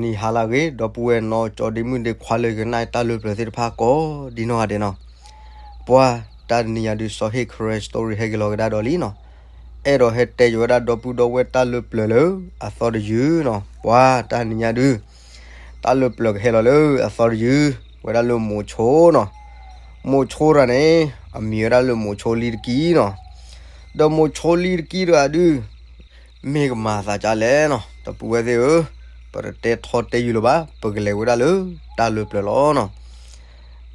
နံၤဟါလၢအဂ့ၤ ဒီပုၢ်ဝဲၢ်နီၢ်ကၠီဒ့မုၣ်ဒ့ခွါလၢကနၣ်တၢ်လၢပျၢၤသ့ၣ်တဖၣ်ကိးဒ်နီၢ်ဂၤဒဲးနီၤ, ပှၤတၢ်တနံၤညါဒုး စီၤဟ့ၣ် Karen Story ဟဲက့ၤလီၤကဒါဒီးလံနီၤ, အဲၣ်ဒိးဟဲတဲယဝဲဒၣ်ဒီပုၢ်ဒီဝဲၢ်တၢ်လၢပျၢၤလၢအသီတယုၢ်နီၤ, ပှၤတၢ်တနံၤညါဒုး တၢ်လၢပျၢၤကဟဲလီၤလၢအသီတယုၢ် ဝဲဒၣ်လၢမိၤဆိနီၤ, မိၤဆိတဂၤန့ၣ် အမံၤဝဲဒၣ်လၢမိၤဆိလံတကံနီၤ, ဒီးမိၤဆိလံတကံတဂၤဒုး မ့ၢ်ကမၤသးဒ်လဲၣ်နီၤ, ဒီပုၢ်ဝဲၢ်သ့ၣ်ဧၢ, ပတတဲထီတဲယုာ်လၢၤဘၣ်, ပကလဲၤဝဲဒၣ်လၢတၢ်လၢပျၢၤလီၤနီၤ,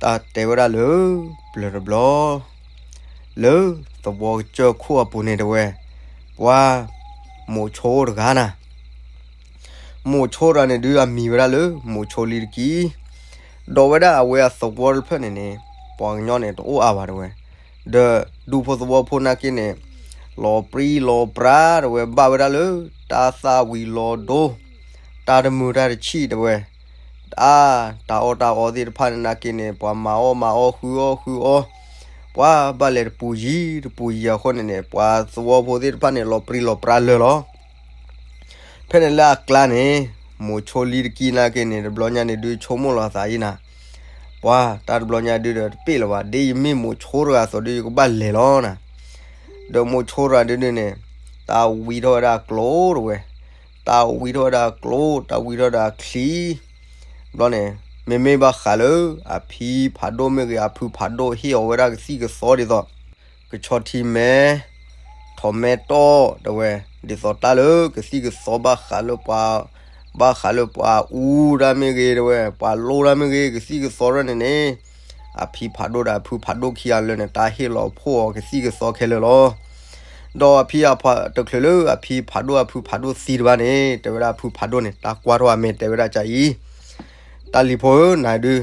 တၢ်တဲဝဲဒၣ်လၢပျၢၤတဘျီ လၢသဝီကစၢၢ်ခိၣ်အပူၤန့ၣ်တဲဝဲ, ပှၤမိၤဆိတဂၤနီၤ, မိၤဆိတဂၤန့ၣ်ဒုးအမံၤဝဲဒၣ်လၢမိၤဆိလံတကံ, ဒီးဝဲဒၣ်အဝဲအသဝီတဖျၢၣ်န့ၣ်န့ၣ် ပှၤကညီန့ၣ်တအိၣ်အါဘၣ်တဲဝဲ, ဒီးဒူဖိသဝီဖိနာ်က့န့ၣ် လီၤပြံလီၤပြါတဲဝဲ ဘၣ်ဝဲဒၣ်လၢတၢ်သၣ်ဝံၤလီၤဒိ တၢ်တမုာ်တၢ်တဆံၣ်တဲဝဲ, အါ တၢ်အီၣ်တၢ်အီသ့ၣ်တဖၣ်န့ၣ်နာ်က့န့ၣ် ပှၤမၤအီၣ်မၤအီၣ်ဃုအီၣ်ဃုအီၣ်, ပှၤဘၣ်လဲၤတပူၤယံၤတပူၤယံၤအဃိန့ၣ်န့ၣ် ပှၤသဝီဖိသ့ၣ်တဖၣ်န့ၣ် လီၤပြံလီၤပြါလၢာ်လီၤ. ဖဲန့ၣ်လၢအကျါန့ၣ် မိၤဆိလံတကံနာ်က့န့ၣ် တဘျီညါန့ၣ်ဒုးဆိကမိၣ်လီၤသးအံၤနၤ, ပှၤတၢ်တဘျီညါဒုးဒီးတပ့ၢ်လၢၤဘၣ်, ဒ်ယမ့ၢ်မိၤဆိတဂၤအသိးဒုး ယကဘၣ်လဲၤလီၤနၤ. ဒီးမိၤဆိတဂၤဒုးန့ၣ် တၢ်ဝံထီၣ်ဝဲဒၣ်ကျိၤတဲဝဲ, တၢ်ဝံထီၣ်ဝဲဒၣ်ကျိၤ တၢ်ဝံထီၣ်ဝဲဒၣ်ချံ ဘျီန့ၣ် မ့မ့ၢ်ဘၣ်ဃးလၢအဖံဖးဒိၣ်မ့ၢ်ဂ့ၤ အဖုဖးဒိၣ်ဟ့ၣ်အီၤဝဲဒၣ်ကသံၣ်ကသီဒ်သိး ကဆီထံမဲ ထိးမဲတီၢ်တဲဝဲ, ဒ်သိးတၢ်လၢကသံၣ်ကသီဘၣ်ဃးလၢပှၤ ဘၣ်ဃးလၢပှၤအူတၢ်မ့ၢ်ဂ့ၤတဲဝဲ ပှၤလိၣ်တၢ်မ့ၢ်ဂ့ၤ ကသံၣ်ကသီရဲၣ်န့ၣ်န့ၣ် အဖံဖးဒိၣ်ဒီးအဖုဖးဒိၣ်ခံဂၤလၢာ်န့ၣ် တၢ်ဟ့ၣ်လီၤဖှိၣ်အီၤကသံၣ်ကသီခဲလၢာ်လီၤ. ဒီးအဖံအဖးတချုးလၢအဖံဖးဒိၣ်အဖုဖးဒိၣ်သံတဘၣ်န့ၣ် တဲဝဲဒၣ်အဖုဖးဒိၣ်န့ၣ် တၢ်ကွၢ်ထီၣ်အမဲာ်တဲဝဲဒၣ်ကအံၤ တၢ်လံၤဖိဧၢ နၤဒုး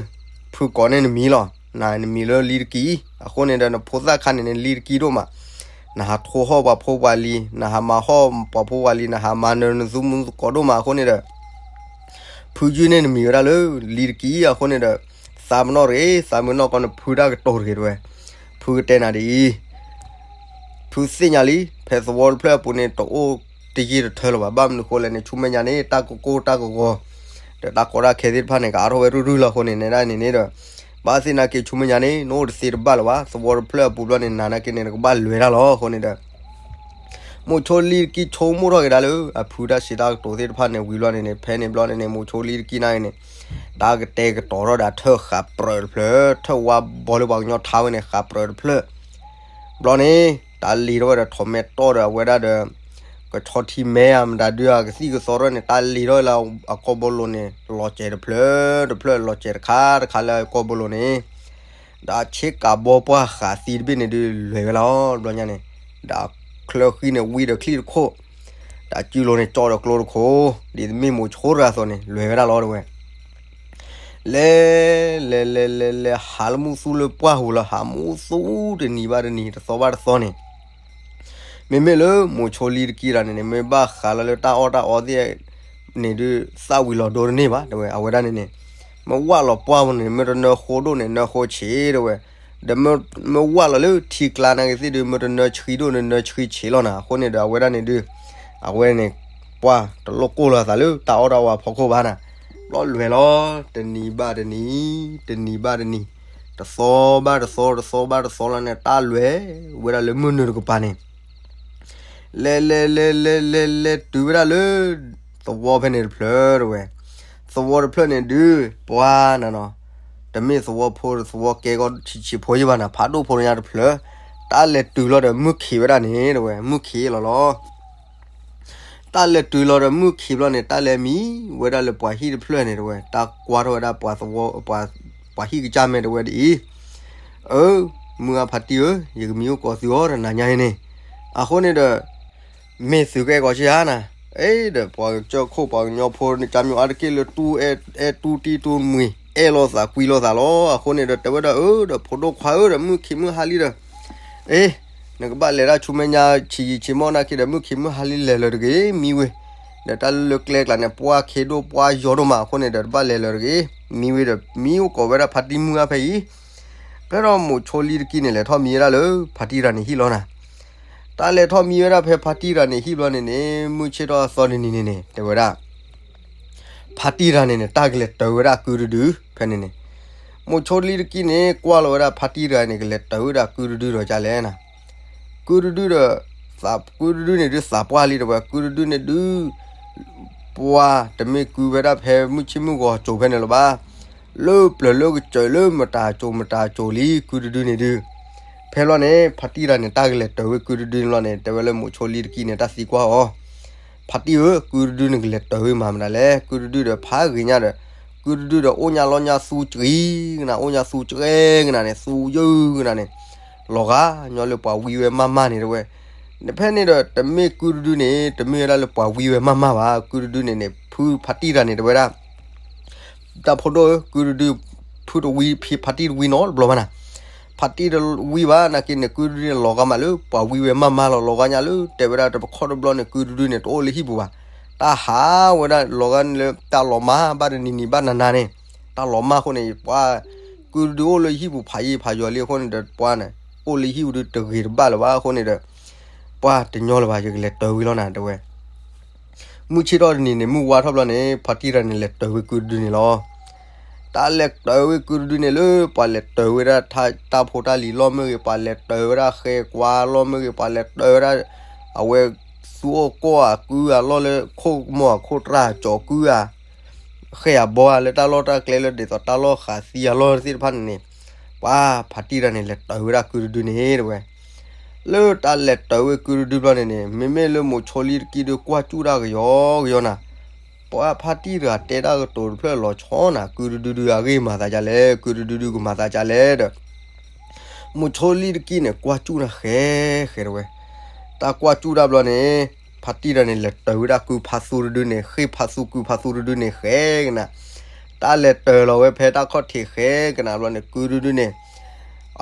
ဖုကိးန့ၢ်နမံၤလီၤ. နၤနမံၤလၢလံတကံ, အဃိန့ၣ်ဒီးနဖိသၣ်ခါန့ၣ်န့ၣ် လံတကံဒိၣ်မး, နဟးထိဟီၣ်ပှၤဖိပှၤလံၤ, နဟးမၤဟီၣ်ပှၤဖိပှၤလံၤ, နဟးမၤနၢၤနသူမုသကိးဒိၣ်မးအဃိန့ၣ်ဒီး ဖုယုၢ်န့ၢ်နမံၤဝဲဒၣ်လၢလံတကံအဃိန့ၣ်ဒီး သးပနီၣ်တဂ့ၤ, သးမုၢ်နီၢ်ကီၢ်န့ၣ်ဖုတၢ်ကတိၤတဂ့ၤတဲဝဲ, ဖုကတဲနၤဒ်အံၤ ဖုသ့ၣ်ညါလံ, ဖဲသဝီတဖျၢၣ်အပူၤန့ၣ် တအိၣ်တယံာ်တထၢလၢၤဘၣ်. ဘၣ်မနုၤဃိလဲၣ်န့ၣ် ဆူမဲာ်ညါန့ၣ် တၢ်ကကိၢ်တၢ်ကဂီၤ ဒီးတၢ်ကီတၢ်ခဲသ့ၣ်တဖၣ်န့ၣ် ကအါထီၣ်ဝဲရုၢ်ရုၢ်လီၤအဃိန့ၣ် နဲဒၣ်န့ၣ်န့ၣ်ဒီး ဘၣ်သ့ၣ်နာ်က့ ဆူမဲာ်ညါန့ၣ် နအိၣ်တသ့တဘၣ်လၢၤဘၣ်. သဝီတဖျၢၣ်အပူၤဘျီန့ၣ် နၤနာ်က့န့ၣ် နကဘၣ်လဲၤတၢ်လီၤအဃိန့ၣ်ဒီး မိၤဆိလံတကံဆိကမိၣ်ထီၣ်က့ၤဒၣ်လၢ အဖုတၢ်စံးတၢ်ကတိၤသ့ၣ်တဖၣ်န့ၣ် ဝံၤဘျီန့ၣ်န့ၣ် ဖဲန့ၣ်ဘျီန့ၣ်န့ၣ် မိၤဆိလံတကံနာ်က့န့ၣ် တၢ်ကတဲာ်ကတီၤထီၣ်ဒီးထၢၣ်ဃးပြၢးတဖျၢၣ် ထၢၣ်ဝါဘီလၢပှၤကညီထါဝဲန့ၣ် ဃးပြၢးတဖျၢၣ် ဘျီန့ၣ် တၢ်လံၤထီၣ်ဝဲဒီးထိးမဲတီၢ်ဒီးအဝဲဒၣ်ဒီး ကဆီထံမဲဧါ မတၤဒုဧါ ကသံၣ်ကသီထီၣ်န့ၣ် တၢ်လံၤထီၣ်ဝဲလၢ အကီၢ်ဘိလိၤန့ၣ် လီၤစဲၤတဖျၢၣ်တဖျၢၣ် လီၤစဲၤတခါတခါလၢအကီၢ်ဘိလိၤန့ၣ် ဒီးဆ့ကၤဘီပှၢ်ဃးသံတဘ့ၣ်န့ၣ်ဒုး လဲၤဝဲလီၤ ဘျီညါန့ၣ် ဒီးချၢဃံန့ၣ် ဝံဒီးချံၣ်တခိၣ် ဒီးစုလိၤန့ၣ် ကၠီဒီးကျိတခိၣ် ဒ်သိးမ့ၢ်မိၤဆိတဂၤအသိးန့ၣ် လဲၤဝဲဒၣ်လီၤတဲဝဲ လဲၤ လဲၤ လဲၤ လဲၤ လဲၤ ဟးလၢမုၢ်သူလၢပှၢ်ပူၤလၢ ဟးမုၢ်သူတနံၤဘၣ်တနံၤ တသီဘၣ်တသီန့ၣ် မ့မ့ၢ်လၢမိၤဆိလံတကံတဂၤန့ၣ်န့ၣ် မ့ၢ်ဘၣ်ဃးလီၤလၢတၢ်အီၣ်တၢ်အီသ့ၣ်န့ၣ်ဒုး သၣ်ဝံၤလီၤဒိတန့ၢ်ဘၣ် တဲဝဲ အဝဲဒၣ်န့ၣ်န့ၣ် မ့ၢ်ဝၣ်လီၤပှၢ်ပူၤန့ၣ် မ့ၢ်တနၢဃိဒိၣ်န့ၣ် နၢဃိဆံး တဲဝဲ ဒီးမ့ၢ်ဝၣ်လီၤလၢထံကျါနာ်က့သ့ၣ်ဒုး မ့ၢ်တနၢဆှံဒိၣ်န့ၣ် နၢဆှံဆံးလီၤနၤ အဃိန့ၣ်ဒီး အဝဲဒၣ်န့ၣ်ဒုး အဝဲန့ၣ် ပှၢ်တလိၣ်ကိၢ်လီၤသးလၢတၢ်အီၣ်တၢ်အီအဖီခိၣ်ဘၣ်နၤ ဘျီလဲၤလီၤ တနံၤဘၣ်တနံၤ တနံၤဘၣ်တနံၤ တသီဘၣ်တသီ တသီဘၣ်တသီလီၤန့ၣ် တၢ်လဲၤဝဲဒၣ်လၢမုၢ်နုာ်တကပၤန့ၣ် လဲၤ လဲၤ လဲၤ လဲၤ လဲၤ လဲၤတုၤဝဲဒၣ်လၢ သဝီဖဲန့ၣ်တဖျၢၣ်တဲဝဲ သဝီတဖျၢၣ်န့ၣ်ဒုး ပှၤနၤနီၤ တမ့ၢ်သဝီဖိ သဝီကဲကီၢ်ဆံးဆံးဖိယံၤဘၣ်နၤ ဖးဒိၣ်ဖိညါတဖျၢၣ် တၢ်လဲၤတုၤလီၤဒီးမုၢ်ခံးဝဲဒၣ်န့ၣ်တဲဝဲ မုၢ်ခံးလီၤလီၤ တၢ်လဲၤတုၤလီၤဒီးမုၢ်ခံးဘျီန့ၣ် တၢ်လဲၤမံဝဲဒၣ်လၢပှၤဟံၣ်တဖျၢၣ်န့ၣ်တဲဝဲ တၢ်ကွၢ်ထီၣ်ဝဲဒၣ်ပှၤသဝီ ပှၤဟံၣ်ကစၢ်မဲာ်တဲဝဲဒ်အံၤ, အၢ, မုၢ်အါဖါတံၢ်ဧၢ, ယကမံအိၣ်ကိးသုအီၤတနၤညါအံၤန့ၣ်, အဃိန့ၣ်ဒီး မ့ၢ်သုကအဲၣ်ကီးဆ့ဧါနၤ, အ့ဒီး ပှၤကစၢၢ်ခိၣ်ပှၤကညီဖိန့ၣ် ကၢ်မျိာ်အါတက့ၢ်လၢတူၢ်အဲၣ်တူၢ်တံၢ်တူၢ်မှံၤ အဲၣ်လိာ်သးကွံလိာ်သးလီၤ. အဃိန့ၣ်ဒီး တဲဝဲဒၣ်အၢဒီး ဖိဒိၣ်ခွါဧၢဒီး မုၢ်ခံးမုၢ်ဟါလံဒီး အ့ နကဘၣ်လဲၤဒၣ်ဆူမဲာ်ညါ ဆံးယံာ်ဆံးမီၢ်နာ်က့ဒီး မုၢ်ခံးမုၢ်ဟါလံလဲၤလၢၤတဂ့ၤ မံဝ့ၤ, ဒီးတၢ်လၢကျဲကျါန့ၣ် ပှၢ်ခ့ဒိၣ်ပှၢ်ယီၤဒိၣ်မးအဃိန့ၣ်ဒီး တဘၣ်လဲၤလၢၤတဂ့ၤ မံဝ့ၤဒီး မံအိၣ်ကိးဝဲဒၣ်ဖါတံၢ်မုၢ်အါဖဲအံၤ, ဖဲဒီးမိၤဆိလံတကံန့ၣ် လဲၤထီၣ်မံဝဲဒၣ်လၢ ဖါတံၢ်တဂၤန့ၣ်ဟံၣ်လီၤနၤ, တၢ်လဲၤထီၣ်မံဝဲဒၣ်ဖဲဖါတံၢ်တဂၤန့ၣ်ဟံၣ်ဘျီန့ၣ်န့ၣ် မုၢ်ဆ့ၣ်ထီၣ်အသီတနံၤန့ၣ်န့ၣ် တဲဝဲဒၣ် ဖါတံၢ်တဂၤန့ၣ်န့ၣ် တၢ်ကလဲၤတၢၤဝဲဒၣ်ကုဒုဒု ဖဲန့ၣ်န့ၣ်, မိးဆိလံတကံန့ၣ် ကွၢ်လီၤဝဲဒၣ်ဖါတံၢ်တဂၤန့ၣ် ကလဲၤတၢၤဝဲဒၣ်ကုဒုဒုဒီးကလဲၣ်နၤ, ကုဒုဒုဒီး, ကုဒုဒုန့ၣ်ဒုးသးပှၢ်လံတဝဲ ကုဒုဒုန့ၣ်ဒုး ပှၤတမ့ၢ်ကုဝဲဒၣ်ဖဲမုၢ်ဆ့ၣ်မုၢ်ဂီၤစိၤဖဲန့ၣ်လၢၤဘၣ်, လၢပျၢၤလၢကစၢၤလၢမတၤစိၤမတၤစိၤလံ ကုဒုဒုန့ၣ်ဒုး, ဖဲလီၤန့ၣ် ဖါတံၢ်တဂၤန့ၣ် တၢ်ကလဲၤတၢၤဝဲကုဒုဒုန့ၣ်လီၤန့ၣ် တဲဝဲလၢမိးဆိလံတကံန့ၣ် တၢ်သံကွၢ်အီၤ, ဖါတံၢ်ဧၢ, ကုဒုဒုန့ၣ်ကလဲၤတၢၤဝဲမၤမနုၤလဲၣ်, ကုဒုဒုဒီးဖးဂ့ၤညါဒီး, ကုဒုဒုဒီးအိၣ်ညါလီၢ်ညါသူကဂံၤကနၤ အိၣ်ညါသူကဂဲကနၤန့ၣ် သူယုၢ်ကနၤန့ၣ်, လီၤဂာ်ညီလၢပှၤဝံဝဲမးမးန့ၣ်တဝဲ, နဖဲန့ၣ်ဒီး တမ့ၢ်ကုဒုဒုန့ၣ် တမ့ၢ်ဝဲဒၣ်လၢပှၤဝံဝဲမးမးဘၣ်, ကုဒုဒုန့ၣ်န့ၣ် ဖုဖါတံၢ်တဂၤန့ၣ်တဝဲဒၣ် တၢ်ဖိဒိၣ်ဧၢ, ကုဒုဒု ဖုတဝံ ဖါတံၢ်တဝံနီတဘျီဘၣ်နၤ, ဖါတံၢ်တဝံဘၣ် နာ်က့န့ၣ် ကုဒုဒုန့ၣ် လီၤဂာ်မးလၢပှၤဝံဝဲမးမးလီၤ, လီၤဂာ်ညါလၢ တဲဝဲဒၣ်တခီတဘျီန့ၣ် ကုဒုဒုန့ၣ် တအိၣ်လၢဟံၣ်ပူၤဘၣ်, တၢ်ဟးဝဲဒၣ်လီၤဂာ်လၢတၢ်လီၤမၢ်ဘၣ်တနံၤနံၤဘၣ်နၤနၤန့ၣ်, တၢ်လီၤမၢ်အဃိန့ၣ် ပှၤ ကုဒုဒုအိၣ်လၢဟံၣ်ပူၤဖးယံၤဖးယီၤလံအဃိန့ၣ်ဒီး ပှၤန့ၣ် အိၣ်လၢဟံၣ်ပူၤဒုးတဂ့ၤတဘၣ်လၢၤဘၣ်အဃိန့ၣ်ဒီး ပှၤတညီလၢၤဘၣ် ယကလဲၤတၢၤဝံၤလီၤနၤ တဲဝဲ မုၢ်ဆ့ၣ်ထီၣ်တနံၤန့ၣ် မုၢ်ဝါထီၣ်ဘျီန့ၣ် ဖါတံၢ်တဂၤန့ၣ် လဲၤတၢၤဝံၤကုဒုဒုန့ၣ်လီၤ. တၢ်လဲၤတၢၤဝံၤကုဒုဒုန့ၣ်လၢ ပှၤလဲၤတၢၤဝဲဒၣ်တၢ်ဖိတၢ်လံၤလီၢ်မ့ၢ်ဂ့ၤ, ပှၤလဲၤတၢၤဝဲဒၣ်ဃဲကွၢ်လီၢ်မ့ၢ်ဂ့ၤ, ပှၤလဲၤတၢၤဝဲဒၣ် အဝဲသူအီၣ်ကီၢ်အကုအလီၢ်လၢခိၣ်ကမီၤအခိၣ်တြၢ်ကၠီၤကုအ ဃဲၢ်အဘီလၢတၢ်လီၢ်တၢ်ကျဲလၢဒ်သိးတၢ်လီၢ်ဃာ်သံအလီၢ်သ့ၣ်တဖၣ်န့ၣ်န့ၣ်, ပှၤဖါတံၢ်တဂၤန့ၣ် လဲၤတၢၤဝဲဒၣ်ကုဒုဒုန့ၣ်တဝဲ. လၢတၢ်လဲၤတၢၤဝဲကုဒုဒုဘျီန့ၣ်န့ၣ် မ့မ့ၢ်လၢမိးဆိလံတကံဒုးကွၢ်စူၣ်တၢ်ကယီကယီနၤ, ပှၤဖါတံၢ်တဂၤတဲတၢ်ကတိၤတဖျၢၣ်လီၤဆီနၤ, ကုဒုဒုဒုအဂ့ၢ်မၤသးဒ်လဲၣ်, ကုဒုဒုဒုကမၤသးဒ်လဲၣ်ဒီး မိးဆိလံတကံန့ၣ် ကွၢ်စူၣ်နၤဃဲဃဲတဝဲ. တၢ်ကွၢ်စူၣ်တၢ်ဘျီန့ၣ် ဖါတံၢ်တဂၤန့ၣ် လဲၤတၢၤဝဲဒၣ်ကုဖါသူတဒုန့ၣ် ဃ့ဖါသူကုဖါသူတဒုန့ၣ်ဃဲကနၤ, တၢ်လဲၤတၢၤလီၤဝဲဖဲတၢ်ခီၣ်ထံးဃဲကနၤဘျီန့ၣ် ကုဒုဒုန့ၣ်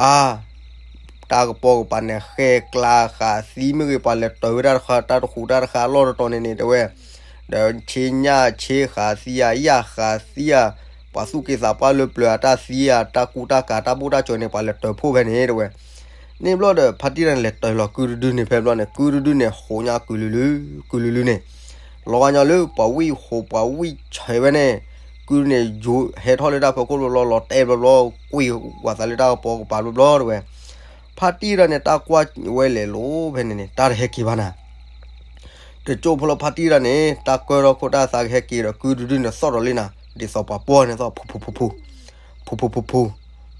အါ တၢ်ကပီၤကပၤန့ၣ် ဃဲကျါဃာ်သံမ့ၢ်ဂ့ၤ ပှၤလဲၤတၢၤဝဲဒၣ်တခါ တၢ်တဃူးတၢ်တဃာ်အလီၢ်တတီၤန့ၣ်န့ၣ် တဲဝဲ, ဒီးဆ့ညၣ်ဆ့ဃာ်သံဧါ ယၣ်ဃာ်သံဧါ, ပှၤသူၣ်က့သးပှၢ်လၢပျၢၤအတၢ်သံဧါ တၢ်ကူတၢ်ကၤတၢ်ဘူၣ်တၢ်စၢၤန့ၣ် ပှၤလဲၤတၢၤဖှိၣ်ဖဲန့ၣ်တဲဝဲ. န့ၣ်ဘျီဒီး ဖါတံၢ်တဂၤန့ၣ် လဲၤတၢၤလီၤကုဒုဒုန့ၣ် ဖဲဘျီန့ၣ် ကုဒုဒုန့ၣ် ဟူးညါကုလုလု ကုလုလုန့ၣ် လီၤဂာ်ညီလၢ ပှၤဝံၣ်ဟူးပှၤဝံၣ်ဆဲးဝဲန့ၣ် ကုဒုန့ၣ် ယိၤဟဲထီၣ်လၢတၢ်ဖီခိၣ်ဘျီဘျီ လီၤတဲာ်ဘျီဘျီ ကွံာ်ဝဲသးလၢတၢ်ကပီၤကပၤဘျီဘျီတဲဝဲ. ဖါတံၢ်တဂၤန့ၣ် တၢ်ကွၢ်ဝဲလဲၤလိၤဖဲန့ၣ်န့ၣ် တၢ်တဟဲက့ၤဘၣ်နၤ တကၠိဖိလီၤဖါတံၢ်တဂၤန့ၣ် တၢ်ကၢထီၣ်ခိၣ်တၢ်သးကဟဲက့ၤဒီး ကုဒုဒုန့ၣ်သီၣ်ဒီးလံနၤ ဒ်သိးပှၤပှီၢ်န့ၣ်သီၣ် ဖူဖူဖူဖူ ဖူဖူဖူဖူ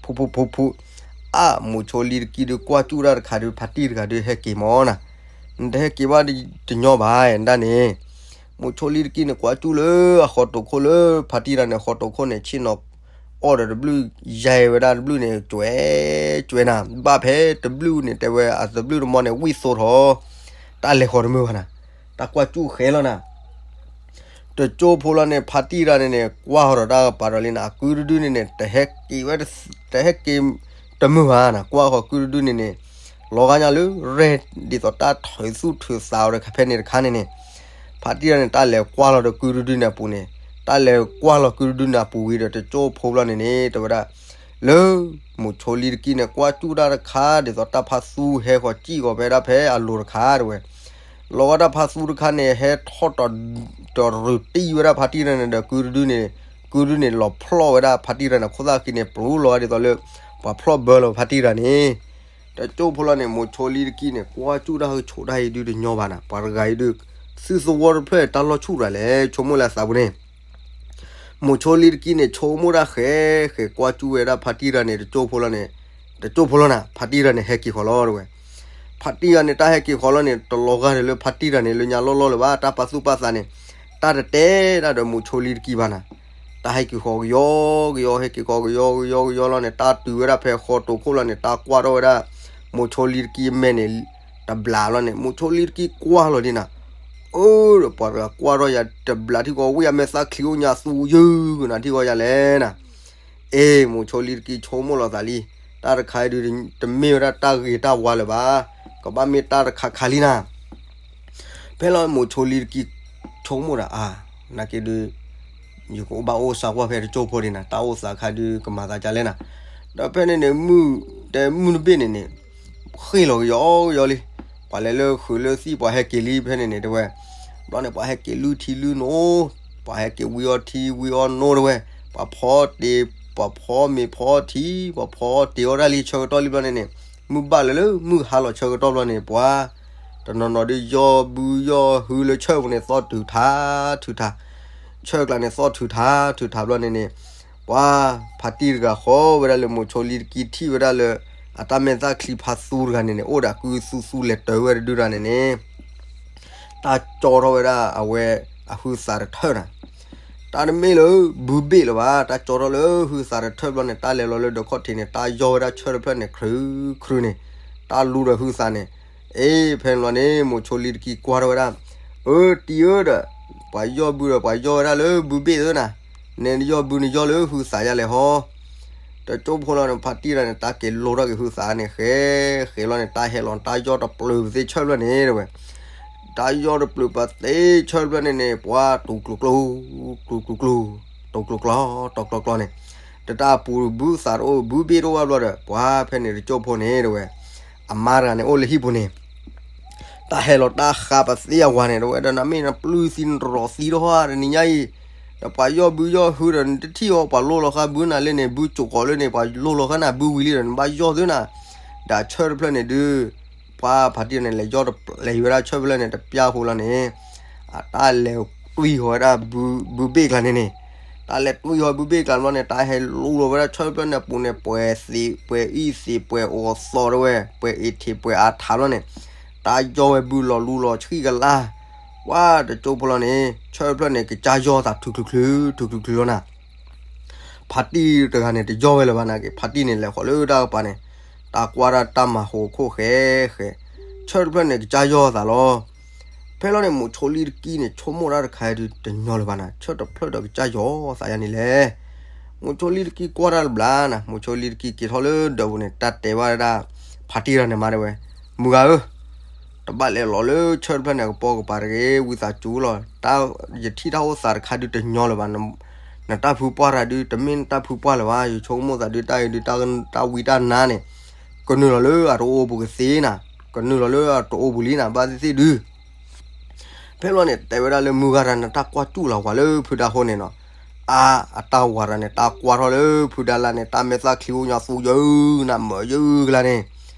ဖူဖူဖူဖူ. အါ မိးဆိလံတကံဒုးကွၢ်စူၣ်တၢ်တခါဒုး ဖါတံၢ်တဂၤဒုးဟဲက့ၤမၢ်နၤ, နတဟဲက့ၤဘၣ်တညီဘၣ်ဒၣ်န့ၣ်. မိးဆိလံတကံန့ၣ်ကွၢ်စူၣ်လၢအဃီတိာ်ခိၣ်လၢ ဖါတံၢ်တဂၤန့ၣ် ဃီတိာ်ခိၣ်န့ၣ် ဆ့ၣ်နီၤ အီၣ်ဒီးတဘျုး ယဲၢ်ဝဲဒၣ်တဘျုးန့ၣ် ကွဲးကွဲးနၤ ဘၣ်ဖဲတဘျုးန့ၣ် တဲဝဲအတဘျုးတမီန့ၣ် ဝံၣ်သိထီၣ် တၢ်လဲၤဃီၤတမုာ်ဘၣ်နၤ, တၢ်ကွၢ်စူၣ်ဃဲလီၤနၤ. တကၠိဖိလီၤန့ၣ် ဖါတံၢ်တဂၤန့ၣ်န့ၣ် ကွၢ်ဃီၤဒီးတၢ်ကပၤဒီးလံနၤ ကုဒုဒုန့ၣ်န့ၣ် တဟဲက့ၤဝဲ တဟဲက့ၤတမုာ်ဘၣ်နၤ ကွၢ်ဃီၤကုဒုဒုန့ၣ်န့ၣ် လီၤဂာ်ညါလၢရဲၣ်ဒ်သိးတၢ်ထုးသူၣ်ထုးသးအီၤတခါဖဲန့ၣ်တခါန့ၣ်န့ၣ် ဖါတံၢ်တဂၤန့ၣ် တၢ်လဲၤကွၢ်လီၤဒီးကုဒုဒုန့ၣ်အပူၤန့ၣ် တၢ်လဲၤကွၢ်လီၤကုဒုဒုန့ၣ်အပူၤဝံၤဒီး တကၠိဖိဘျီန့ၣ်န့ၣ် တဲဝဲဒၣ် လၢ မိးဆိလံတကံန့ၣ် ကွၢ်စူၣ်တၢ်တခါ ဒ်သိးတၢ်ဖါသူဟဲဃီၤစံၣ်ဃီၤဖဲဒၣ်ဖဲအလိၤတခါတဲဝဲ လီၤဂာ်တၢ်ဖါသူတခါန့ၣ် ဟဲထီၣ်တရူးတံၢ်ဝဲဒၣ်ဖါတံၢ်တဂၤန့ၣ်ဒီး ကုဒုဒုန့ၣ် ကုဒုန့ၣ် လီၤဖျီၣ်ဝဲဒၣ်ဖါတံၢ်တဂၤန့ၣ် ခိၣ်သၣ်ခံန့ၣ် ပျူၤလီၤဒ်သိးလၢ ပှၤဖျီၣ်ဘၢလီၤဖါတံၢ်တဂၤန့ၣ် တကၠိဖိလီၤန့ၣ် မိးဆိလံတကံန့ၣ် ကွၢ်စူၣ်တၢ်ဟးဆိးတၢ်အံၤဒုးတညီဘၣ်နၤ ပှၤတဂၤအံၤဒုး သုသဝီတဖျၢၣ်တၢ်လီၢ်ဆူၣ်တဂၤလဲၣ် ဆိကမိၣ်လၢအသးပူၤန့ၣ် မိးဆိလံတကံန့ၣ် ဆိကမိၣ်တၢ်ဃဲ ဃဲကွၢ်စူၣ်ဝဲဒၣ်ဖါတံၢ်တဂၤန့ၣ် တကၠိဖိလီၤန့ၣ် တကၠိဖိလီၤနၤ ဖါတံၢ်တဂၤန့ၣ် ဟဲက့ၤဃီၤလီၤတဲဝဲ ဖါတံၢ်တဂၤန့ၣ် တၢ်ဟဲက့ၤဃီၤလီၤန့ၣ် တလီၤဂာ်ဒီးလၢဖါတံၢ်တဂၤန့ၣ် လၢညါလီၢ်လီၢ်လၢၤဘၣ် တၢ်ပာ်သူၣ်ပာ်သးန့ၣ် တၢ်တတဲဒၣ်ဒီးမိးဆိလံတကံဘၣ်နၤ တၢ်ဟဲက့ၤဃီၤကယီကယီ ဟဲက့ၤဃီၤကယီကယီကယီလီၤန့ၣ် တၢ်တုၤဝဲဒၣ်ဖဲဃီတိာ်ခိၣ်လီၤန့ၣ် တၢ်ကွၢ်ထီၣ်ဝဲဒၣ် မိးဆိလံတကံအမဲာ်န့ၣ် တဘျးလီၤန့ၣ် မိးဆိလံတကံကွၢ်လီၤဒ်နၤ အၢ ဒီးပှၤတဂၤကွၢ်ထီၣ်ယၤတဘျးထံၣ်ဃီ ဝံၣ်အမဲာ်သၣ်ချံအိၣ်ညါသူယုၢ်ကနၤထံၣ်ဃီယၤလဲၣ်နၤ အ့ မိးဆိလံတကံဆိကမိၣ်လီၤသးလံ တၢ်တခါအံၤဒုး တမ့ၢ်ဝဲဒၣ်တၢ်ဂ့ၤတၢ်ဝါလၢၤဘၣ် ကဘၣ်မ့ၢ်တၢ်တခါခါလံနၤ ဖဲလီၤမိးဆိလံတကံဆိကမိၣ်ဒီး အါ နာ်က့ဒုး ယကအိၣ်ဘၣ်အိၣ်ဆါကွၢ်ဖဲတကၠိဖိဒ်နၤ တၢ်အိၣ်သးခါဒုးကမၤသးဒ်လဲၣ်နၤ ဒီးဖဲန့ၣ်န့ၣ် မုၢ်တဲမုၢ်တဘ့ၣ်န့ၣ်န့ၣ် ဃ့ၢ်လီၤကယီကယီလံ ပှၤလဲၤလၢဃုာ်လၢသံၣ်ပှၤဟဲက့ၤလံဖဲန့ၣ်န့ၣ်တဲဝဲ ဘျီန့ၣ်ပှၤဟဲက့ၤလုၢ်ထံလုၢ်နိ ပ ပှၤဟဲက့ၤဝံအီထံဝံအီနိတဲဝဲ, ပှၤဖီတ့ၢ်, ပှၤဖီမ့ၤဖီထံ, ပှၤဖီတ့ၢ်အီၣ်တၢ်လံဆၢကတီၢ်လံဘျီန့ၣ်န့ၣ်, မုၢ်ဘၣ်လၢာ်လၢမုၢ်ဟါလီၤဆၢကတီၢ်ဘျီန့ၣ် ပှၤ တနီၤနီၤဒုးယီၢ်ဘုယီၢ်ဟုလၢဆၢၣ်ပူၤန့ၣ် သီၣ်ထုးထးထုးထး, ဆၢၣ်ကျါန့ၣ် သီၣ်ထုးထးထုးထးဘျီန့ၣ်န့ၣ်, ပှၤဖါတံၢ်တဂၤဃီဝဲဒၣ်လၢမိၤဆိလံတကံထံၣ်ဝဲဒၣ်လၢ အတၢ်မဲာ်သၣ်ချံဖါသူတဂၤန့ၣ်န့ၣ် အိၣ်ဒီးကုသူသူလဲၤတၢၤဝဲတဒုတဂၤန့ၣ်န့ၣ် တၢ်ကၠီထီၣ်ဝဲဒၣ်အဝဲ အဟုသးတထၢၣ်နၤ, တၢ်တမ့ၢ်လၢ ဘုဘ့ၣ်လၢၤဘၣ်, တၢ်ကၠီထီၣ်လၢဟုသးတထၢၣ်ဘျီန့ၣ် တၢ်လဲၤလီၤလၢဒၢးခီၣ်ထံးန့ၣ် တၢ်ယီၢ်ဝဲဒၣ်ဆၢၣ်တဖျၢၣ်န့ၣ် ခြုးခြုးန့ၣ်, တၢ်လူဒီးဟုသးန့ၣ်, အ့ ဖဲန့ၣ်ဘျီန့ၣ် မိၤဆိလံတကံကွၢ်ထီၣ်ဝဲဒၣ်, အၢ တံၤဧၢဒီး, ပှၤယီၢ်ဘုဒီးပှၤယီၢ်ဝဲဒၣ်လၢဘုဘ့ၣ်သၢနၤ, နဲနယီၢ်ဘုနယီၢ်လၢဟုသးယါလဲၣ်ဟီ တကၠိဖိလီၤန့ၣ် ဖါတံၢ်တဂၤန့ၣ် တၢ်က့ၤလိထီၣ်က့ၤဟုသးန့ၣ် ဃဲဃဲလီၤန့ၣ် တၢ်ဟဲလီၤ တၢ်ယီၢ်တပျုာ်ပသ့ၣ်ဆၢၣ်ဖျၢၣ်န့ၣ်တဲဝဲ, တၢ်ယီၢ်တပျုာ်ပသ့ၣ်ဆၢၣ်ဖျၢၣ်န့ၣ်န့ၣ် ပှၤတူၤကျိၤကျိၤ, တူၤကျိၤကျိၤ, တူၤကျိၤကျိၤ, တူၤကျိၤကျိၤန့ၣ်, တၢ်တၢ်ပူၤဘုသးတအိၣ် ဘုဘ့ၣ်တအိၣ်ဘၣ်ဘျီဒီး ပှၤဖဲန့ၣ်တကၠိဖိန့ၣ်တဲဝဲ, အမါတဂၤန့ၣ်အိၣ်လၢဟံၣ်ပူၤန့ၣ် တၢ်ဟဲလီၤတၢ်ဃါပသ့ၣ်အဝၤန့ၣ် တဲဝဲဒီး နမ့ၢ်နပျုၢ်သံနရီၤသံတဟီၣ်တနံၤညါအံၤ, ဒီးပှၤယီၢ်ဘုယီၢ်ဟုဒီး နတထံၣ်အီၤ ပှၤလိၣ်လီၤဃာ်ဘုနၤလၢန့ၣ် ဘုကၠိၤကီးလၢန့ၣ် ပှၤလိၣ်လီၤဃာ်နၤဘုဝံၤလံဒီး နဘၣ်ယီၢ်သုနၤ, ဒီးဆၢၣ်တဖျၢၣ်န့ၣ်ဒုး ပှၤဖါတံၢ်န့ၣ် လဲၤယီၢ်တပျုာ်ဝဲဒၣ်ဆၢၣ်ဖျၢၣ်န့ၣ် တပျၢ်ဖိလီၤန့ၣ်, အတၢ်လဲၤတွံၢ်ဃီၤဝဲဒၣ် ဘုဘ့ၣ်ကျါန့ၣ်န့ၣ်, တၢ်လဲၤတွံၢ်ဃီၤဘုဘ့ၣ်ကျါဘျီန့ၣ် တၢ်ဟဲလူလီၤဝဲဒၣ်ဆၢၣ်ဖျၢၣ်န့ၣ်အပူၤန့ၣ် ပှဲၤသံး ပှဲၤအံၣ်သံး ပှဲၤအိးသီးတဲဝဲ ပှဲၤအ့ၣ်ထံး ပှဲၤအါထးဘျီန့ၣ်, တၢ်ယီၢ်ဝဲဘုလီၤလူလီၤဆှံကလါ, ပှၤတကၠိဖိလီၤန့ၣ် ဆၢၣ်ဖျၢၣ်န့ၣ် ကစၢ်ယီၢ်သးထုးချုးချုး ထုးချုးချုးလီၤနၤ ဖါတံၢ်တဂၤန့ၣ် တယီၢ်ဝဲလၢၤဘၣ်နာ်က့ ဖါတံၢ်န့ၣ် လဲၤဃီၤလၢတၢ်ကပၤန့ၣ်, တၢ်ကွၢ်တၢ်တၢ်မၤဟိးခိၣ်ဃဲဃဲ, ဆၢၣ်တဖျၢၣ်န့ၣ် ကစၢ်ယီၢ်သးလီၤ. ဖဲလီၤန့ၣ် မိၤဆိလံတကံန့ၣ် ဆိကမိၣ်တၢ်တခါဒုးတညီလၢၤဘၣ်နၤ, ဆၢၣ်တဖျၢၣ်ဒီးကစၢ်ယီၢ်သးယါန့ၣ်လဲၣ်. မိၤဆိလံတကံကွၢ်တၢ်တဘျီနၤ, မိၤဆိလံတကံက့ၤထီၣ်လၢဒၢးပူၤန့ၣ် တၢ်တဲဘၣ်ဝဲဒၣ် ဖါတံၢ်တဂၤန့ၣ်မးတဲဝဲ, မုၢ်ဂၤဧၢ တဘၣ်လဲၤလီၤလၢဆၢၣ်တဖျၢၣ်န့ၣ် ကပိာ်ကပၤတဂ့ၤ, ဝံသးစူၤလီၤ. ယထံၣ်တၢ်အိၣ်သးတခါဒုးတညီလၢၤဘၣ်, နတၢ်ဖုပှၢ်တၢ်ဒုး တမ့ၢ်နတၢ်ဖုပှၢ်လၢၤဘၣ်. ယဆိကမိၣ်သးဒုး တၢ်အံၤဒုး တၢ်ဝံတၢ်နါန့ၣ် ကနုာ်လီၤလၢအတအိၣ်ပူၤကသ့နၤ, ကနုာ်လီၤလၢအတအိၣ်ပူၤလံနၤ, ဘၣ်သ့ၣ်သ့ၣ်ဒုး ဖဲလီၤန့ၣ် တဲဝဲဒၣ်လၢ မုၢ်ဂၤတဂၤ နတၢ်ကွၢ်စူၣ်လီၤဝဲလၢဖုဒါအဃိန့ၣ်နီၤ, အါ အတၢ်ဝၤတဂၤန့ၣ် တၢ်ကွၢ်ထီၣ်လၢဖုဒါလၢ်န့ၣ် တၢ်မဲာ်သၣ်ချံအိၣ်ညီသူယုၢ်နၤ မၢယုၢ်ကလါန့ၣ်,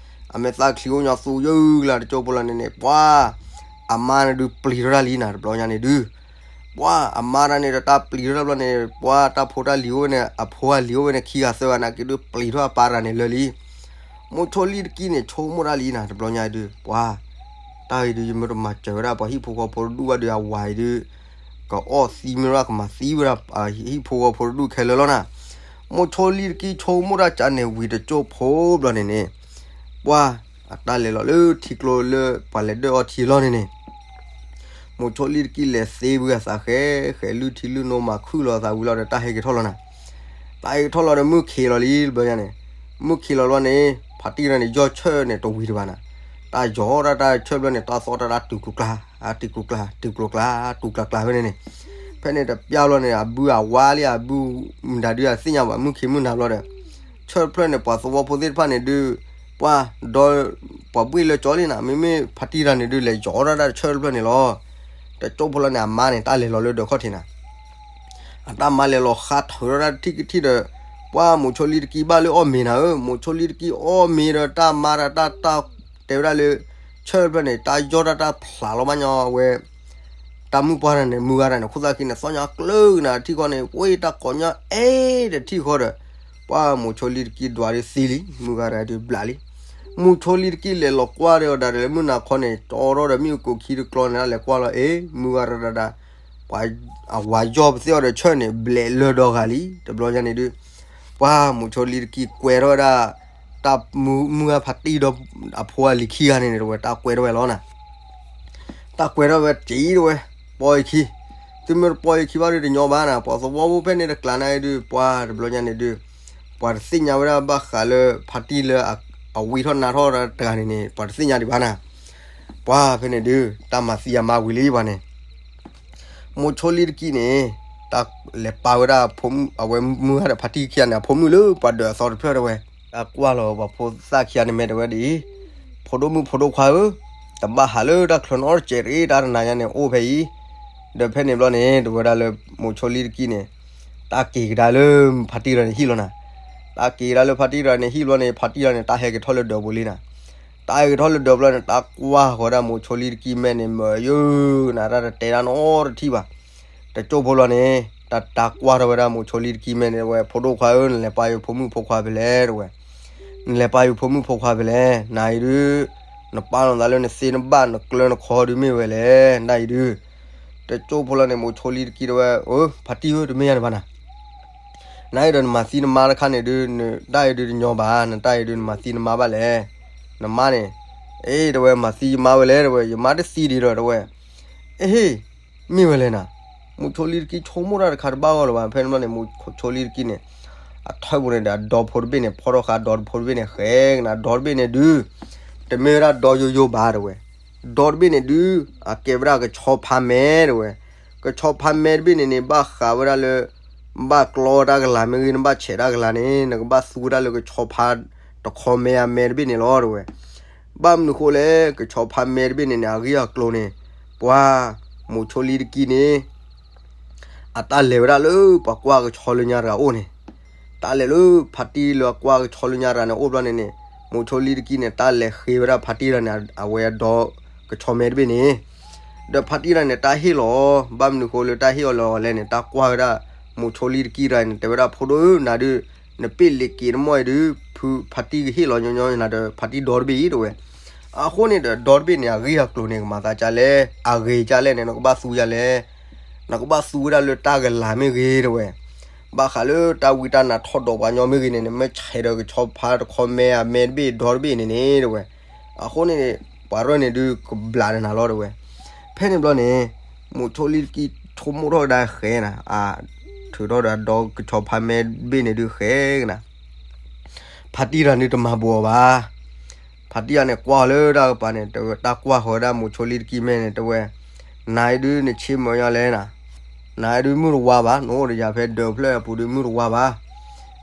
အမဲာ်သၣ်ချံအိၣ်ညီသူယုၢ်ကလါ တကၠိဖိလီၤန့ၣ်န့ၣ် ပှၤ အမါန့ၣ်ဒုးပျံၤထီၣ်တၢ်လံနၤ တဘျီညါန့ၣ်ဒုး ပှၤအမါတဂၤန့ၣ်ဒီး တၢ်ပျံၤထီၣ်တၢ်ဘျီန့ၣ် ပှၤတၢ်ဖိတၢ်လံၤအိၣ်ဝဲန့ၣ် အဖိအလံၤအိၣ်ဝဲန့ၣ် ခံဂၤသၢဂၤနာ်က့ဒုး ပျံၤထီၣ်အပၢ်တဂၤန့ၣ်လၢာ်လံ. မိၤဆိလံတကံန့ၣ် ဆိကမိၣ်တၢ်လံနၤ တဘျီညါဒုး ပှၤ တၢ်အံၤဒုး ယမ့ၢ်တမၤစၢၤဝဲဒၣ် ပှၤဟံၣ်ဖိဃီဖိတဒူၣ်ဘၣ်ဒီး အဝၤအံၤဒုး ကအီၣ်သံမ့ၢ်ဘၣ် ကမၤသံဝဲဒၣ် ဟံၣ်ဖိဃီဖိတဒူၣ်ခဲလၢာ်လီၤနၤ. မိၤဆိလံတကံဆိကမိၣ်တၢ်ကန့ၣ်ဝံၤ တကၠိဖိဘျီန့ၣ်န့ၣ် ပှၤ အတၢ်လဲၤလီၤလၢထံကျိလၢပှၤလဲၤဒၢၣ်အီထံလီၤန့ၣ်န့ၣ် မိၤဆိလံတကံလဲၤသ့ဝံၤအသးဃဲ ဃဲလုၢ်ထံလုၢ်နိမၤခုၣ်လီၤအသးဝံၤလီၤဒီး တၢ်ဟဲက့ၤထီၣ်လီၤနၤ. တၢ်ဟဲက့ၤထီၣ်လီၤဒီး မုၢ်ခံးလီၤလံ တဘျီညါန့ၣ်, မုၢ်ခံးလီၤလီၤန့ၣ် ဖါတံၢ်တဂၤန့ၣ် ယီၢ်ဆၢၣ်န့ၣ်တဝံၤတဘၣ်နၤ. တၢ်ယီၤတၢ်တၢ်ဆၢၣ်ဘျီန့ၣ် တၢ်သီၣ်တၢ်တၢ်တုၤကျိၤကျါ တုၤကျိၤကျါ တုၤကျိၤကျါ တုၤကျိၤကျါဖဲန့ၣ်န့ၣ်, ဖဲန့ၣ်တပျၢ်လီၤန့ၣ် အဘုအဝါလံ အဘုမတၤဒုးအသ့ၣ်ညါဘၣ် မုၢ်ခံးမုၢ်နၤဘျီဒီး ဆၢၣ်တဖျၢၣ်န့ၣ် ပှၤသဝီဖိသ့ၣ်တဖၣ်န့ၣ်ဒုး ပှၤဒီး ပှၤဘှ့ၣ်လၢကၠီလံနၤ မ့မ့ၢ်ဖါတံၢ်တဂၤန့ၣ်ဒုး လဲၤယီၤတၢ်တၢ်ဆၢၣ်တဖျၢၣ်န့ၣ်လီၤ. တကၠိဖိလီၤန့ၣ် အမါန့ၣ် တၢ်လဲၤလီၤလၢဒၢးခီၣ်ထံးနၤ အတၢ်မါလဲၤလီၤဃါထုးထီၣ်တၢ်တထံၣ်ကထံၣ်ဒီး ပှၤမိၤဆိလံတကံဘၣ်လၢအီၣ်မ့ၤနၤဧၢ, မိၤဆိလံတကံအီၣ်မ့ၤဒီးတၢ်မါတၢ်တၢ်တဲဝဲဒၣ်လၢ ဆၢၣ်တဖျၢၣ်န့ၣ် တၢ်ယီၢ်တၢ်တၢ်ဖျးလီၤဘၣ်ညီဝဲ တၢ်မုၢ်ပှၢ်တဂၤန့ၣ် မုၢ်ဂၤတဂၤန့ၣ် ခိၣ်သၣ်ခံန့ၣ် သီၣ်ညီကျၢၤနၤထံၣ်ဃီန့ၣ် ဝဲတၢ်ကိးညီအဲၣ်တထံၣ်ဃီဒီး ပှၤမိၤဆိလံတကံဒွးဒုးသံလံ မုၢ်ဂၤတဂၤဒုးဘျးလံ. မိၤဆိလံတကံလဲၤလီၤကွၢ်ဒီးအီၤဒၣ်ဒီး လၢမုၢ်နၤခီန့ၣ် တီထီၣ်ဒီးမ့ၣ်အူကိးခံတကျီန့ၣ် လဲၤကွၢ်လီၤ အ့ မုၢ်ဂၤတဂၤဒၣ် ပှၤအဝၤယီၢ်ပသ့ၣ်အီၤဒီးဆၢၣ်န့ၣ် ဘျဲးလၢဒီဂၤလံ တဘျီညါန့ၣ်ဒုး ပှၤမိၤဆိလံတကံကွဲထီၣ်ဝဲဒၣ် တၢ်မုၢ်မုၢ်ဂၤဖါတံၢ်ဒီးအဖိအလံၤခံဂၤန့ၣ်န့ၣ် တဝဲတၢ်ကွဲထီၣ်ဝဲလီၤနၤ တၢ်ကွဲထီၣ်ဝဲတံၤတဝဲ ပီအခံ, သုမ့ၢ်တပီအခံဘၣ်ဒုးတညီဘၣ်နၤ ပှၤသဝီဖိဖဲန့ၣ်တကျါနၤဒုး ပှၤတဘျီညါန့ၣ်ဒုး ပှၤတသ့ၣ်ညါဝဲဒၣ်ဘၣ်ဃးလၢဖါတံၢ်လၢအဝံထီၣ်နါထီၣ်တဂၤန့ၣ်န့ၣ် ပှၤတသ့ၣ်ညါဒံးဘၣ်နၤ ပှၤဖဲန့ၣ်ဒုး တၢ်မၤသံအမါဝံၤလံပှၤန့ၣ် မိၤဆိလံတကံန့ၣ် တၢ်လဲၤပာ်ဝဲဒၣ် အဝဲမုၢ်ဂၤဒီးဖါတံၢ်ခံဂၤန့ၣ် အဖိမုၣ်လၢပှၤဒၢးအသီတဖျၢၣ်တဝဲ တၢ်ကွၢ်လီၤပှၤဖိသၣ်ခံဂၤန့ၣ်မ့ၢ်တဝဲဒ်အံၤ, ဖိဒိၣ်မုၣ်ဖိဒိၣ်ခွါဧၢ, တဘၣ်ဟးလၢတၢ်ချၢနီတစဲးတဂ့ၤ တၢ်တနၤညါန့ၣ်အိၣ်ဖဲအံၤ, ဒီးဖဲန့ၣ်ဘျီန့ၣ် တဝဲဒၣ်လၢ မိၤဆိလံတကံန့ၣ် တၢ်က့ၤကဒါလၢဖါတံၢ်တဂၤန့ၣ်ဟံၣ်လီၤနၤ. တၢ်က့ၤကဒါလၢဖါတံၢ်တဂၤန့ၣ်ဟံၣ်ဘျီန့ၣ် ဖါတံၢ်တဂၤန့ၣ် တၢ်ဟဲက့ၤထီၣ်လၢဒၢးပူၤလံနၤ. တၢ်ဟဲက့ၤထီၣ်လၢဒၢးပူၤလီၤန့ၣ် တၢ်ကွၢ်ဃီၤဝဲဒၣ်မိၤဆိလံတကံမဲာ်န့ၣ် မၢယိၤနၤ တၢ်တတဲဒၣ်နီတထံၣ်ဘၣ်. တကၠိၢ်ဖိလီၤန့ၣ် တၢ်တၢ်ကွၢ်ထီၣ်ဝဲဒၣ်မိၤဆိလံတကံမဲာ်န့ၣ် တဝဲ ဖိဒိၣ်ခွါဧၢ, နလဲၤပာ်ယဖိမုၣ်ဖိခွါဖဲလဲၣ် တဝဲ. နလဲၤပာ်ယဖိမုၣ်ဖိခွါဖဲလဲၣ်, နၤအံၤဒုး နပာ်လီၤသးလၢနသ့နဘၣ်နကျၢနခီဒုးမ့ၢ်ဝဲလဲၣ်, နၤအံၤဒုး. တကၠိၢ်ဖိလီၤန့ၣ် မိၤဆိလံတကံတဝဲ, အိ ဖါတံၢ်ဧၢ, တမ့ၢ်ယၤန့ၣ်ဘၣ်နၤ. နၤအံၤဒီးနမၤသံနမါတခါန့ၣ်ဒုး နတၢ်အံၤဒုးတညီဘၣ်, နတၢ်အံၤဒုးနမၤသံနမါဘၣ်လဲၣ်. နမါန့ၣ်, အ့ တဝဲ မၤသံယမါဝဲလဲၣ် တဝဲ, ယမါတသံဒံးဒီး တဝဲ. အ့ဟ့ၣ်, မ့ၢ်ဝဲလဲၣ်နၤ. မိၤဆိလံတကံဆိကမိၣ်တၢ်တခါတဘၣ်ဂီၢ်လၢၤဘၣ်. ဖဲန့ၣ်ဘျီန့ၣ် မိၤဆိလံတကံန့ၣ် အထၢပူၤန့ၣ်ဒီး အဒီဖိတဘ့ၣ်န့ၣ် ဖီထီၣ်ဃာ်ဒီတဖိတဘ့ၣ်န့ၣ် ဃဲကနၤ, ဒီတဘ့ၣ်န့ၣ်ဒုး တမ့ၢ်ဝဲဒၣ်ဒီယိယိဘၣ် တဝဲ. ဒီတဘ့ၣ်န့ၣ်ဒုး အကဲဝဲဒၣ်ကဆီဖါမဲ တဝဲ. ကဆီဖါမဲတဘ့ၣ်န့ၣ်န့ၣ် ဘၣ်ဃးဝဲဒၣ်လၢ ဘၣ်ကျီတၢ်ကလၤမ့ၢ်ဂ့ၤ နဘၣ်ဆဲးတၢ်ကလၤန့ၣ် နကဘၣ်သူဝဲဒၣ်လၢကဆီဖါတခီမဲအမဲတဘ့ၣ်န့ၣ်လီၤ တဝဲ. ဘၣ်မနုၤဃိလဲၣ်, ကဆီဖါမဲတဘ့ၣ်န့ၣ်န့ၣ် အဂ့ၢ်အကျိၤန့ၣ် ပှၤ မိၤဆိလံတကံန့ၣ် အတၢ်လဲၤဝဲဒၣ်လၢပှၤကွၢ်ကဆီလၢညါတဂၤအိၣ်န့ၣ်, တၢ်လဲၤလၢဖါတံၢ်လၢအကွၢ်ကဆီလၢညါတဂၤန့ၣ်အိၣ်ဘျီန့ၣ်န့ၣ်, မိၤဆိလံတကံန့ၣ် တၢ်လဲၤဃ့ဝဲဒၣ်ဖါတံၢ်တဂၤန့ၣ် အဝဲအဒီကဆီမဲတဘ့ၣ်န့ၣ်, ဒီးဖါတံၢ်တဂၤန့ၣ် တၢ်ဟ့ၣ်လီၤအီၤ, ဘၣ်မနုၤဃိလၢတၢ်ဟ့ၣ်အီၤလီၤလဲၣ်န့ၣ် တၢ်ကွၢ်ဝဲဒၣ် မိၤဆိလံတကံတဂၤန့ၣ် တဲဝဲဒၣ် ဖိဒိၣ်ဧၢ, နၤဒုး နပ့ၢ်လ့ၤက့ၤတမီၢ်အံၤဒုး ဖုဖါတံၢ်ကဟ့ၣ်လီၤညီညီနၤဒီး ဖါတံၢ်ဒီတဘ့ၣ်အံၤ တဝဲ. အဃိန့ၣ်ဒီး ဒီတဘ့ၣ်န့ၣ် အဂ့ၢ်အကျိၤန့ၣ် ကမၤသးဒ်လဲၣ်, အဂ့ၤဒ်လဲၣ်န့ၣ် နကဘၣ်သူဒ်လဲၣ်, နကဘၣ်သူဝဲဒၣ်လၢတၢ်ကလၤမ့ၢ်ဂ့ၤ တဝဲ. ဘၣ်ဃးလၢတၢ်ဝံတၢ်နါထီၣ်ဒိးပှၤညီမ့ၢ်ဂ့ၤန့ၣ် နမ့ၢ်ဆဲးဒီးကဆီဖါတခီမဲအမဲတဘ့ၣ်ဒီတဘ့ၣ်န့ၣ်န့ၣ် တဝဲ. အဃိန့ၣ် ပှၤရဲၣ်န့ၣ်ဒုးကဘျးနၤလီၤ တဝဲ. ဖဲန့ၣ်ဘျီန့ၣ် မိၤဆိလံတကံဆိကမိၣ်ထီၣ်ကဒါဃဲနၤ, အ ထုးထီၣ်ဒီးဒီကဆီဖါမဲတဘ့ၣ်န့ၣ်ဒုးဃဲကနၤ ဖါတံၢ်တဂၤန့ၣ်တမၤဘူးအီၤဘၣ်. ဖါတံၢ်တဂၤန့ၣ် ကွၢ်လၢတၢ်ကပၤန့ၣ် တဝဲ တၢ်ကွၢ်ဃီၤဝဲဒၣ်မိၤဆိလံတကံမဲာ်န့ၣ် တဝဲ, နၤအံၤဒုးနဆ့မၢယၤလဲၣ်နၤ, နၤအံၤဒုးမုၢ်တဝါဘၣ်, နအိၣ်ဒီးယၤဖဲဒၢးဖျၢၣ်အပူၤဒုးမုၢ်တဝါဘၣ်,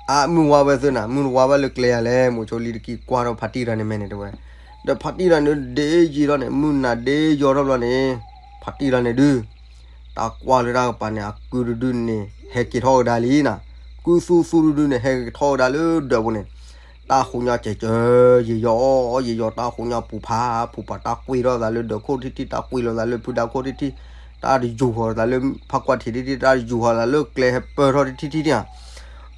အါ မုၢ်ဝါဝဲသ့နၤ, မုၢ်တဝါဘၣ်လၢကျဲယၤလဲၣ်. မိၤဆိလံတကံကွၢ်ထီၣ်ဖါတံၢ်တဂၤန့ၣ်မဲာ်န့ၣ် တဝဲ. ဒီးဖါတံၢ်တဂၤန့ၣ်ဒ့ယံာ်ထီၣ်န့ၣ် မုၢ်နၤဒ့ယံာ်ထီၣ်ဘျီန့ၣ် ဖါတံၢ်တဂၤန့ၣ်ဒုး တၢ်ကွၢ်လၢတၢ်ကပၤန့ၣ် အကုတဒုန့ၣ် ဟဲက့ၤထီၣ်ကဒါလံနၤ, ကုသူသူတဒုန့ၣ် ဟဲက့ၤထီၣ်ကဒါလၢဒၢးပူၤန့ၣ်, တၢ်ဃိးညါစဲးစၢၤ ယံာ်ယီၤ ယံာ်ယီၤ တၢ်ဃိးညါပူၤဖးဖုးပှၤ တၢ်ကွံာ်ထီၣ်သးလၢဒၢးခိၣ်ထံထံ တၢ်ကွံာ်လီၤသးလၢဖုဒါခိၣ်ထံထံ, တၢ်တယူၤဃီၤသးလၢဖးကွၢ်ထံးထံထံ, တၢ်တယူၤဃီၤသးလၢကျဲဟဲပၢၢ်ထီၣ်ထံထံထံဧါ.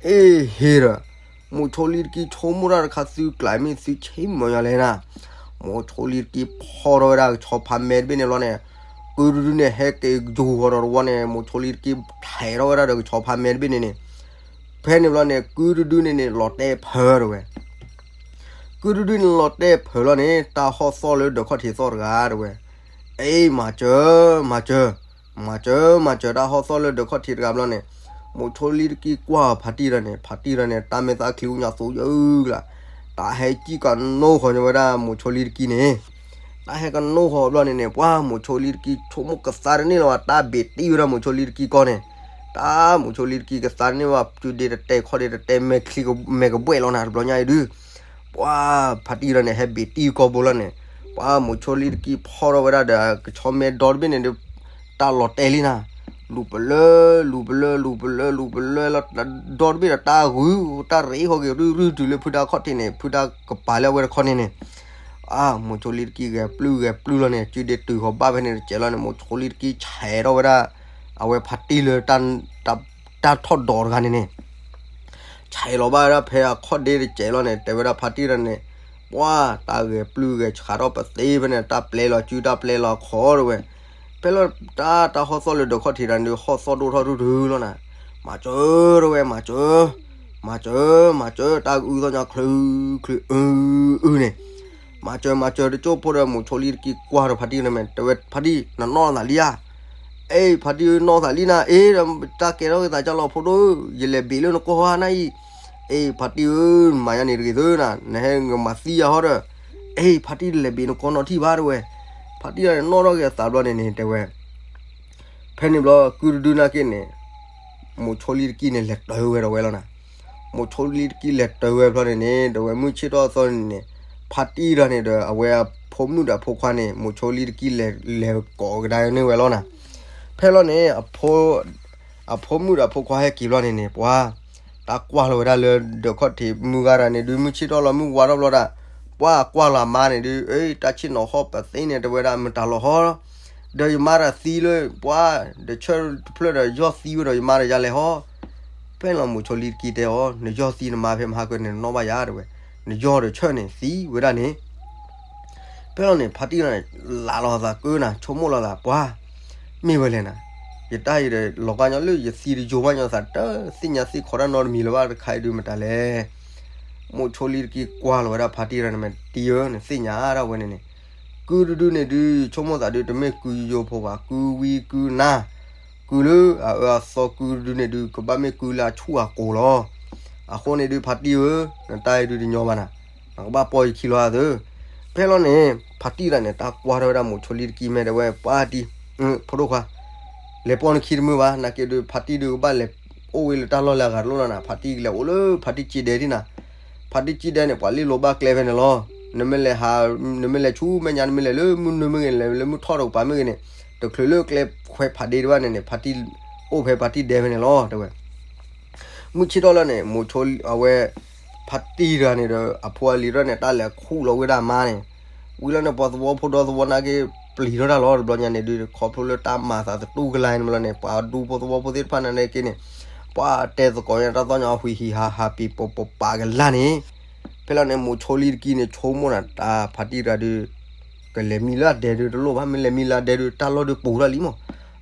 အ့ဟ့ဒီး မိၤဆိလံတကံဆိကမိၣ်တၢ်တခါ သုကျဲမ့ၢ်သုဆ့မၢယၤလဲၣ်နၤ. မိၤဆိလံတကံဖီၣ်ထီၣ်ဝဲဒၣ်ကဆီဖါမဲတဘ့ၣ်န့ၣ်လီၤန့ၣ်, ကုတဒုန့ၣ် ဟဲက့ၤယူၤဃီၤဒီးတဝီန့ၣ် မိၤဆိလံတကံထဲးထီၣ်ဝဲဒၣ်ဒီးကဆီဖါမဲတဘ့ၣ်န့ၣ်န့ၣ်, ဖဲန့ၣ်ဘျီန့ၣ် ကုတဒုန့ၣ်န့ၣ် လီၤတဲာ်ဖၢ တဝဲ. ကုတဒုန့ၣ်လီၤတဲာ်ဖၢလီၤန့ၣ် တၢ်ဟီၣ်သီၣ်လၢဒၢးခီၣ်ထံးသီၣ်တဂၤ တဝဲ. အ့ မၤစၢၤ မၤစၢၤ, မၤစၢၤ မၤစၢၤ တၢ်ဟီၣ်သီၣ်လၢဒၢးခီၣ်ထံးတဂၤဘျီန့ၣ်, မိၤဆိလံတကံကွၢ်ဖါတံၢ်တဂၤန့ၣ် ဖါတံၢ်တဂၤန့ၣ် တၢ်မဲာ်သၣ်ချံအူညါသိယုၢ်ကလး, တၢ်ဟဲကံၣ်ကနိဃီၤညီဝဲဒၣ်မိၤဆိလံတကံန့ၣ်, တၢ်ဟဲကနိဃီၤဘျီန့ၣ်န့ၣ် ပှၤမိၤဆိလံတကံဆိကမိၣ်ကသါတန့ၢ်လၢၤဘၣ်, တၢ်ဘ့ၣ်တံၢ်ဝဲဒၣ်မိၤဆိလံတကံကီၢ်န့ၣ်, တၢ်မိၤဆိလံတကံကသါတန့ၢ်ဘၣ်, စုဒ့တတဲာ်ခီၣ်ဒ့တတဲာ် မဲာ်ချံမဲာ်ကဘှဲၣ်လီၤနၤ တဘျီညါအံၤဒုး ပှၤဖါတံၢ်တဂၤန့ၣ် ဟဲဘ့ၣ်တံၢ်ကီၢ်ဘိလီၤန့ၣ်, ပှၤမိၤဆိလံတကံဖီၣ်ထီၣ်ဝဲဒၣ်ဒီးကဆီမဲဒီတဘ့ၣ်န့ၣ်ဒုး, တၢ်လီၤတဲာ်လံနၤ, လူၤပလၢ လူၤပလၢ လူၤပလၢ လူၤပလၢလီၤ, ဒီတဘ့ၣ်ဒီးတၢ်ဂုၤ တၢ်ရ့ဟီၣ်က့ၤရုၢ်ရုၢ်တုၤလၢဖုဒါခီၣ်ထံးန့ၣ် ဖုဒါကပၤလၢအဝဲတခီန့ၣ်န့ၣ်, အ မိၤဆိလံတကံဂဲၤပျုၢ်ဂဲၤပျုၢ်လီၤန့ၣ် စုဒ့တုၤဃီၤဘၣ်ဖဲန့ၣ်တစဲးလီၤန့ၣ် မိၤဆိလံတကံဆဲးထီၣ်ဝဲဒၣ် အဝဲဖါတံၢ်လၢ တၢ်ထီၣ်ဒိးတဂၤန့ၣ်န့ၣ် ဆဲးလီၤဘၣ်ဝဲဒၣ်ဖဲအခီၣ်ဒ့တစဲးလီၤန့ၣ် တဲဝဲဒၣ်ဖါတံၢ်တဂၤန့ၣ်, ပှၤတၢ်ဂဲၤပျုၢ်ဂဲၤဆးထီၣ်ပသ့ဖဲန့ၣ် တၢ်ပျဲလီၤစုတၢ်ပျဲလီၤခီတဝဲ, ဖဲလၢတၢ်တၢ်ဟီၣ်သီၣ်လၢဒၢးခီၣ်ထံးတဂၤန့ၣ် ဟီၣ်သီၣ်ဒိၣ်ထီၣ်ရုၢ်ရုၢ်လီၤနၤ, မၤစၢၤတဝဲ မၤစၢၤ, မၤစၢၤ မၤစၢၤ တၢ်ကအုသီၣ်ညါချုးချုးအုအုန့ၣ် မၤစၢၤ မၤစၢၤ တကၠိၢ်ဖိဒီးမိၤဆိလံတကံကွၢ်ဒီးဖါတံၢ်န့ၣ်မဲာ် တဲဝဲဖါတံၢ် နနီၢ်သးလံဧါ, အ့ ဖါတံၢ်ဧၢ နီၢ်သးလံနၤ, အ့ ဒီးတၢ်ကဲထီၣ်က့ၤသးကၢ်လီၤဖိဒိၣ်ဧၢ, ယလဲၤဘ့ၣ်လၢနကီၢ်ဟါနၤအံၤ, အ့ ဖါတံၢ်ဧၢ မၤယါန့ၣ်တဂ့ၤသၢနၤ, နဟဲကမၤသံယၤဟီဒီး, အ့ ဖါတံၢ်တလဲၤဘ့ၣ်နကီၢ်နီတထံၣ်ဘၣ်တဲဝဲ, ဖါတံၢ်န့ၣ်နီၢ်ထီၣ်က့ၤအသးဘျီန့ၣ်န့ၣ် တဲဝဲ ဖဲန့ၣ်ဘျီ ကုတဒုနာ်က့န့ၣ် မိၤဆိလံတကံန့ၣ် လဲၤတၢၤဝဲဒီးဝဲလီၤနၤ. မိၤဆိလံတကံလဲၤတၢၤဝဲဖျီန့ၣ်န့ၣ် ဒီးဝဲမုၢ်ဆ့ၣ်ထီၣ်အသီန့ၣ်န့ၣ် ဖါတံၢ်တဂၤန့ၣ်ဒီးအဝဲအဖိမုၣ်ဒီးအဖိခွါန့ၣ် မိၤဆိလံတကံလဲၤ လဲၤကိးကဒါန့ၢ်ဝဲလီၤနၤ. ဖဲလီၤန့ၣ် အဖိမုၣ်ဒီးအဖိခွါဟဲက့ၤဘျီန့ၣ်န့ၣ် ပှၤ တၢ်ကွၢ်လီၤဝဲဒၣ်လၢဒၢးခီၣ်ထံး မုၢ်ဂၤတဂၤန့ၣ်ဒုး မုၢ်ဆ့ၣ်ထီၣ်လီၤ မုၢ်ဝါထီၣ်ဘျီဒၣ်, ပှၤကွၢ်လီၤအမါန့ၣ်ဒုး အ့ တၢ်ဆ့ၣ်နီၤဟီၣ်ပသ့န့ၣ် တဲဝဲဒၣ် မတၤလီၤဟီ ဒီးယမါတဂၤသံလၢ ပှၤ ဒီးဆၢတဖျၢၣ်ဒီးယီၢ်သံဝဲဒီးယမါဒီးယၤလဲၤဟီ ဖဲလီၤမိးဆိလံတကံတဲအီၤ နယီၢ်သံနမါဖဲမဟါကၢန့ၣ် နနီၣ်ဘၣ်ယၤတဲဝဲ, နယီၢ်ဒီးဆၢၣ်န့ၣ်သံဝဲဒၣ်န့ၣ် ဖဲလီၤန့ၣ် ဖါတံၢ်တဂၤန့ၣ် လးလီၤသးကၢနၤ ဆိကမိၣ်လီၤသး ပှၤ မ့ၢ်ဝဲလဲၣ်နၤ, ယတၢ်အံၤဒီးလီၤကါညီလၢယသံတယိာ်ဘၣ်ညီသး တသ့ၣ်ညါသ့ၣ်ခီတၢ်နီတမံၤလၢၤဘၣ်တခါအံၤဒုးမတၤလဲၣ်. မိးဆိလံတကံကွၢ်လီၤဝဲဒၣ်ဖါတံၢ်တဂၤန့ၣ် မ့ၢ်တံၢ်ဧၢ နသ့ၣ်ညါဒၣ်ဝဲန့ၣ်န့ၣ် ကုတဒုန့ၣ်ဒုး ဆိကမိၣ်သးဒုး တမ့ၢ်ကုယိယိဖိဘၣ် ကုဝံကုနါ ကုလၢအအၢအသီ ကုတဒုန့ၣ်ဒုး ကဘၣ်မ့ၢ်ကုလၢအဆူၣ်အကိၤလီၤ. အဃိန့ၣ်ဒုး ဖါတံၢ်ဧၢ နတၢ်အံၤဒုးတညီဘၣ်နၤ, နကဘၣ်ပိာ်ယခံလီၤသၢ. ဖဲလီၤန့ၣ် ဖါတံၢ်တဂၤန့ၣ် တၢ်ကွၢ်ထီၣ်ဝဲဒၣ်မိးဆိလံတကံမဲာ်တဲဝဲ ပှၤတံၢ် ဖိဒိၣ်ခွါ လဲၤပိာ်နခံတမုာ်ဘၣ် နာ်က့ဒုး ဖါတံၢ်ဒုးကဘၣ်လဲၤအိၣ်ဝဲလၢတၢ်လီၢ်လၢအဂၤတလိၣ်လီၤနၤ, ဖါတံၢ်ကလဲၤအိၣ်လၢဖါတံၢ်ကံဒဲဒံးနၤ. ဖါတံၢ်ကံဒဲန့ၣ် ပှၤလ့လိာ်ဘၣ်ကျဲဖဲန့ၣ်လီၤ. နမ့ၢ်လဲၤဟး နမ့ၢ်လဲၤဆူမဲာ်ညါ နမ့ၢ်လဲၤလၢမုၢ်နုာ်မ့ၢ်ဂ့ၤ လဲၤလၢမုၢ်ထီၣ်တကပၤမ့ၢ်ဂ့ၤန့ၣ် တချုးလၢကျဲခွဲးဖးဒ့တဘၣ်န့ၣ်န့ၣ် ဖါတံၢ်အိၣ်ဖဲဖါတံၢ်ဒဲဖဲန့ၣ်လီၤ တဲဝဲ. မုၢ်ဆ့ၣ်ထီၣ်လီၤန့ၣ် မိးဆိအဝဲ ဖါတံၢ်တဂၤန့ၣ်ဒီး အဖိအလံၤထီၣ်န့ၣ် တၢ်လဲၤခူၣ်လီၤဝဲဒၣ်မါန့ၣ်, ဝံၤလီၤန့ၣ် ပှၤသဝီဖိဒီသဝီနာ်က့ ပျံၤထီၣ်တၢ်လီၤ တဘျီညါန့ၣ်ဒုး ခီဖျိလၢတၢ်မၤသးသတူၢ်ကလာ်န့ၣ်ဘျီန့ၣ် ပှၤဒူဖိသဝီဖိသ့ၣ်တဖၣ်နာ်က့န့ၣ် ပှၤတဲသကိးညါတၢ်သီၣ်ညါဟံၣ်ဟံၣ်ဟးဟးပံၤပပာ်ကလာ်န့ၣ်, ဖဲလီၤန့ၣ် မိးဆိလံတကံန့ၣ် ဆိကမိၣ်နၤ တၢ်ဖါတံၢ်တဂၤဒုး ကလဲၤမံလၢအဒဲဒုးတလိၣ်ဘၣ် မ့ၢ်လဲၤမံလၢအဒဲဒုး တၢ်လီၢ်ဒုးပူၤထီၣ်လံမး,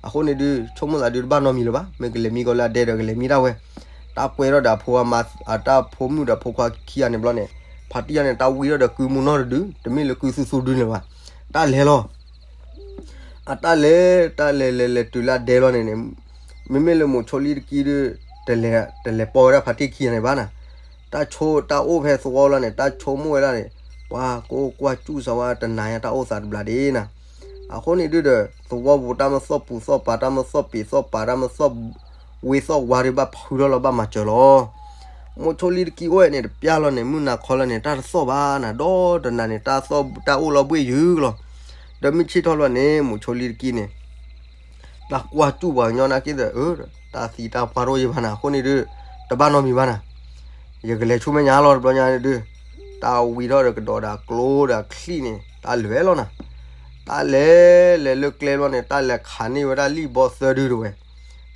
အဃိန့ၣ်ဒုး ဆိကမိၣ်သးဒုးတဘၣ်နီတမံၤလၢၤဘၣ် မ့ၢ်ကလဲၤမံကီးလၢအဒဲဒီးကလဲၤမံဒၣ်ဝဲ, တၢ်ကွဲထီၣ်ဒီးအဖိအမါ အတၢ်ဖိမုၣ်ဒီးဖိခွါခံဂၤန့ၣ်ဘျီန့ၣ် ဖါတံၢ်တဂၤန့ၣ် တၢ်ဝံထီၣ်ဒီးကုမုၢ်နီၢ်တဒု တမ့ၢ်လၢကုသူသူဒုန့ၣ်ဘၣ်, တၢ်လဲၤလီၤ အတၢ်လဲၤ တၢ်လဲၤလဲၤလဲၤတုၤလၢအဒဲလီၤန့ၣ်န့ၣ်, မ့မ့ၢ်လၢမိးဆိလံတကံဒုး တလဲၤ တလဲၤပိာ်ဝဲဒၣ်ဖါတံၢ်ခံဂၤန့ၣ်ဘၣ်နၤ, တၢ်ဆိတၢ်အိၣ်ဖဲသဝီလီၤန့ၣ် တၢ်ဆိကမိၣ်ဝဲဒၣ်န့ၣ် ပှၤကိးကွၢ်စူၣ်စးဝါတနၤညါတၢ်အိၣ်သးတဘျးဒ်နၤ, အဃိန့ၣ်ဒုးဒီး သဝီပူၤတၢ်မ့ၢ်သီၣ်ပူၤသီၣ်ပာ် တၢ်မ့ၢ်သီၣ်ပ့ၤသီၣ်ပာ် တၢ်မ့ၢ်သီၣ်ဝ့သီၣ်ဝါဒုးဘၣ်ဖုထီၣ်လီၤဘၣ်မၤစၢၤလီၤ မိးဆိလံတကံအိၣ်ဝဲန့ၣ် တပျၢ်လီၤန့ၣ် မုၢ်နၤခီလီၤန့ၣ် တၢ်တသီၣ်ဘၣ်နၤ ဒီးတနၤန့ၣ် တၢ်သီၣ် တၢ်အိၣ်လီၤဘှ့ၣ်ယုၢ်လီၤ. ဒီးမုၢ်ဆ့ၣ်ထီၣ်လီၤန့ၣ် မိးဆိလံတကံန့ၣ် တၢ်ကွၢ်စူၣ်ပှၤကညီနာ်က့ဒီး အ တၢ်သံတၢ်ပှၢ်တအိၣ်ယဲၢ်ဘၣ်နၤ အဃိန့ၣ်ဒုး တဘၣ်နီတမံၤဘၣ်နၤ ယကလဲၤဆူမဲာ်ညါလီၤ တဘျီညါန့ၣ်ဒုး တၢ်ဝံထီၣ်ဒီးကဒီးဒီးကျိဒီးချံၣ်န့ၣ် တၢ်လဲၤလီၤနၤ, တၢ်လဲၤ လဲၤလၢကျဲဘျီန့ၣ် တၢ်လဲၤခးန့ၢ်ဝဲဒၣ်လံၣ်ဘီသၢဒုတဝဲ,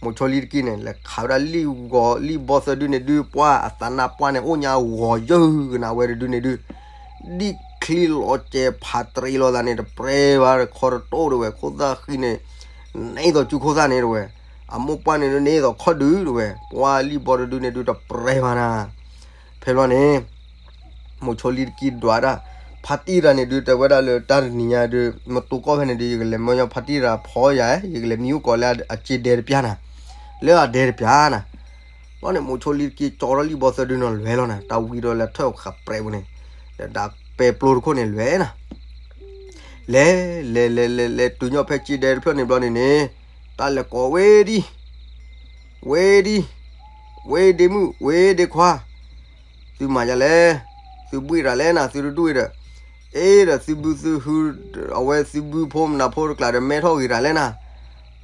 မိးဆိလံတကံန့ၣ် လဲၤခးဝဲဒၣ်လံၣ်ဂီၤလံၣ်ဘီသၢဒုန့ၣ်ဒုး ပှၤအသးနါပှၢ်န့ၣ် အိၣ်ညါဂီၤယၢၢ်ကနၣ်ဝဲတဒုန့ၣ်ဒုး ဒံၣ်ချံလီၤစဲးဖးတရံးလီၤသးန့ၣ် တပြဲၤဘၣ်ဒီးခီတတိၢ်တဝဲ ခိၣ်သၣ်ဃံန့ၣ် န့ၢ်သိးစုခိၣ်သၣ်န့ၣ်တဝဲ, အမိၢ်ပှၢ်န့ၣ်ဒုးန့ၢ်သိးခီၣ်ဒုတဝဲ, ပှၤလံၣ်ဘီတဒုန့ၣ်ဒုးတပြဲၤဘၣ်နၤ, ဖဲလီၤန့ၣ် မိးဆိလံတကံဒွးဒၣ် ဖါတံၢ်တဂၤန့ၣ်ဒုး တဲဝဲဒၣ်လၢတၢ်တနံၤညါဒုး မတူၢ်ကီၢ်ဖဲန့ၣ်ဒုး ယကလဲၤမၢညီဖါတံၢ်တဂၤဖီယၤ ယကလဲၤမံအိၣ်ကိးလၢအစ့ဒဲတပျၢ်နၤ, လၢအဒဲတပျၢ်နၤ, ဘျီန့ၣ် မိးဆိလံတကံကၠီထီၣ်လံၣ်ဘီသၢဒုန့ၣ်လွဲၤလီၤနၤ, တၢ်ဝံဒီးလၢထၢၣ်ဃးပြဲးပူၤန့ၣ်, ဒီးဒၣ်ပဲပျိတခိၣ်န့ၣ်လွဲၤနၤ လဲၤ လဲၤ လဲၤ လဲၤ လဲၤ တုၤညီဖဲစ့ဒဲတဖျၢၣ်န့ၣ်ဘျီန့ၣ်န့ၣ်, တၢ်လဲၤကိးဝဲဒံ ဝဲဒံ ဝဲဒ့မုၣ် ဝဲဒ့ခွါ, သုမၤယၤလဲၣ်, သုဘှံးတၢ်လဲၣ်နၤ သုတဒူၣ်အံၤဒီး, အ့ဒီးသုဘုသုဟု, အဝဲသုဘုဖိမနၤဖိတကျါဒီး မဲထီၣ်ဂ့ၤတၢ်လဲၣ်နၤ,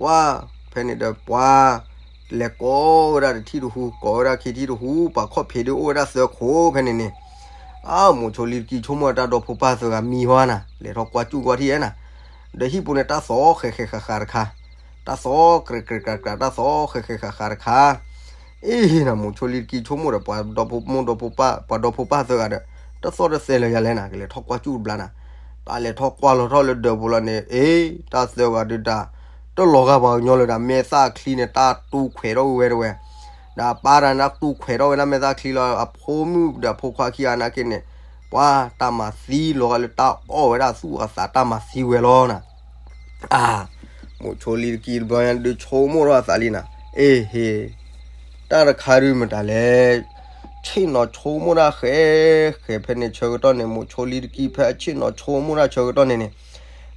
ပှၤ, ဖဲန့ၣ်ဒီးပှၤ လဲၤကိးဝဲဒၣ်တထံၣ်တဟူ ကိးဝဲဒၣ်ခံထံၣ်တဟူ ပှၤခီၣ်ဖံးဒုးအိၣ်ဝဲဒၣ်သၢခိၣ်ဖဲန့ၣ်န့ၣ်, အမိးဆိလံတကံဆိကမိၣ်တၢ်ဒီဖိပၢ်သၢဂၤမံဟီနၤ လဲၤထီၣ်ကွၢ်စူၣ်ကွၢ်ထံၣ်အဲနၤ, ဒီးဟံၣ်ပူၤန့ၣ်တၢ်သီဃဲးဃဲးဃးဃးတခါ, တၢ်သီကြဲးကြဲးကြးကြး တၢ်သီဃဲးဃဲးဃးဃးတခါ အ့ၣ်နၤ မိးဆိလံတကံဆိကမိၣ်ဒီး ပှၤဒီဖိမိၢ်ဒီဖိပၢ် ပှၤဒီဖိပၢ်သၢဂၤဒီး တသီၣ်တသဲလၢၤယၤလဲၣ်နၤ ကလဲၤထီၣ်ကွၢ်စူၣ်တဘျီနၤ, တၢ်လဲၤထီၣ်ကွၢ်လီၤထီၣ်လၢဒၢးပူၤလီၤန့ၣ် အ့ၣ် တၢ်သၢဂၤဒုးတၢ် တလီၤဂာ်ပှၤကညီလၢၤဒီး မဲာ်သၣ်ချံန့ၣ် တၢ်တူၢ်ခွဲးထီၣ်ဝဲတဝဲ, ဒီးပၢ်တၢ်န့ၣ် တၢ်တူၢ်ခွဲးထီၣ်ဝဲဒၣ်မဲာ်သၣ်ချံလီၤ အဖိမုၣ်ဒီးအဖိခွါခံဂၤနာ်က့န့ၣ်, ပှၤတၢ်မၤသံလီၤဂာ်လၢတၢ်အီၣ်ဝဲဒၣ်သူၣ်အသးတၢ်မၤသံဝဲလီၤနၤ အါ, မိးဆိလံတကံတဘျီညါဒုးဆိကမိၣ်ထီၣ်အသးလံနၤ, အ့ၣ်ဟ့ၣ်, တၢ်တခါဒုးမတၤလဲၣ်, ဆ့ၣ်နီၤဆိကမိၣ်တၢ်ဃဲးဃဲးဖဲန့ၣ်ဆၢကတီၢ်န့ၣ် မိးဆိလံတကံဖဲဆ့ၣ်နီၤဆိကမိၣ်တၢ်ဆၢကတီၢ်န့ၣ်န့ၣ်,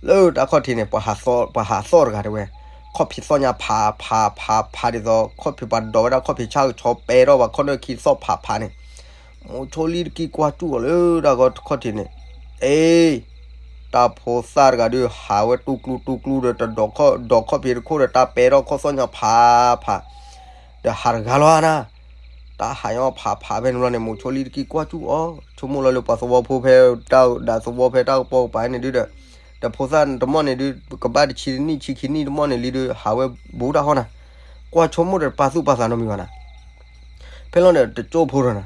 လၢတၢ်ခီၣ်ထံးန့ၣ် ပှၤဟးသီၣ်တဂၤတဲဝဲ, ခီၣ်ဖံးသီၣ်ညါဖးဖးဖးဖးဒ်သိး ခီၣ်ဖံးပှၤဒိးဝဲဒၣ်ခီၣ်ဖံးဆၣ်ကဆီပဲထီၣ်ဘၣ် ခီၣ်နၢၣ်ခံသီၣ်ဖးဖးန့ၣ် မိးဆိလံတကံကွၢ်စူၣ်အီၤလၢတၢ်ဂီၤခီၣ်ထံးန့ၣ်, အ့ၣ်, ဖ တၢ်ဖိသၣ်တဂၤဒုး ဟးဝဲတူၢ်ကျူတူၢ်ကျူဒီး တဒိးခီၣ် ဒိးခီၣ်ဖံးတခိၣ်ဒီး တၢ်ပဲထီၣ်ခီၣ်သီၣ်ညါဖးဖး ဒီးဟးတဂၤလီၤနၤ, တၢ်ဟးညီဖးဖးဖဲန့ၣ်ဘျီန့ၣ် မိးဆိလံတကံၢ်ကွၢ်စူၣ်အီၤ, ဆိကမိၣ်လီၤလၢပှၤသဝီဖိဖဲတၢ်ဒၣ်သဝီဖဲတၢ်ကပီၤကပၤန့ၣ်ဒုးဒီး, ဒီးဖိသၣ်တမီၢ်န့ၣ်ဒုး ကဘၣ်တဆံတနံၣ်ဆံခံနံၣ်တမီၢ်န့ၣ်လံဒုး ဟးဝဲဘူးတၢ်ဃီနၤ, ကွၢ်ဆိကမိၣ်ဒီးတပာ်သူၣ်ပာ်သးနီတမံၤဘၣ်နၤ ဖဲလီၤန့ၣ် တကၠိဖိဒီးနၤ,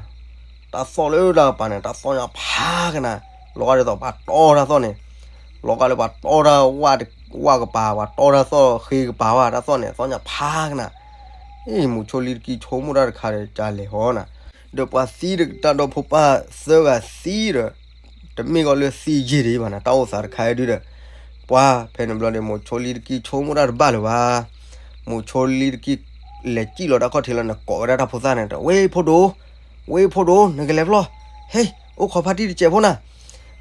တၢ်သီၣ်လၢတၢ်ကပၤန့ၣ် တၢ်သီၣ်ညါဖးကနၤ, လီၤဂာ်ဒ်သိးပှၤတီတၢ်သီၣ်န့ၣ်, လီၤဂာ်လၢပှၤတီတၢ်ဝၣ်ကပၤ ပှၤတီတၢ်သီၣ်ဃ့ကပၤဝဲ တၢ်သီၣ်န့ၣ် သီၣ်ညါဖးကနၤ, အ့ၣ် မိးဆိလံတကံၢ်ဆိကမိၣ်တၢ်တခါဒီး ကလဲၤဟီနၤ, ဒီးပှၤသံဒီးတၢ်ဒီဖိပၢ်သၢဂၤသံဒီး တမ့ၢ်ကီးလၢသံယံာ်ဒံးဘၣ်နၤ တၢ်အိၣ်သးတခါအံၤဒုးဒီး, ပှၤဖဲန့ၣ်ဘျီန့ၣ် မိးဆိလံတကံၢ်ဆိကမိၣ်တၢ်တဘၣ်လၢၤဘၣ်, မိးဆိလံတကံၢ် လဲၤစံၣ်လီၤတၢ်ခီၣ်ထံးလီၤန့ၣ် ကိးဝဲဒၣ်တၢ်ဖိသၣ်န့ၣ် ဝ့ၢ်ဖိဒိၣ်, ဝ့ၢ်ဖိဒိၣ် နကလဲၤဖျီၣ်, ဟ့ၣ် အိၣ်ခိးဖါတံၢ်တစဲးဖိနၤ,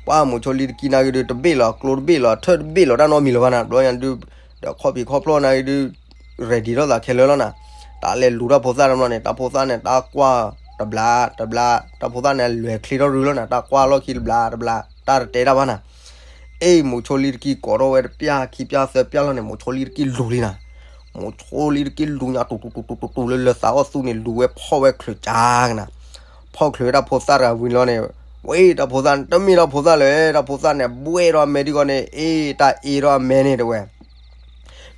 ပှၤမိးဆိလံတကံၢ်နာ်က့ဒုး တဘ့ၣ်လီၤကျိတဘ့ၣ်လီၤ အထၢၣ်တဘ့ၣ်လီၤ တၢ်နီတမံၤလၢၤဘၣ်နၤ ဘျီညါဒုး, ဒီးခီၣ်ဖံးခီၣ်ဖျီၣ်နာ်က့ဒုး ready ထီၣ်သးခဲလၢာ်လီၤနၤ, တၢ်လဲၤလူၤတၢ်ဖိသၣ်တဘျီန့ၣ် တၢ်ဖိသၣ်န့ၣ် တၢ်ကွၢ်တဘျး တဘျး တၢ်ဖိသၣ်န့ၣ် လဲၤချ့ထီၣ်ရူလီၤနၤ တၢ်ကွၢ်လီၢ်ခံတဘျး တဘျး တၢ်တတဲတၢ်ဘၣ်နၤ, အ့ၣ် မိးဆိလံတကံၢ်ကိးထီၣ်ဝဲတပျၢ်ခံပျၢ်သၢပျၢ်လီၤန့ၣ် မိးဆိလံတကံၢ်လူၤလံနၤ, မိးဆိလံတကံၢ်လူၤညါ တူၤတူၤတူၤတူၤတူၤလၢလၢသးအီၣ်သူန့ၣ် လူၤဝဲဖီၣ်ဝဲချုးကၢကနၤ, ဖီၣ်ချုးဝဲတၢ်ဖိသၣ်တဂၤဝံၤလီၤန့ၣ်, ဝ့ၢ် တၢ်ဖိသၣ်န့ၣ် တမ့ၢ်တၢ်ဖိသၣ်လၢၤ တၢ်ဖိသၣ်န့ၣ် ဘှဲၣ်ထီၣ်အမဲဒ်ဂီၢ်န့ၣ် အ့ၣ် တၢ်အ့ၣ်ထီၣ်အမဲန့ၣ်တဝဲ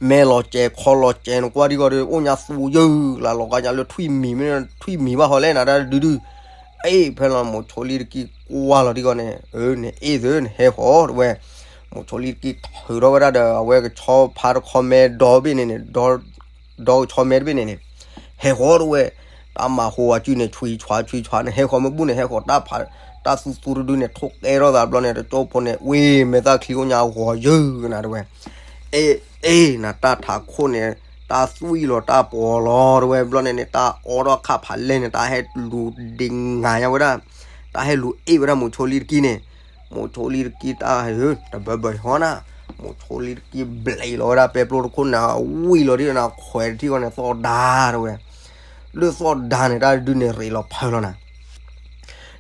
မဲလီၤစဲးခီလီၤစဲးန့ၣ် ကွၢ်ဒ်ဂီၢ်ဒီး အိၣ်ညါသူယုၢ်လၢလီၤဂာ်ညါလၢထွံၣ်မံၤမ့ၢ် ထွံၣ်မံၤဘၣ်ဟီလဲၣ်နၤ တၢ်တဒုဒု, အ့ၣ် ဖဲလီၤမိးဆိလံတကံၢ်ကွၢ်လီၤဒ်ဂီၢ်န့ၣ် အ့ၣ် သု နဟဲဃီၤတဝဲ, မိးဆိလံတကံၢ်ထုးထီၣ်ဝဲဒၣ်ဒီး အဝဲကဆီဖါတခီမဲဒီဘ့ၣ်န့ၣ်န့ၣ် ဒီကဆီမဲတဘ့ၣ်န့ၣ်န့ၣ် ဟဲဃီၤတဝဲ, တၢ်မၤဟူအစုန့ၣ် ဆွံဆွါဆွံဆွါန့ၣ် ဟဲဃီၤမ့ၢ်ဘူၣ်န့ၣ် ဟဲဃီၤတၢ်ဖး တၢ်သူသူတဒုန့ၣ် ထိၣ်ကဲထီၣ်သးဘျီန့ၣ် တကၠိဖိန့ၣ် ဝ့ၢ်မဲာ်သၣ်ချံအိၣ်ညါဂီၤယုၢ်ကနၤတဝဲ, အ့ၣ် အ့ၣ် နတၢ်ထးခိၣ်န့ၣ် တၢ်သွံၣ်လီၤတၢ်ပှီၤလီၤတဝဲ ဘျီန့ၣ်န့ၣ် တၢ်အီထီၣ်ခါဖးလဲၢ်န့ၣ် တၢ်ဟဲလူၤဒ့ငါညါဝဲဒၣ်, တၢ်ဟဲလူၤအ့ၣ်ဝဲဒၣ်မိးဆိလံတကံၢ်န့ၣ်, မိးဆိလံတကံၢ်တၢ်ဟဲ တဘၢဘၢဟီနၤ, မိးဆိလံတကံၢ်ဘျဲးလီၤဝဲဒၣ်ပဲပျိတခိၣ်န့ၣ် ဝံၤလီၤဒ်န့ၣ် ခွဲးတထံၣ်ဃီန့ၣ် သီၣ်ဒါတဝဲ, လၢသီၣ်ဒါန့ၣ် တၢ်တဒုန့ၣ်ရ့းလီၤဖၢလီၤနၤ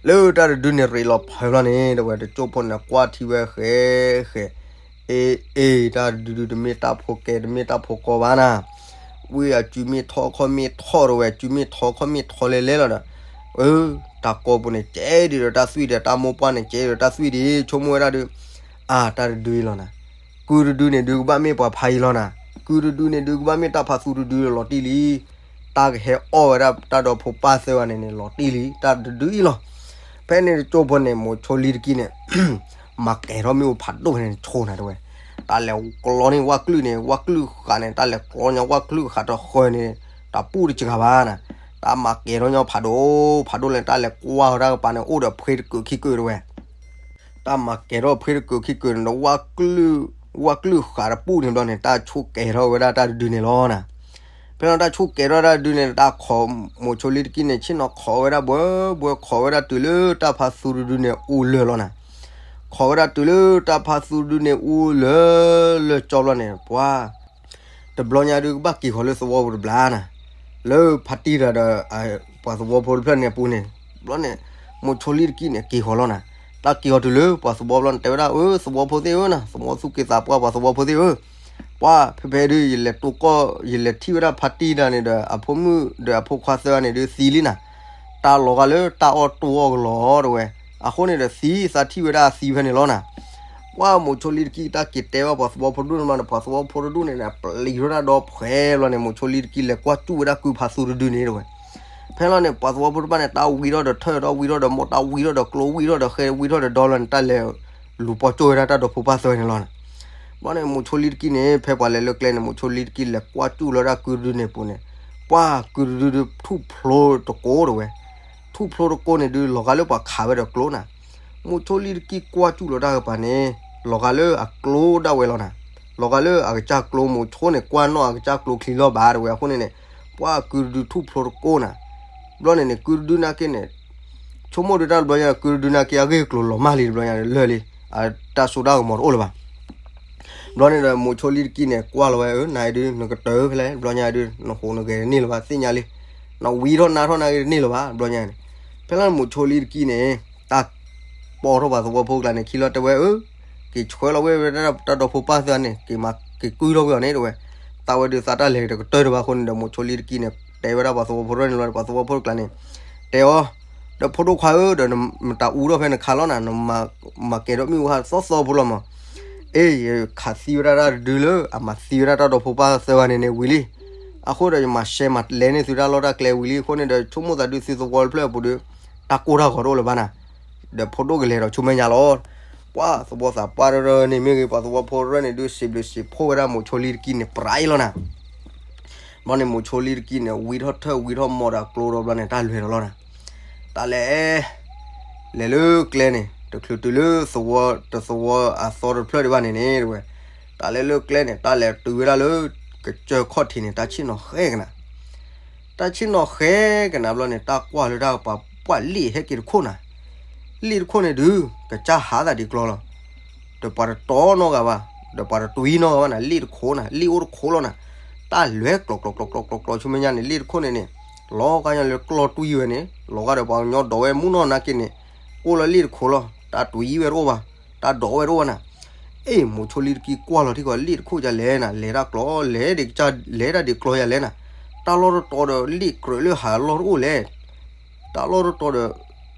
လၢတၢ်တဒုန့ၣ်ရ့းလီၤဖၢလီၤန့ၣ် တဝဲတကၠိဖိန့ၣ် ကွၢ်ထံဝဲဃဲဃဲ, အ့ၣ် အ့ၣ် တၢ်တဒုဒု တမ့ၢ်တၢ်ဖိကဲ တမ့ၢ်တၢ်ဖိကီဘၣ်နၤ, ဝံၤအစုမ့ၢ်ထီၣ်ခီၣ်မ့ၢ်ထီၣ်တဝဲ စုမ့ၢ်ထီၣ်ခီၣ်မ့ၢ်ထီၣ်လဲၤလဲၤလီၤဒီး, အၢ တၢ်ကိးပူၤန့ၣ် ကဲဒ်ဒီးတၢ်သွံၣ်ဒီး တၢ်မိၢ်ပှၢ်န့ၣ် ကဲဒ်ဒီးတၢ်သွံၣ်ဒံး ဆိကမိၣ်ဝဲဒၣ်ဒီး, အါ တၢ်တဒုအံၤလီၤနၤ, ကုတဒုန့ၣ်ဒုးကဘၣ်မ့ၢ်ပှၤဖးအံၤလီၤနၤ, ကုတဒုန့ၣ်ဒုး ကဘၣ်မ့ၢ်တၢ်ဖးသူတဒုလီၤတံၢ်လံ တၢ်ကဟဲအီၣ်ဝဲဒၣ်တၢ်ဒီဖိပၢ်သၢဂၤန့ၣ်န့ၣ် လီၤတံၢ်လံ တၢ်တဒုအံၤလီၤ. ဖဲန့ၣ်တကၠိဖိန့ၣ် မိးဆိလံတကံၢ်န့ၣ် မၤကဲၤထီၣ်မ့ၣ်အူဖးဒိၣ်ဖဲန့ၣ်ဆိနၤတဝဲ, တၢ်လဲၤကျီန့ၢ်ဝၣ်ကလုာ်န့ၣ် ဝၣ်ကလုာ်ဃာ်န့ၣ် တၢ်လဲၤကျီညီဝၣ်ကလုာ်ဃာ်တဃၢၤန့ၣ် တၢ်ပူၣ်တစှၤဘၣ်နၤ, တၢ်မၤကဲၤထီၣ်ညီဖးဒိၣ်ဖးဒိၣ်လဲၣ် တၢ်လဲၤကွၢ်ဝဲတၢ်ကပၤန့ၣ် အိၣ်ဒီးဖှ့တကုာ်ခံကုာ်တဝဲ တၢ်မၤကဲၤထီၣ်ဖှ့တကုာ်ခံကုာ်န့ၣ်ဒီး ဝၣ်ကလုာ် ဝၣ်ကလုာ်ဃာ်တပူၣ်န့ၣ်ဘျီန့ၣ် တၢ်ဆိၣ်ကဲၤထီၣ်ဝဲဒၣ်တၢ်တဒုန့ၣ်လီၤနၤ. ဖဲလီၤတၢ်ဆိၣ်ကဲၤထီၣ်တၢ်တဒုန့ၣ် တၢ်ခိး မိးဆိလံတကံၢ်န့ၣ် ဆ့ၣ်နီၤခိးဝဲဒၣ်ဘှဲဘှဲ ခိးဝဲဒၣ်တုၤလၢတၢ်ဖးသူတဒုန့ၣ် အူလၢာ်လီၤနၤ. ခိးဝဲဒၣ်တုၤလၢတၢ်ဖးသူတဒုန့ၣ် အူလၢာ်လၢာ်ကၠီဘျီန့ၣ် ပှၤ တဘျီညါဒုးကဘၣ်က့ၤဃီၤလၢသဝီပူၤတဘျီနၤ, လၢဖါတံၢ်တၢ်ဒီး ပှၤသဝီဖိတဖျၢၣ်န့ၣ်အပူၤန့ၣ်, ဘျီန့ၣ် မိးဆိလံတကံၢ်န့ၣ် က့ၤဃီၤလီၤနၤ. တၢ်က့ၤဃီၤတုၤလၢပှၤသဝီဘျီန့ၣ် တဲဝဲဒၣ် အၢ သဝီဖိသ့ၣ်ဧၢနၤ, သဝီသူၣ်က့သးပှၢ် ပှၤသဝီဖိသ့ၣ်ဧၢ, ပှၤဖဲဖဲဒုး ယလဲၤတိၢ်ကီၢ် ယလဲၤထံၣ်ဝဲဒၣ်ဖါတံၢ်တၢ်န့ၣ်ဒီး အဖိမုၣ်ဒီးအဖိခွါသၢဂၤန့ၣ်ဒုးသံလံနၤ, တၢ်လီၤဂာ်လၢတၢ်အီၣ်တိၢ်အီၣ်ကလီၤတဝဲ, အဃိန့ၣ်ဒီးသံသးထံၣ်ဝဲဒၣ်အသံဖဲန့ၣ်လီၤနၤ. ပှၤမိးဆိလံတကံၢ်တၢ်က့ၤတဲဘၣ်ပှၤသဝီဖိတဒူၣ်န့ၣ်မးန့ၣ် ပှၤသဝီဖိတဒူၣ်န့ၣ် ပျံၤထီၣ်တၢ်ဒီဖှဲဘျီန့ၣ် မိးဆိလံတကံၢ်လဲၤကွၢ်စူၣ်ဝဲဒၣ်ကုဖးသူတဒုန့ၣ်တဝဲ. ဖဲလီၤန့ၣ် ပှၤသဝီဖိတဖၣ်န့ၣ် တၢ်ဝံထီၣ်ဒီးထၢၣ်ဒီးဝံထီၣ်ဒီးမိၢ် တၢ်ဝံထီၣ်ဒီးကျိဝံထီၣ်ဒီးဃဲဝံထီၣ်ဒီးဒီလီၤန့ၣ် တၢ်လဲၤလူၤပိာ်ကၠိၣ်ဝဲဒၣ်တၢ်ဒီဖိပၢ်သၢဂၤန့ၣ်လီၤနၤ. ဘျီန့ၣ် မိးဆိလံတကံၢ်န့ၣ် ဖဲပှၤလဲၤလၢကျဲန့ၣ် မိးဆိလံတကံၢ်လဲၤကွၢ်စူၣ်လီၤဒၣ်ကုတဒုန့ၣ်ပူၤန့ၣ်, ပှၤကုတဒုဒုးထူၣ်ဖျိတကိးတဝဲ ထူၣ်ဖျိတကိးန့ၣ်ဒုး လီၤဂာ်လၢပှၤခးဝဲဒီးကျိနၤ. မိးဆိလံတကံၢ်ကွၢ်စူၣ်လီၤတၢ်ကပၤန့ၣ် လီၤဂာ်လၢအကျိဒၣ်ဝဲလီၤနၤ. လီၤဂာ်လၢအကစၢ်ကျိ မိးဆိန့ၣ် ကွၢ်နီၣ်အကစၢ်ကျိချံလီၢ်ဘၣ်တဝဲအဃိန့ၣ်န့ၣ်, ပှၤကုတဒုထူၣ်ဖျိတကိးနၤ. ဘျီန့ၣ်န့ၣ် ကုတဒုနာ်က့န့ၣ် ဆိကမိၣ်ဒုးတၢ်တဘျီညါ ကုတဒုနာ်က့အဂ့ၢ်အကျိၤလီၤမၢ်လံတဘျီညါလၢာ်လံ, တၢ်စိတၢ်ကမီၤတအိၣ်လၢၤဘၣ်. ဘျီန့ၣ်ဒီး မိးဆိလံတကံၢ်န့ၣ် ကွၢ်လီၤဝဲ အၢ နၤအံၤဒုး နကတၢၢ်ဖဲလဲၣ် တဘျီညါဒုး နဟူးနဂဲၤတန့ၢ်လၢၤဘၣ် သ့ၣ်ညါလံ. နဝံထီၣ်နါထီၣ်နာ်က့တန့ၢ်လၢၤဘၣ် တဘျီညါန့ၣ်. ဖဲလီၤမိးဆိလံတကံၢ်န့ၣ် တၢ်ပိာ်ထီၣ်ပှၤသဝီဖိကျါန့ၣ် ခံလီၤတဲဝဲ အၢ က့ၤဆှၢလီၤဝဲဝဲဒၣ်တၢ်ဒီဖိပၢ်သၢဂၤန့ၣ် က့ၤမၤက့ၤကွံာ်ထီၣ်ကွံာ်အီၤန့ၣ် တဲဝဲ, သးဝဲဒုးသးတၢ်လဲၤတကတၢၢ်တဘၣ်အဃိန့ၣ်ဒီး မိးဆိလံတကံန့ၣ် တဲဝဲဒၣ်ပှၤသဝီဖိတဖၣ်န့ၣ်လီၤဒီး ပှၤသဝီဖိတကျါန့ၣ် တဲအီၤ, ဒီးဖိဒိၣ်ခွါဧၢ, ဒီးနမတၤအူထီၣ်ဖဲနခါလီၤနၤ, နမၤကဲၤထီၣ်မ့ၣ်အူဟးသီသီဖိလီၤမး, အ့ ယခးသံဝဲဒၣ်တၢ်တဒုလၢ အမၤသံဝဲဒၣ်တၢ်ဒီဖိပၢ်သၢဂၤန့ၣ်န့ၣ်ဝံၤလံ, အဃိဒီးယမၤရှဲမၤလဲန့ၢ်သုတၢ်လီၢ်တၢ်ကျဲဝံၤလံအဃိန့ၣ်ဒီး ဆိကမိၣ်သးဒုးသုသဝီတဖျၢၣ်အပူၤဒီး တၢ်ကိၢ်တၢ်ဂီၤတအိၣ်လၢၤဘၣ်နၤ, ဒီးဖိဒိၣ်ကလဲၤဒီးဆူမဲာ်ညါလီၤ. ပှၤသဝီသးပှၢ်တရၢန့ၣ်မ့ၢ်ဂ့ၤ ပှၤသဝီဖိတရၢန့ၣ်ဒုး စံးဘျုးစံးဖှိၣ်ဝဲဒၣ်မိးဆိလံတကံန့ၣ် ပြးအံၤလီၤနၤ. ဘျီန့ၣ် မိးဆိလံတကံန့ၣ် ဝံထီၣ်ထၢၣ်ဝံထီၣ်မီဒီးကျိဒီးဘျီန့ၣ် တၢ်လဲၤဒီးလီၤနၤ. တၢ်လဲၤ လဲၤလၢကျဲန့ၣ် တချုးတုၤလၢသဝီတသဝီအသီတဖျၢၣ်ဒံးဘၣ်န့ၣ်န့ၣ်တဝဲ, တၢ်လဲၤလၢကျဲန့ၣ် တၢ်လဲၤတုၤဝဲဒၣ်လၢ ကစၢၢ်ခီၣ်ထံးန့ၣ် တၢ်ဆ့ၣ်နီၤဃဲကနၤ တၢ်ဆ့ၣ်နီၤဃဲကနၤဘျီန့ၣ် တၢ်ကွၢ်လၢတၢ်ကပၤ ပှၤလ့ၣ်ဟဲက့ၤတခိၣ်နၤ, လ့ၣ်တခိၣ်န့ၣ်ဒုး ကစၢ်ဟးသးဒ်ကျီလီၤ. ဒီးပှၤတတီနီတဂၤဘၣ်, ဒီးပှၤတတွံနီတဂၤဘၣ်နၤ, လ့ၣ်တခိၣ်နၤ, လ့ၣ်အိၣ်တခိၣ်လီၤနၤ, တၢ်လဲၤကျီကျီကျီကျီကျီဆူမဲာ်ညါန့ၣ် လ့ၣ်တခိၣ်န့ၣ်န့ၣ် လီၤဂာ်ညါလၢကျီတွံဝဲန့ၣ် လီၤဂာ်ဒီးပှၤကညီဒိးဝဲမုၢ်နီၢ်နာ်က့န့ၣ် အိၣ်လၢလ့ၣ်တခိၣ်လီၤ, တၢ်တွံဝဲတအိၣ်ဘၣ်, တၢ်ဒိးဝဲတအိၣ်ဘၣ်နၤ. အ့ၣ် မိးဆိလံတကံကွၢ်လီၤထံကီး လ့ၣ်တခိၣ်ဒ်လဲၣ်နၤ, လဲၤတၢ်ကျီ လဲၤဒ်ကစၢ် လဲၤတၢ်ဒ်ကျီယၤလဲၣ်နၤ, တၢ်လီၢ်တတီၤဒီးလ့ၣ်ကြၢးလၢဟးလီၢ်တအိၣ်လဲၣ် တၢ်လီၢ်တတီၤဒီး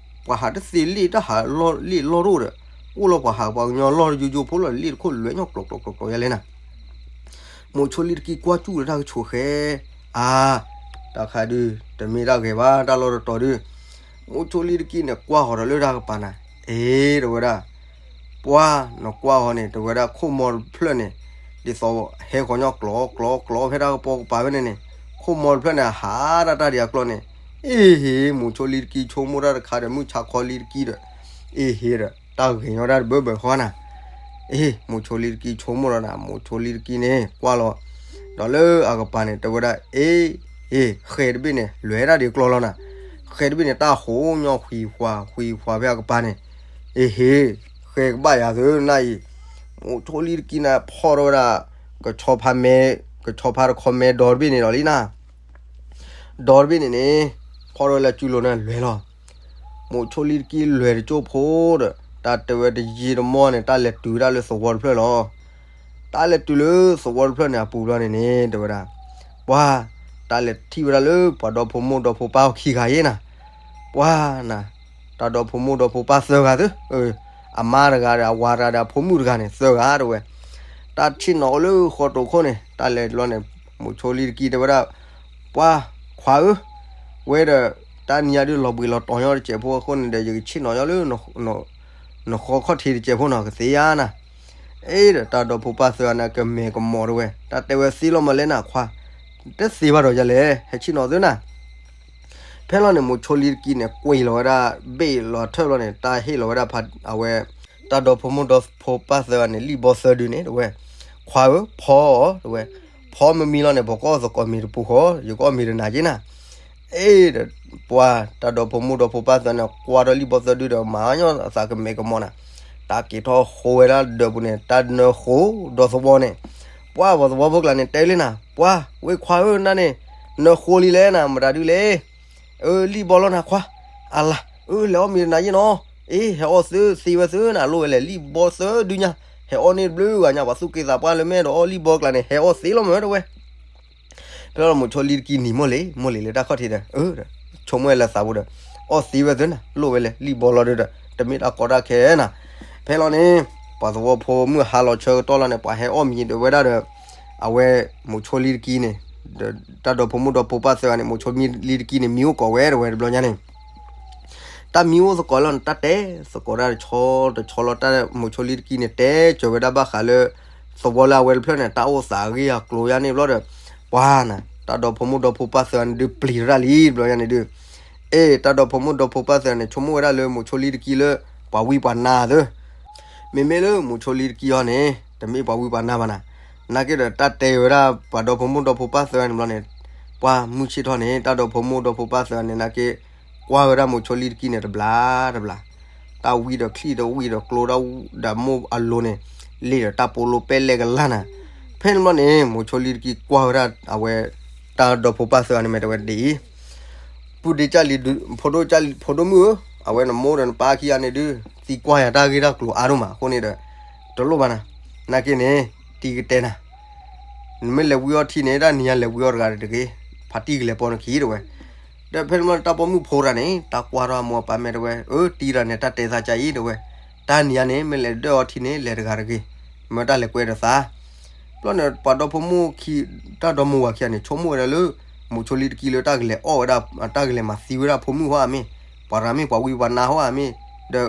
ပှၤဟးတသ့လ့ၣ်တၢ်ဟးလီၢ်လ့ၣ်လီၢ်တအိၣ်ဒီး အိၣ်လီၤပှၤဟးပှၤကညီလီၢ်တယိယိဖိလီၤ လ့ၣ်တခိၣ်လွဲၢ်ညီကျီကျီကျီကျီယၤလဲၣ်နၤ. မိးဆိလံတကံကွၢ်စူၣ်လၢတၢ်ကဆိးဃဲ, အါ, တၢ်ခါဒုး တမ့ၢ်တၢ်ဂဲၤဘၣ် တၢ်လီၢ်တတီၤဒုး, မိးဆိလံတကံန့ၣ် ကွၢ်ဃီၤဒီးလၢတၢ်ကပၤနၤ, အ့ တဲဝဲဒၣ် ပှၤနကွၢ်ဃီၤန့ၣ် တဲဝဲဒၣ်ခိၣ်မီတဖျၢၣ်န့ၣ် ဒ်သိးဟဲဃီၤညီကျီကျီကျီဖဲတၢ်ကပီၤကပၤဖဲန့ၣ်န့ၣ် ခိၣ်မီတဖျၢၣ်န့ၣ် ဟးတၢ်တၢ်ဒံးအကျီန့ၣ်, အ့ဟ့ၣ် မိးဆိလံတကံဆိကမိၣ်တၢ်တခါဒီး မုၢ်ဆါခီလံတကံဒီး, အ့ဟ့ၣ်ဒီး တၢ်ဂ့ၤညီတၢ်တဘၢဘၢဃီနၤ, အ့ မိးဆိလံတကံဆိကမိၣ်လီၤနၤ, မိးဆိလံတကံန့ၣ် ကွၢ်လီၤ ဒီးလၢအကပၤန့ၣ် တဲဝဲဒၣ် အ့ အ့ ဃဲတဘ့ၣ်န့ၣ် လွဲၢ်တၢ်ဒံးကျီလီၤနၤ, ဃဲတဘ့ၣ်န့ၣ် တၢ်ဟိးညီဃံးဃွါဃံးဃွါဖဲအကပၤန့ၣ်, အ့ဟ့ၣ် ဃဲကဘၣ်ယၤသုနၤအံၤ, မိးဆိလံတကံန့ၣ် ဖီၣ်ထီၣ်ဝဲဒၣ် ကဆီဖါမဲ, ကဆီဖါတခီမဲဒီတဘ့ၣ်န့ၣ်ဒီးလံနၤ ဒီတဘ့ၣ်န့ၣ်န့ၣ် ဖီၣ်ထီၣ်ဝဲလၢစုလိၤန့ၣ်လွဲၢ်လီၤ. မိးဆိလံတကံလွဲၢ်တကၠိဖိဒီး တၢ်တဲဝဲတယံာ်တမီၢ်န့ၣ် တၢ်လဲၤတုၤဝဲဒၣ်လၢသဝီတဖျၢၣ်လီၤ. တၢ်လဲၤတုၤလၢသဝီတဖျၢၣ်န့ၣ်အပူၤဘျီန့ၣ်န့ၣ် တဲဝဲဒၣ်, ပှၤ တၢ်လဲၤထံၣ်ဝဲဒၣ်လၢပှၤဒီဖိမိၢ်ဒီဖိပၢ်ခံဂၤယဲနၤ, ပှၤနၤ တၢ်ဒီဖိမိၢ်ဒီဖိပၢ်သၢဂၤသု, အမါတဂၤဒီး အဝၤတဂၤဒီး အဖိမုၣ်တဂၤန့ၣ် သၢဂၤတဲဝဲ, တၢ်ဆ့ၣ်နီၤအိၣ်လၢဃီတိာ်ခိၣ်န့ၣ် တၢ်လဲၤဘျီန့ၣ် မိးဆိလံတကံတဲဝဲဒၣ်, ပှၤခွါဧၢ, ဝဲဒီး တၢ်နံၤညါဒုးလီၤဘှံးလီၤတီၤညီတစဲးဖိအဃိန့ၣ်ဒီး ယကဆ့ၣ်နီၤညီလၢ နဃီခီၣ်ထံးတစဲးဖိနီၤ ကသ့ဧါနၤ, အ့ဒီးတၢ်ဒီဖိပၢ်သၢဂၤန့ၣ် ကမဲာ်ကမီၤတဲဝဲ, တၢ်တဲဝဲသ့လီၤမးလဲၣ်နၤခွါ, တသ့ဘၣ်ဒီးယၤလဲၣ် ဟဲဆ့ၣ်နီၤသုနၤ ဖဲလီၤန့ၣ် မိးဆိလံတကံန့ၣ် ကွံာ်လီၤဝဲဒၣ် ဘ့ၣ်လီၤထၢၣ်လီၤန့ၣ် တၢ်ဟ့ၣ်လီၤဝဲဒၣ်ဖး အဝဲ တၢ်ဒီဖိမိၢ်ဒီဖိပၢ်သၢဂၤန့ၣ် လံၣ်ဘီသၢဒုန့ၣ် တဲဝဲ, ခွါဧၢ ဖီအီၤ တဲဝဲ, ဖီမ့မံလီၤန့ၣ် ပကအီၣ်သကိးမ့ၤတပူၤဃီ ယကအီၣ်မ့ၤတနၤက့နၤ, အ့ဒီး ပှၤတၢ်ဒီဖိမိၢ်ဒီဖိပၢ်သၢဂၤန့ၣ် ကွၢ်ထီၣ်လံၣ်ဘီသၢဒုဒီး မၤညီအသးကမဲာ်ကမီၤနၤ, တၢ်က့ၤထီၣ်ဃိဝဲဒၣ်ဒၢးပူၤန့ၣ် တၢ်နၢဃိဒီသဝီန့ၣ်, ပှၤပှၤသဝီဖိကျါန့ၣ် တဲလံနၤ, ပှၤ ဝဲခွါဧၢ နၤန့ၣ် နၢဃိလံလဲၣ်နၤ မတၤဒုလဲၣ် အၢ လံၣ်ဘီလီၤနၤခွါ, အလၤ အၢ လဲၤအီၣ်မ့ၤတနၤယ့ၣ်နီၤ, အ့ ဟဲအီၣ်သ့ဝဲသ့နၤ လိၣ်ဝဲလဲၣ် လံၣ်ဘီသၢဒုညါ, ဟဲအီၣ်န့ၢ်တဘျုးဂၤညါ ပှၤသူၣ်က့သးပှၢ်လၢမဲာ်ဒီးအီၣ်လံၣ်ဘီကျါန့ၣ် ဟဲအီၣ်သ့လီၤမးတဲဝဲ, ဖဲလီၤမိးဆိလံတကံနံၤမိၢ်လံၤ မိၢ်လံၤလၢတၢ်ခီၣ်ထံးဒီး ဆိကမိၣ်ဝဲလၢသးပူၤဒီး အီၣ်သ့ဝဲသ့နၤ လိၣ်ဝဲလဲၣ် လံၣ်ဘီလီၤဒုဒီး တမ့ၢ်တၢ်ကီတၢ်ခဲနၤ, ဖဲလီၤန့ၣ် ပှၤသဝီဖိမုၢ်ဟါလီၤဆၢကတီၢ်လီၤန့ၣ် ပှၤဟဲအီၣ်မ့ၤဒီးဝဲဒၣ်ဒီး အဝဲမိးဆိလံတကံန့ၣ် ဒီးတၢ်ဒီဖိမိၢ်ဒီဖိပၢ်သၢဂၤန့ၣ် မိးဆိလံတကံန့ၣ် မံအိၣ်ကိးဝဲတဝဲတဘျီညါန့ၣ် တၢ်မံအိၣ်သကိးလီၤန့ၣ် တၢ်တဲသကိးတၢ်တဆီတဆီလီၤ တၢ်မိးဆိလံတကံန့ၣ် တဲစၢၤဝဲဒၣ်ဘၣ်ဃးလၢ သဝီလၢအဝဲတဖျၢၣ်န့ၣ် တၢ်အိၣ်သးအဂ့ၢ်အကျိၤယါန့ၣ်ဘျီဒီး ပှၤနၤ တၢ်ဒီဖိမိၢ်ဒီဖိပၢ်သၢဂၤန့ၣ်ဒုး ပျံၤတၢ်လံတဘျီညါန့ၣ်ဒုး အ့ တၢ်ဒီဖိမိၢ်ဒီဖိပၢ်သၢဂၤန့ၣ် ဆိကမိၣ်ဝဲဒၣ်လၢမိးဆိလံတကံလၢ ပှၤဝံပှၤနါသၢ မ့မ့ၢ်လၢမိးဆိလံတကံအီၤန့ၣ် တမ့ၢ်ပှၤဝံပှၤနါဘၣ်နၤ, နာ်က့ဒီးတၢ်တဲဝဲဒၣ်ပှၤဒီဖိမိၢ်ဒီဖိပၢ်သၢဂၤန့ၣ်ဘျီန့ၣ် ပှၤမုၢ်ဆ့ၣ်ထီၣ်န့ၣ် တၢ်ဒီဖိမိၢ်ဒီဖိပၢ်သၢဂၤန့ၣ် နာ်က့ ကွၢ်ဝဲဒၣ်မိးဆိလံတကံန့ၣ် တဘျီတဘျီ တၢ်ဝံဒီးချံၣ်ဒီးဝံဒီးကျိဒီးမိၢ်အလိၤန့ၣ် လ့ၣ်ဒီးတၢ်ပိလိပဲလဲၣ်ကလါနၤ, ဖဲန့ၣ်ဘျီန့ၣ် မိးဆိလံတကံကွၢ်ဝဲဒၣ် အဝဲ တၢ်ဒီဖိပၢ်သၢဂၤန့ၣ်မ့ၢ်တဲဝဲဒ်အံၤ ပုၢ်ဒ့ကၢ်လံၤ ဖိဒိၣ်ကၢ်လံၤ ဖိဒိၣ်မုၣ်ဧၢ, အဝဲနမိၢ်ဒီးနပၢ်ခံဂၤန့ၣ်ဒုး သံကွၢ်ယၤတၢ်ဂ့ၢ်တၢ်ကျိၤအါဒိၣ်မး အဃိန့ၣ်ဒီး တလိၣ်ဘၣ်နၤ, နာ်က့န့ၣ် တံၤကတဲနၤ, နမ့ၢ်လဲၤဝံအီထံန့ၣ် တၢ်နံၤညါလဲၤဝံအီတဂၤတဂ့ၤ, ဖါတံၢ်ကလဲၤပိာ်နခံတဲဝဲ. ဒီးဖဲန့ၣ်တၢ်ပိာ်မုၣ်ဖိတဂၤန့ၣ် တၢ်ကွၢ်ထီၣ်အမိၢ်အပၢ်မဲာ်တဲဝဲ, အၢ တံၤတဂၤန့ၣ် တၢ်တဲသးကါအံၤတဲဝဲ, တၢ်နံၤညါန့ၣ် မ့ၢ်လဲၤဒၢၣ်အီထံန့ၣ် လဲၤတဂၤတဂ့ၤ, မ့ၢ်တၢ်လဲၤကွဲဒီးသး. ဘျီန့ၣ် ပှၤဒီဖိမိၢ်ခံ, တၢ်ဒီမိၢ်ဝၤခံဂၤန့ၣ် ဆိကမိၣ်ဝဲဒၣ်လၢ မိၤဆိလံတကံလၢတၢ်ကလဲၤအီၣ်ဝဲဒၣ်, တၢ်ကလဲၤမၤသံဝဲဒၣ်ဖိမုၣ်ဟီဧါမ့ၢ်, ပှၤရၤမ့ၢ်ပှၤဝံပှၤနါဟီဧါမ့ၢ်, ဒီး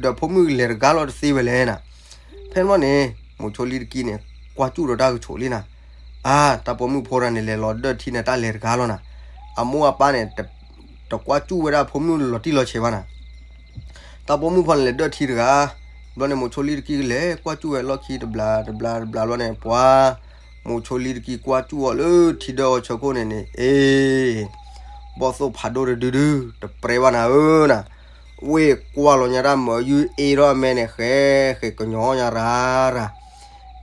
ဒီးဖိမုၣ်လဲၤတဂၤလီၤတသ့ဝဲလဲၣ်နၤ. ဖဲန့ၣ်ဘျီန့ၣ် မိၤဆိလံတကံန့ၣ် ကွၢ်စူၣ်ဒီးတၢ်ကဆိးလံနၤ. အါ တၢ်ပိာ်မုၣ်ဖိတဂၤန့ၣ် လဲၤလီၤဒၢၣ်ထံန့ၣ် တၢ်လဲၤတဂၤလီၤနၤ. အမိၢ်အပၢ်န့ၣ် တကွၢ်စူၣ်ဝဲဒၣ်ဖိမုၣ်လီၤတံၢ်လီၤဆဲးဘၣ်နၤ. တၢ်ပိာ်မုၣ်ဖိန့ၣ် လဲၤဒၢၣ်ထံတဂၤ, ဘျီန့ၣ် မိၤဆိလံတကံကလဲၤကွၢ်စူၣ်ဝဲလီၢ်ခံတဘျီတဘျီတဘျီဘျီန့ၣ် ပှၤ မိၤဆိလံတကံကွၢ်စူၣ်အီၤလၢထံဒၢၣ်အီဆၢခိၣ်န့ၣ်န့ၣ် အ့ ဘီၣ်သိၣ်ဖးဒိၣ်တဒုဒု တပြဲဘၣ်နၤဧၢနၤ. ဝ့ၢ်ကွၢ်လီၤညါတၢ်မၤယူၢ်အ့ထီၣ်အမဲန့ၣ် ဃဲဃဲကညီညါရၤရၤ.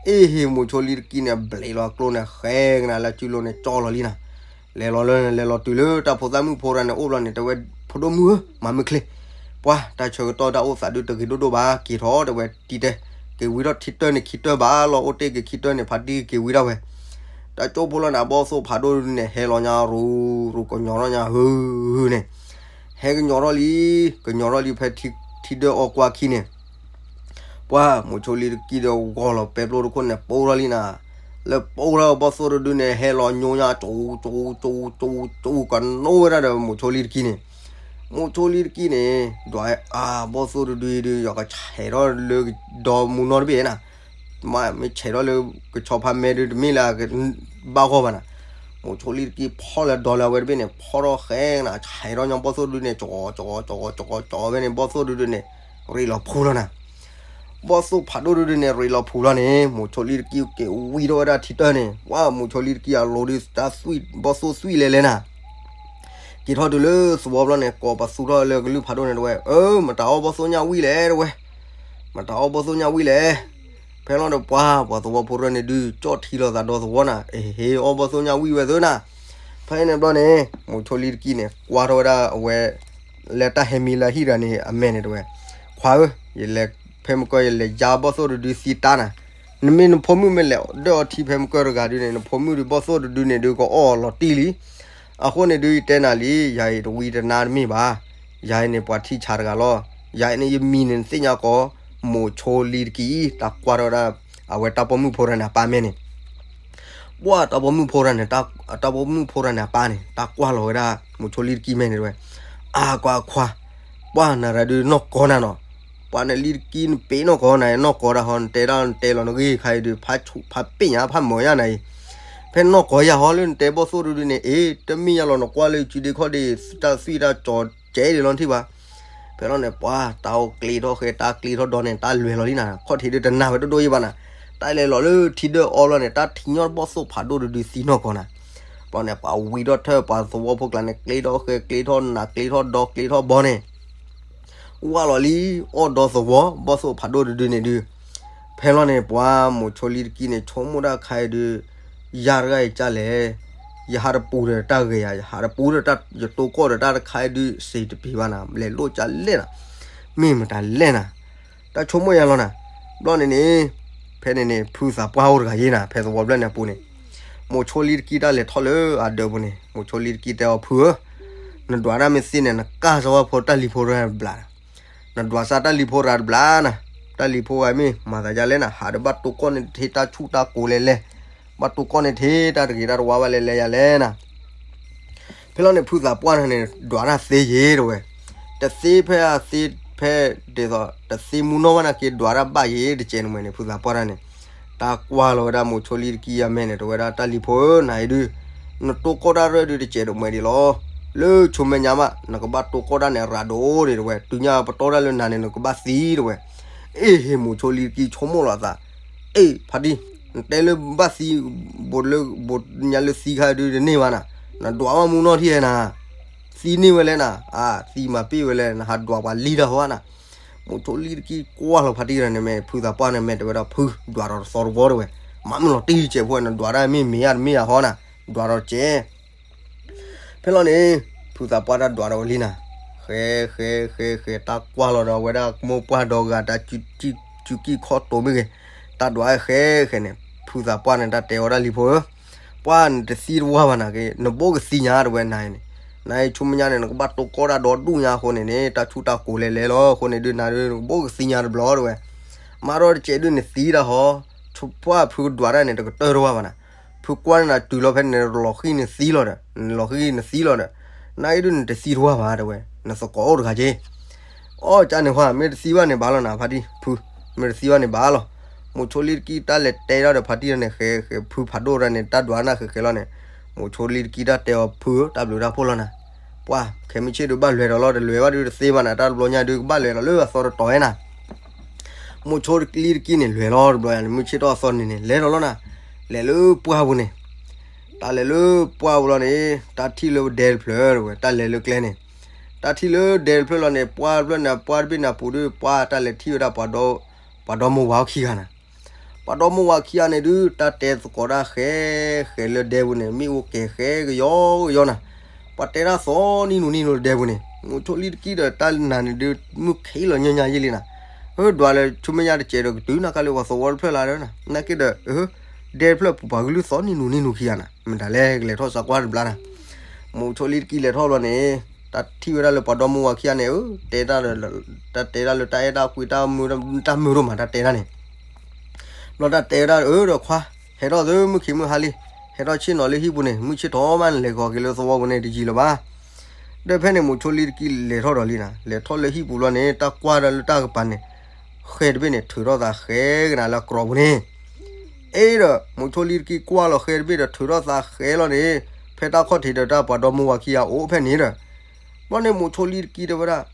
အ့ဟ့ၣ် မိၤဆိလံတကံန့ၣ် ဘျဲးလီၤကျိန့ၣ် ဃဲကနၤလၢစုလိၤန့ၣ် ကၠီလီၤလံနၤ. လဲၤလီၤလၢ လဲၤလီၤတုၤလၢတၢ်ဖိသၣ်မုၣ်ဖိတဂၤန့ၣ်အိၣ်ဘျီန့ၣ် တဲဝဲ, ဖိဒိၣ်မုၣ်ဧၢ မၤမုၢ်ချ့, ပှၤတၢ်ဆၢကတီၢ်တၢ်အိၣ်သးဒုတဂ့ၤဒိၣ်ဒိၣ်ဘၣ် က့ၤထီၣ်တဲဝဲတံၤတဲ, က့ၤဝံထီၣ်ထံတၢၢ်န့ၣ်ခံတၢၢ်ဘၣ်လီၤ အိၣ်တ့ၢ်က့ၤခံတၢၢ်န့ၣ် ဖါတံၢ်က့ၤဝံဒၣ်ဝဲ. တၢ်ကၠိဖိလီၤန့ၣ် ဘီၣ်သိၣ်ဖးဒိၣ်ဒုန့ၣ် ဟဲလီၤညါရူၤရူၤ ကညီထီၣ်ညါဟုၣ်ဟုၣ်န့ၣ်, ဟဲကညီထီၣ်လံ, ကညီထီၣ်လံဖဲထံဒၢၣ်အီကွၢ်ခံန့ၣ် ပှၤ မိၤဆိလံတကံဒီးဂီၤလီၤပဲပျိတခိၣ်န့ၣ် ပိၢ်ထီၣ်လံနၤ. လၢပိၢ်ထီၣ်ဘီၣ်သိၣ်တဒုန့ၣ် ဟဲလီၤညိညါ ကၠူကၠူကၠူကၠူ ကနိဝဲဒၣ်ဒီးမိၤဆိလံတကံန့ၣ်. မိၤဆိလံတကံန့ၣ် ဒွးအါ ဘီၣ်သိၣ်တဒုဒု ယွၤကဆဲးထီၣ်လၢဒီမူနီတဘ့ၣ်နၤ. မ့ၢ်ဆဲးထီၣ်လၢကဆီဖးမဲဒုတမ့ၢ်လၢ ဘၣ်ဂီၢ်ဘၣ်နၤ. မိၤဆိလံတကံဖီၣ်လၢဒီလၢအဝဲတဘ့ၣ်န့ၣ် ဖီၣ်ထီၣ်ဃဲနၤ ဆဲးထီၣ်ညါဘီၣ်သိၣ်တဒုန့ၣ် ကၠီကၠီကၠီကၠီကၠီဝဲန့ၣ် ဘီၣ်သိၣ်တဒုန့ၣ် ရ့းလီၤဖူးလီၤနၤ. ဘီၣ်သိၣ်ဖးဒိၣ်တဒုန့ၣ် ရ့းလီၤဖူးလီၤန့ၣ် မိၤဆိလံတကံက့ၤဝံထီၣ်ဝဲဒၣ်ထံတၢၢ်န့ၣ် ပှၤမိၤဆိလံတကံအလိၤဒု တၢ်သွံၣ် ဘီၣ်သိၣ်သွံၣ်လဲၤလဲၤနၤ. က့ၤထီၣ်တုၤလၢသဝီဘျီန့ၣ် ကိးပသူထီၣ်လၢကလုၢ်ဖးဒိၣ်န့ၣ်တဲဝဲ, အၢ မတၤအီၣ်ဘီၣ်သိၣ်ညၣ်ဝံၣ်လဲၣ်တဲဝဲ, မတၤအီၣ်ဘီၣ်သိၣ်ညၣ်ဝံၣ်လဲၣ်. ဖဲလီၤဒီးပှၤ ပှၤသဝီဖိရၢန့ၣ်ဒု ကၠီၣ်ထံလီၤသးဒီသဝီနၤ, အ့ဟ့ၣ်အီၣ်ဘီၣ်သိၣ်ညၣ်ဝံၣ်ဝဲသ့နၤ. ဖဲန့ၣ်ဘျီန့ၣ် မိၤဆိလံတကံန့ၣ် ကွၢ်ထီၣ်ဝဲဒၣ်အဝဲ လၢတၢ်ဟဲမံလၢဟံၣ်တဂၤန့ၣ် အမဲာ်န့ၣ်တဲဝဲ, ခွါဧၢ, ယလဲၤ ဖဲမုၢ်ကီၢ်ယလဲၤယါဘီၣ်သိၣ်တဒုသံတၢ်နၤ. နမ့ၢ်နဖိမုၣ်မ့ၢ်လဲၤဒၢၣ်အီထံဖဲမုၢ်ကီၢ်တဂၤဒုန့ၣ် နဖိမုၣ်ဒုဘီၣ်သိၣ်တဒုန့ၣ်ဒုကအီၣ်လီၤတံၢ်လံ. အဃိန့ၣ်ဒုယတဲနၤလံ, ယၤအံၤတဝံတနါတမ့ၢ်ဘၣ်. ယၤအံၤန့ၣ်ပှၤထံၣ်ဆးတဂၤလီၤ. ယၤအံၤန့ၣ်ယမံၤန့ၣ်နသ့ၣ်ညါကီး, မိၤဆိလံတကံအံၤ တၢ်ကွၢ်ထီၣ်ဝဲဒၣ် အဝဲတၢ်ပိာ်မုၣ်ဖိတဂၤန့ၣ်အပၢ်မဲာ်န့ၣ် ပှၤတၢ်ပိာ်မုၣ်ဖိတဂၤန့ၣ်, တၢ်ပိာ်မုၣ်ဖိတဂၤန့ၣ်အပၢ်န့ၣ် တၢ်ကွၢ်လီၤဝဲဒၣ် မိၤဆိလံတကံမဲာ်န့ၣ်တဲဝဲ, အါခွါခွါ, ပှၤနၤရၤဒုနီၢ်ကီၢ်နၤနီၤ, ပှၤနလံတကံနပ့ၤနီၢ်ကီၢ်နၤ, နီၢ်ကီၢ်တၢ်ဟီ နတဲဒၣ်နတဲလီၤနဂ့ၢ်ခါအံၤဒု ဖးပ့ၣ်ညါဖးမၢၤညါနၤအံၤ, ဖဲနီၢ်ကီၢ်ယၤဟီလၢနတဲဘီၣ်သိၣ်တဒုန့ၣ် အ့ တမ့ၢ်ယၤလီၤ နကွၢ်လၢစုဒ့ခီၣ်ဒ့ တၢ်သွံၣ်တၢ်ကၠီၤကဲဒံးလီၤထံၣ်ဘၣ်. ဖဲလီၤန့ၣ် ပှၤတၢ်အိၣ်ကျ့ထီၣ်ဃဲ တၢ်ကျ့ထီၣ်ဒီန့ၣ် တၢ်လဲၤလီၤလံနၤ, ခီၣ်ထံးဒုတနၢ်ဝဲဒိၣ်ဒိၣ်ယံၤဘၣ်နၤ, တၢ်လဲၤလီၤလၢထံဒၢၣ်အီဘျီန့ၣ် တၢ်ထံၣ်ညီဘီၣ်သိၣ်ဖးဒိၣ်တဒုသံနီၢ်ကီၢ်နၤ. ဘျီန့ၣ် ပှၤဝံထီၣ်ထၢၣ် ပှၤသဝီဖိကျါန့ၣ် ကျ့ထီၣ်ဃဲ ကျ့ထီၣ်နး ကျ့ထီၣ်ဒီ ကျ့ထီၣ်ဘီန့ၣ် ဝၢ်လီၤလံ အီၣ်ဒီသဝီ ဘီၣ်သိၣ်ဖးဒိၣ်တဒုန့ၣ်ဒု. ဖဲလီၤန့ၣ် ပှၤမိၤဆိလံတကံန့ၣ် ဆိကမိၣ်တၢ်ခါအံၤဒု ယၤတဂၤအံၤကၢ်လဲၣ်, ယဟးတပူၤဒီးတၢ်ဂဲၤယၤ, ယဟးတပူၤဒီးတၢ် ယတိၢ်ကီၢ်ဒီးတၢ်တခါအံၤဒု စ့တပံၤဘၣ်နၤ, လဲၤလိၣ်ကၢ်လဲၣ်နၤ, မ့ၢ်မတၤလဲၣ်နၤ, တၢ်ဆိကမိၣ်ယၤလီၤနၤ. ဘျီန့ၣ်န့ၣ် ဖဲန့ၣ်န့ၣ် ဖုသးပှၢ်အိၣ်တဂၤယ့နၤ ဖဲသဝီဖျၢၣ်န့ၣ်အပူၤန့ၣ်, မိၤဆိလံတကံတၢ်လဲၤထီၣ်လၢအဒၢးပူၤန့ၣ် မိၤဆိလံတကံတဲအီၤ ဖုဧၢ, နဒွးတၢ်မ့ၢ်သ့န့ၣ် နကၢ်စၢၤဝဲဖိတၢ်လံၤဖိတဘျး နဒွးစၢ်တၢ်လံၤဖိရၤတဘျးနၤ, တၢ်လံၤဖိဂၤမ့ၢ်မၤသးဒ်လဲၣ်နၤ, ဟးဒီးဘၣ်တိၢ်ကီၢ်န့ၢ်တထ့တၢ်ဆူၣ်တၢ်ကိၤလဲၣ်လဲၣ်, ဘၣ်တိၢ်ကီၢ်န့ၢ်တထ့တၢ်တဂ့ၤတၢ်တဝါဘၣ်လဲၣ်လဲၣ်ယၤလဲၣ်နၤ. ဖဲလီၤန့ၣ် ဖုသးပှၢ်န့ၣ် ဒွးတၢ်သ့ယ့ၤတဲဝဲ, တသ့ဖဲအသ့ဖဲဒ်သိး တသ့မူနီၢ်ဘၣ်နာ်က့ ဒွးတၢ်ဘၣ်ယ့ၤတကဲးန့ၣ်မ့ၢ်န့ၣ် ဖုသးပှၢ်တၢ်န့ၣ် တၢ်ကွၢ်လီၤဝဲဒၣ်မိၤဆိလံတကံအမဲာ်န့ၣ် တဲဝဲဒၣ် တၢ်လံၤဖိဧၢ နၤအံၤဒု နတိၢ်ကီၢ်တၢ်ရၢၢ်ဒုတကဲးဒိၣ်မးဒံးလီၤ. လၢဆိမဲာ်ညါမး နကဘၣ်တိၢ်ကီၢ်တၢ်န့ၣ် ရၤဒိၣ်ဒံးတဲဝဲ, တုၤညါပတီၢ်တၢ်လၢနၤန့ၣ် နကဘၣ်သံတဲဝဲ. အ့ဟ့ၣ် မိၤဆိလံတကံဆိကမိၣ်လီၤအသး, အ့ ဖါတံၢ် နတဲလၢဘၣ်သံ ဘိးလၢ ဘိးညါလၢသံခါဒုတန့ၢ်ဘၣ်နၤ, နဒွးဘၣ်မူနီၢ်ထံၣ်ဧါနၤ, သံန့ၢ်ဝဲလဲၣ်နၤ, အါ သံမၤပ့ၢ်ဝဲလဲၣ် နဟးဒွးပှၤလံတၢ်ဟီနၤ. မိၤဆိလံတကံကွၢ်လီၤဖါတံၢ်တဂၤန့ၣ်မ့ၢ် ဖုသးပှၢ်န့ၣ်မ့ၢ်တဲဝဲဒၣ် ဖု ဒွးဒီးတသီတဝီတဲဝဲ, မ့မ့ၢ်လီၤတံၢ်တစဲးဖိ နဒွးတၢ်မ့ၢ်မ့ၢ်ဧါတမ့ၢ်ဧါဟီနၤ, ဒွးဒီးတစဲး ဖဲလီၤန့ၣ် ဖုသးပှၢ်တၢ်ဒွးဒီးဝဲလံနၤ, ဃဲ ဃဲ ဃဲ ဃဲ တၢ်ကွၢ်လီၤဒီးဝဲဒၣ်မိၢ်ပှၢ်ဒီဂၤတၢ်စုတံၢ် စုကံၢ်ခီၣ်တိၤမ့ၢ်ဂ့ၤ, တၢ်ဒွးဃဲဃဲန့ၣ်, ဖုသးပှၢ်န့ၣ် တၢ်တဲအီၤဒၣ်လံဖိဧၢ, ပှၢ်နတသံတဝါဘၣ်နာ်က့, နဘိကသံညါတဝဲနၤန့ၣ်, နဆူမဲာ်ညါန့ၣ် နကဘၣ်တိၢ်ကီၢ်တၢ်ဒီဒူၣ်ညါအဃိန့ၣ်န့ၣ် တၢ်ဆူၣ်တၢ်ကိၤလဲၤလဲၤလီၤအဃိန့ၣ်ဒုး နၤဒုး နကဘိကသံညါတဘျီတဝဲ, မၤထီၣ်တစဲးဒုးနသံတၢ်ဟီ, ဆူပှၢ်ဖုကဒွးတၢ်န့ၣ် တကတၢၢ်တဝါဘၣ်နၤ, ဖုကွၢ်န့ၣ်နၤတုၤလီၤဖဲန့ၣ် နလီၤဃံနသံလီၤဒီး, နလီၤဃံနသံလီၤဒီး, နၤအံၤဒုးနတသံတဝါဘၣ်တဝဲ, နသကိးအိၣ်တဂၤက့ အီၣ်ကန့ၣ်ဟါ မ့ၢ်တသံဘၣ်န့ၣ်ဘၣ်လီၤနၤ ဖါတံၢ်, ဖု, မ့ၢ်တသံဘၣ်န့ၣ်ဘၣ်လီၤ. မိၤဆိလံတကံၢ်တၢ်လဲၤတဲဒၣ်ဒီးဖါတံၢ်န့ၣ် ဃဲဃဲဖုဖးဒိၣ်တၢ်န့ၣ် တၢ်ဒွးနၢ်ဃဲဃဲလီၤန့ၣ်, မိၤဆိလံတကံၢ်တၢ်တဲအီၤဖုဧၢ တၢ်ဘျုးတၢ်ဖှိၣ်လီၤနၤ, ပှၢ်ခဲမုၢ်ဆ့ၣ်ဒုးဘၣ်လဲၤဒီးလီၤ တလဲၤဘၣ်ဒုးတသ့ဘၣ်နၤ တၢ်တဘျီညါဒုးကဘၣ်လဲၤဒီးလၢအသီတတီၤဝဲနၤ မိၤဆိလံတကံၢ်န့ၣ် လဲၤလီၤတဘျီယၤန့ၣ် မုၢ်ဆ့ၣ်ထီၣ်အသီန့ၣ်န့ၣ် လဲၤဒီးလီၤနၤ, လဲၤလၢပှၢ်ပူၤန့ၣ်, တၢ်လဲၤလၢပှၢ်ပူၤလီၤန့ၣ် တၢ်ထံၣ်လၢဒဲတဖျၢၣ်တဝဲ တၢ်လဲၤလၢကျဲန့ၣ်, တၢ်ထံၣ်လၢဒဲတဖျၢၣ်လီၤန့ၣ် ပှၢ်တဖျၢၣ်န့ၣ် ပှၢ်တဘ့ၣ်န့ၣ်အပူၤဒုး ပှၢ်တၢ်လဲၤထံၣ်ဝဲဒၣ် ပှၤဒီမါဝၤခံဂၤနၤ, ပှၤဒီမါဝၤခံဂၤန့ၣ်ဒုး တၢ်တဲသကိးတၢ်ဃဲဃဲလၢဒဲပူၤန့ၣ် မ့ၣ်အူကဲၤဃဲကယီကယီနၤ, ပှၤတဲတၢ်သီနံၤနူၤနံၤနူၤလၢဒဲပူၤန့ၣ် မိၤဆိလံတကံၢ်ဒီးတၢ်နၤန့ၣ်ဒုး မုၢ်ခံးလီၤညီညီယံာ်လံနၤ, အၢ ဒွးလၢဆူမဲာ်ညါတစဲးဒီးကတုၤနၤကါလၢပှၤသဝီတဖျၢၣ်လၢ်ဒီးနၤ နာ်က့ဒီး အၢ ဒဲတဖျၢၣ်ပူၤပှၤကလုၢ်သီနံၤနူၤနံၤနူၤခံဂၤနၤ မတၤလဲၣ်ကလဲၤထီၣ်စးကွၢ်တဘျါနၤ, မိၤဆိလံတကံၢ်လဲၤထီၣ်ဘျီန့ၣ်, တၢ်ထံၣ်ဝဲဒၣ်လၢပှၤဒီမါဝၤခံဂၤန့ၣ် အၢ တဲတၢ်လၢ, တၢ်တဲဒၣ်လၢတၢ်အဲၣ်တၢ်ကွံ တၢ်မုာ်ဒိၣ်မး တၢ်တဲဒၣ်န့ၣ် ဘျီတၢ်တဲဝဲဒၣ်အၢဒီးခွါ, ဟဲထီၣ်သုမုၢ်ခံးမုၢ်ဟါလံ, ဟဲထီၣ်ဆ့ၣ်နီၤလၢဟံၣ်ပူၤန့ၣ် မုၢ်ဆ့ၣ်ထီၣ်မးနလဲၤဂီၤက့ၤလၢသဝီပူၤန့ၣ်တယံာ်လၢၤဘၣ်, ဒီးဖဲန့ၣ်မိၤဆိလံတကံၢ်လဲၤထီၣ်ဒီးလံနၤ လဲၤထီၣ်လၢဟံၣ်ပူၤလီၤန့ၣ် တၢ်ကွၢ်ဒီးလၢတၢ်ကပၤန့ၣ်, ဃဲတဘ့ၣ်န့ၣ် ထုးထီၣ်သးဃဲကနၤလၢအကြီပူၤန့ၣ် အ့ဒီး မိၤဆိလံတကံၢ်ကွၢ်လီၤဃဲတဘ့ၣ်ဒီးထုးထီၣ်သးဃဲလီၤန့ၣ်, ဖဲတၢ်ခီၣ်ထံးဒီးတၢ်ပှၤဒီမါဝၤခံဂၤအိၣ်ဖဲန့ၣ်ဒီး, ဘျီန့ၣ်မိၤဆိလံတကံၢ်တဲဝဲဒၣ်,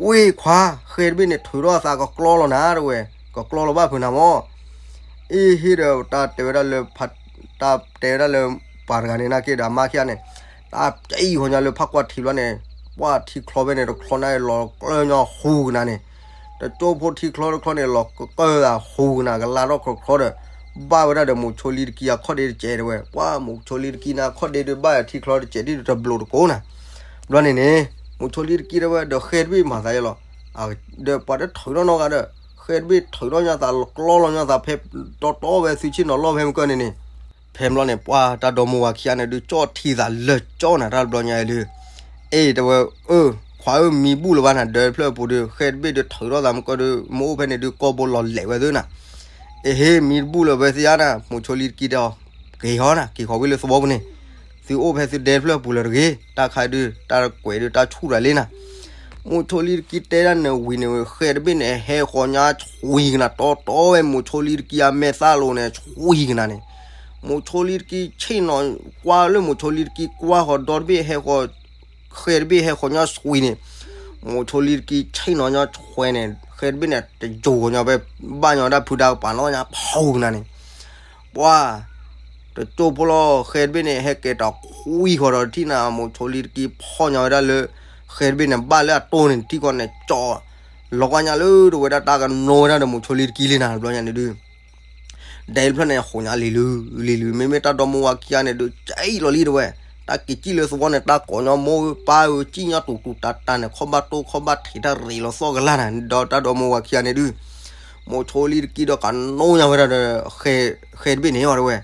ဝ့ၢ်ခွါ, ဃဲတဘ့ၣ်န့ၣ်ထုးထီၣ်သးကကြီလီၤနၤတဝဲ, ကကြီလီၤဘၣ်ဖုးနၤမၢ် အ့ဟ့ၣ်ဒီးတၢ်တဲဝဲဒၣ်လၢ, တၢ်တဲဝဲဒၣ်လၢ, ပှၤတဂၤန့ၣ်နာ်က့ဒီးအမါခံဂၤန့ၣ်, တၢ်ကံၣ်ဃီညါလၢဖးကွၢ်ထံးဘျီန့ၣ်, ပှၢ်ထံချီဖဲန့ၣ်တချီန့ၣ်လီၤကျၢၢ်ညီဟူးကနၤန့ၣ်, တကၠိဖိထံချီတချီန့ၣ်လီၤကကၢၢ်သးဟူးကနၤ ကလါထီၣ်ချီချီဒီး, ဘၣ်ဝဲဒၣ်ဒီးမိၤဆိလံတကံၢ်အခီၣ်ဒ့တစဲးတဝဲ, ပှၢ်မိၤဆိလံတကံၢ်န့ၣ်အခီၣ်ဒ့ဒုးဘၣ်ထံချီတစဲးဒ်တဘျိးတကိးနၤ, ဘျီန့ၣ်န့ၣ်, မိၤဆိလံတကံၢ်တဲဝဲဒီးဃဲတဘ့ၣ်မၤသးယဲလီၤ ဒီးပှၤတထုးထီၣ်နီတဂၤဒီး, ဃဲတဘ့ၣ်ထုးထီၣ်ညီသးလီၤကျီလီၤညီသးဖဲတီတီဝဲသုဆ့ၣ်နီၤလီၢ်ဖဲမုၢ်ကၢၢ်န့ၣ်န့ၣ်, ဖဲဘျီန့ၣ် ပှၢ်တၢ်ဒီမါဝၤခံဂၤန့ၣ်ဒုးကၠီၣ်ထံသးလၢာ်ကၠီၣ်နၤတၢ်တဘျီညါအံၤဒုး, အ့ တဲဝဲ, အၢ, ခွါဧၢ မံဘူၣ်လၢၤဘၣ်နၤ ဒၢးတဖျၢၣ်အပူၤဒုး ဃဲတဘ့ၣ်ဒုးထုးထီၣ်သးမုၢ်ကၢၢ်ဒုး မ့ၢ်အိၣ်ဖဲန့ၣ်ဒုးကီၢ်ဘိလီၤလဲာ်ဝဲသုနၤ, အ့ဟ့ၣ် မံတဘူၣ်လၢၤဝဲသ့ဧါနၤ မိၤဆိလံတကံၢ်တဲအီၤ, က့ၤဟီနၤ က့ၤဃီၤဝံၤလၢသဝီပူၤန့ၣ်, သုအိၣ်ဖဲသုဒဲတဖျၢၣ်အပူၤလၢၤတဂ့ၤ တၢ်ခါဒုး တၢ်ကွဲးဒုးတၢ်ဆူၣ်တၢ်လံနၤ မိၤဆိလံတကံၢ်တဲဒၣ်န့ၣ်ဝံၤန့ၣ် ဃဲတဘ့ၣ်န့ၣ် ဟဲဃီၤညါဆွံကနၤတီတီဝဲ မိၤဆိလံတကံၢ်အမဲာ်သၣ်လိၤန့ၣ် ဆွံကနၤန့ၣ်, မိၤဆိလံတကံၢ်ဆ့ၣ်နီၤကွၢ်လၢမိၤဆိလံတကံၢ်ကွၢ်ဃီၤဒီတဘ့ၣ်ဟဲဃီၤ, ဃဲတဘ့ၣ်ဟဲဃီၤညါဆွံန့ၣ်, မိၤဆိလံတကံၢ်ဆ့ၣ်နီၤညါဆွံန့ၣ် ဃဲတဘ့ၣ်န့ၣ် တယိၤဃီၤညါဖဲ, ဘၣ်ညီဒၣ်ဖုဒါကပၤနီၣ်ညါဖီကနၤန့ၣ် ပှၢ်, တကၠိဖိလီၤ ဃဲတဘ့ၣ်န့ၣ် ဟဲကဲၤတခွံဃီၤဒီးတထံၣ်နၤ မိၤဆိလံတကံၢ်ဖီၣ်ညီဝဲဒၣ်လၢ, ဃဲတဘ့ၣ်န့ၣ် ဘၣ်လၢအတိၢ်န့ၣ် တထံၣ်ဃီန့ၣ် ကၠီ, လီၤကွၢ်ညါလၢတဝဲဒၣ်တၢ်ကနိဝဲဒၣ်ဒီးမိၤဆိလံတကံၢ်လံနၤ တဘျီညါန့ၣ်ဒုး ဒဲတဖျၢၣ်န့ၣ် ဟိးညါလံၤလုၤလံၤလုၤ မ့မ့ၢ်တၢ်ဒီမါဝၤခံဂၤန့ၣ်ဒုး ကၠံၣ်လီၤလံတဝဲ, တၢ်က့ၤကံၣ်လၢသဝီန့ၣ် တၢ်ကိးညီမိၢ်ပၢ်ဧၢ ကံၣ်ညီတူၤတူၤတၢ်တၢ်န့ၣ် ခီၣ်ဘၣ်တိၢ်ခီၣ်ဘၣ်ထံးတၢ်ရ့းလီၤသီၣ်ကလၢ်နၤ ဒီးတၢ်ဒီမါဝၤခံဂၤန့ၣ်ဒုး, မိၤဆိလံတကံၢ်ဒီးကနိညါဝဲဒၣ်ဒီး, ဃဲတဘ့ၣ်န့ၣ်အီၤတဝဲ,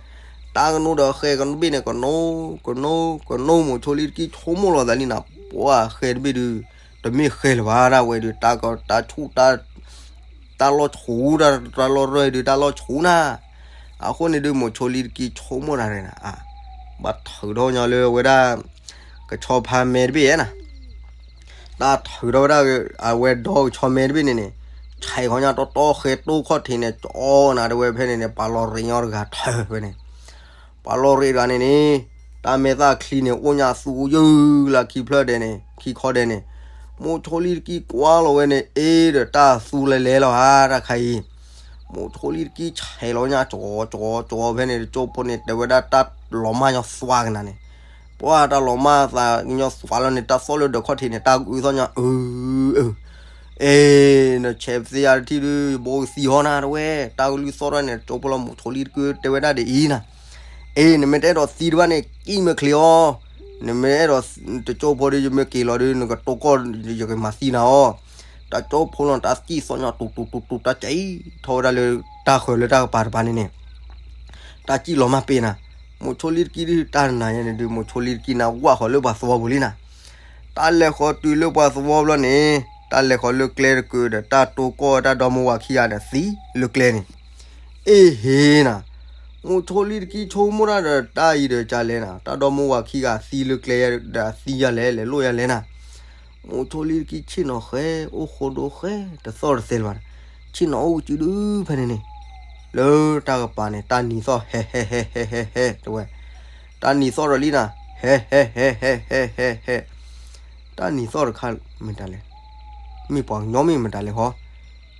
တၢ်ကနိဒီးဃဲတဘ့ၣ်န့ၣ် ကနိ, ကနိ, ကနိ မိၤဆိလံတကံၢ်ဆိကမိၣ်လီၤသးလံနၤ ပှၢ်ဃဲတဘ့ၣ်ဒုး, တမ့ၢ်ဃဲလၢၤဘၣ်ဒၣ်ဝဲဒုး တၢ်ကတၢ်ဆူၣ် တၢ်လီၢ်ဆူၣ် တၢ်လီၢ်ရၢၢ်ဒုး တၢ်လီၢ်ဆူၣ်နၤ, အဃိန့ၣ်ဒုး မိၤဆိလံတကံၢ်ဆိကမိၣ်တၢ်ရဲၣ်နၤ, ဘၣ်ထုးထီၣ်ညီလၢအဝဲဒၣ်, ကဆီဖါမဲတဘ့ၣ်ဧါနၤ, တၢ်ထုးထီၣ်ဝဲဒၣ်, အဝဲဒီကဆီမဲတဘ့ၣ်န့ၣ်န့ၣ်, ဆဲးခီညါတီတီဃဲတိၢ်ခီၣ်ထံးန့ၣ် ကၠီနၤတဝဲဖဲန့ၣ်န့ၣ် ပှၤလီၤရ့းညီတဂၤထၢၣ်ဖဲန့ၣ် ပှၤလီၤရ့းတဂၤန့ၣ်န့ၣ်, တၢ်မဲာ်သၣ်ချံန့ၣ် အိၣ်ညါသူယုၢ်လၢခံဖျၢၣ်ဒဲးန့ၣ် ခံခီဒဲးန့ၣ်, မိၤဆိလံတကံၢ်ကွၢ်လီၤဝဲန့ၣ် အ့ဒီးတၢ်သူလဲၤလဲၤလီၤဧါ တၢ်ခါအံၤ, မိၤဆိလံတကံၢ်ဆဲးလီၤညါ ကၠီ ကၠီ ကၠီ ဖဲန့ၣ် တကၠိဖိန့ၣ် တဲဝဲဒၣ်တၢ်လီၤမၢ်ညီသွါကနၤန့ၣ်, ပှၢ်တၢ်လီၤမၢ်သးညီသွါလီၤန့ၣ် တၢ်သီၣ်လၢဒၢးခီၣ်ထံးန့ၣ် တၢ်ကအုသီၣ်ညီ အု အု အ့ နဆဲးပသ့ယၤတထံၣ်ဒုး ယဘိကသံဟီနၤတဝဲ, တၢ်ကလုၢ်သီၣ်ထီၣ်န့ၣ် တကၠိဖိလီၤ မိၤဆိလံတကံၢ်တဲဝဲဒၣ်ဒ်အံၤနၤ, အ့ နမ့ၢ်တအဲၣ်ဒိးသံတဘၣ်န့ၣ် ကံၣ်မ့ၢ်ချ့အီၤ, နမ့ၢ်အဲၣ်ဒိးတကၠိဖိဒုး ယမ့ၢ်က့ၤလီၤဒုး နကတိၢ်ကီၢ် ယကမၤသံနၤအီၤ, တၢ်ကၠိဖိလီၤ တၢ်စံၣ်သီၣ်ညီတူတူတူတူ တၢ်ကၠံထီၣ်ဝဲဒၣ်လၢတၢ်ဃၢၤလၢတၢ်ကပၤတပၤန့ၣ်န့ၣ် တၢ်စံၣ်လီၤမၢ်ပ့ၤနၤ, မိၤဆိလံတကံဒုး တၢ်နၤယဲန့ၣ်ဒုး မိၤဆိလံတကံနၤ ဝၢ်ဃီၤလၢပှၤသဝီပူၤလံနၤ. တၢ်လဲၤဃီၤတုၤလၢပှၤသဝီဘျီန့ၣ် တၢ်လဲၤဃီၤလၢကျဲတကုာ်ဒီး တၢ်တိၢ်ကီၢ်တၢ်ဒီမါဝၤခံဂၤဒီးသံလၢကျဲန့ၣ် အ့ဟ့နၤ, မိၤဆိလံတကံဆိကမိၣ်တၢ်ဒီး တၢ်အံၤဒီးကလဲၣ်နၤ, တၢ်ဒီမါဝၤခံဂၤသံလၢကျဲဒီး အသံယၤလဲၣ် လဲၤလိၣ်ယၤလဲၣ်နၤ. မိၤဆိလံတကံဆ့ၣ်နီၤဃဲ အိၣ်ဃိဒိဃဲ တသီၣ်တသဲလၢၤဘၣ်, ဆ့ၣ်နီၤအိၣ်ကစုဒုဖဲန့ၣ်န့ၣ် လၢတၢ်ကပၤန့ၣ် တၢ်နံၤသီၣ်ဟဲဟဲဟဲဟဲဟဲဟဲတဝဲ, တၢ်နံၤသီၣ်ဒီးလံနၤ ဟဲဟဲဟဲဟဲဟဲဟဲဟဲ တၢ်နံၤသီၣ်တခါမ့ၢ်တၢ်လဲၣ်, မ့ၢ်ပှၤကညီမ့ၢ်မတၤလဲၣ်ဟီ,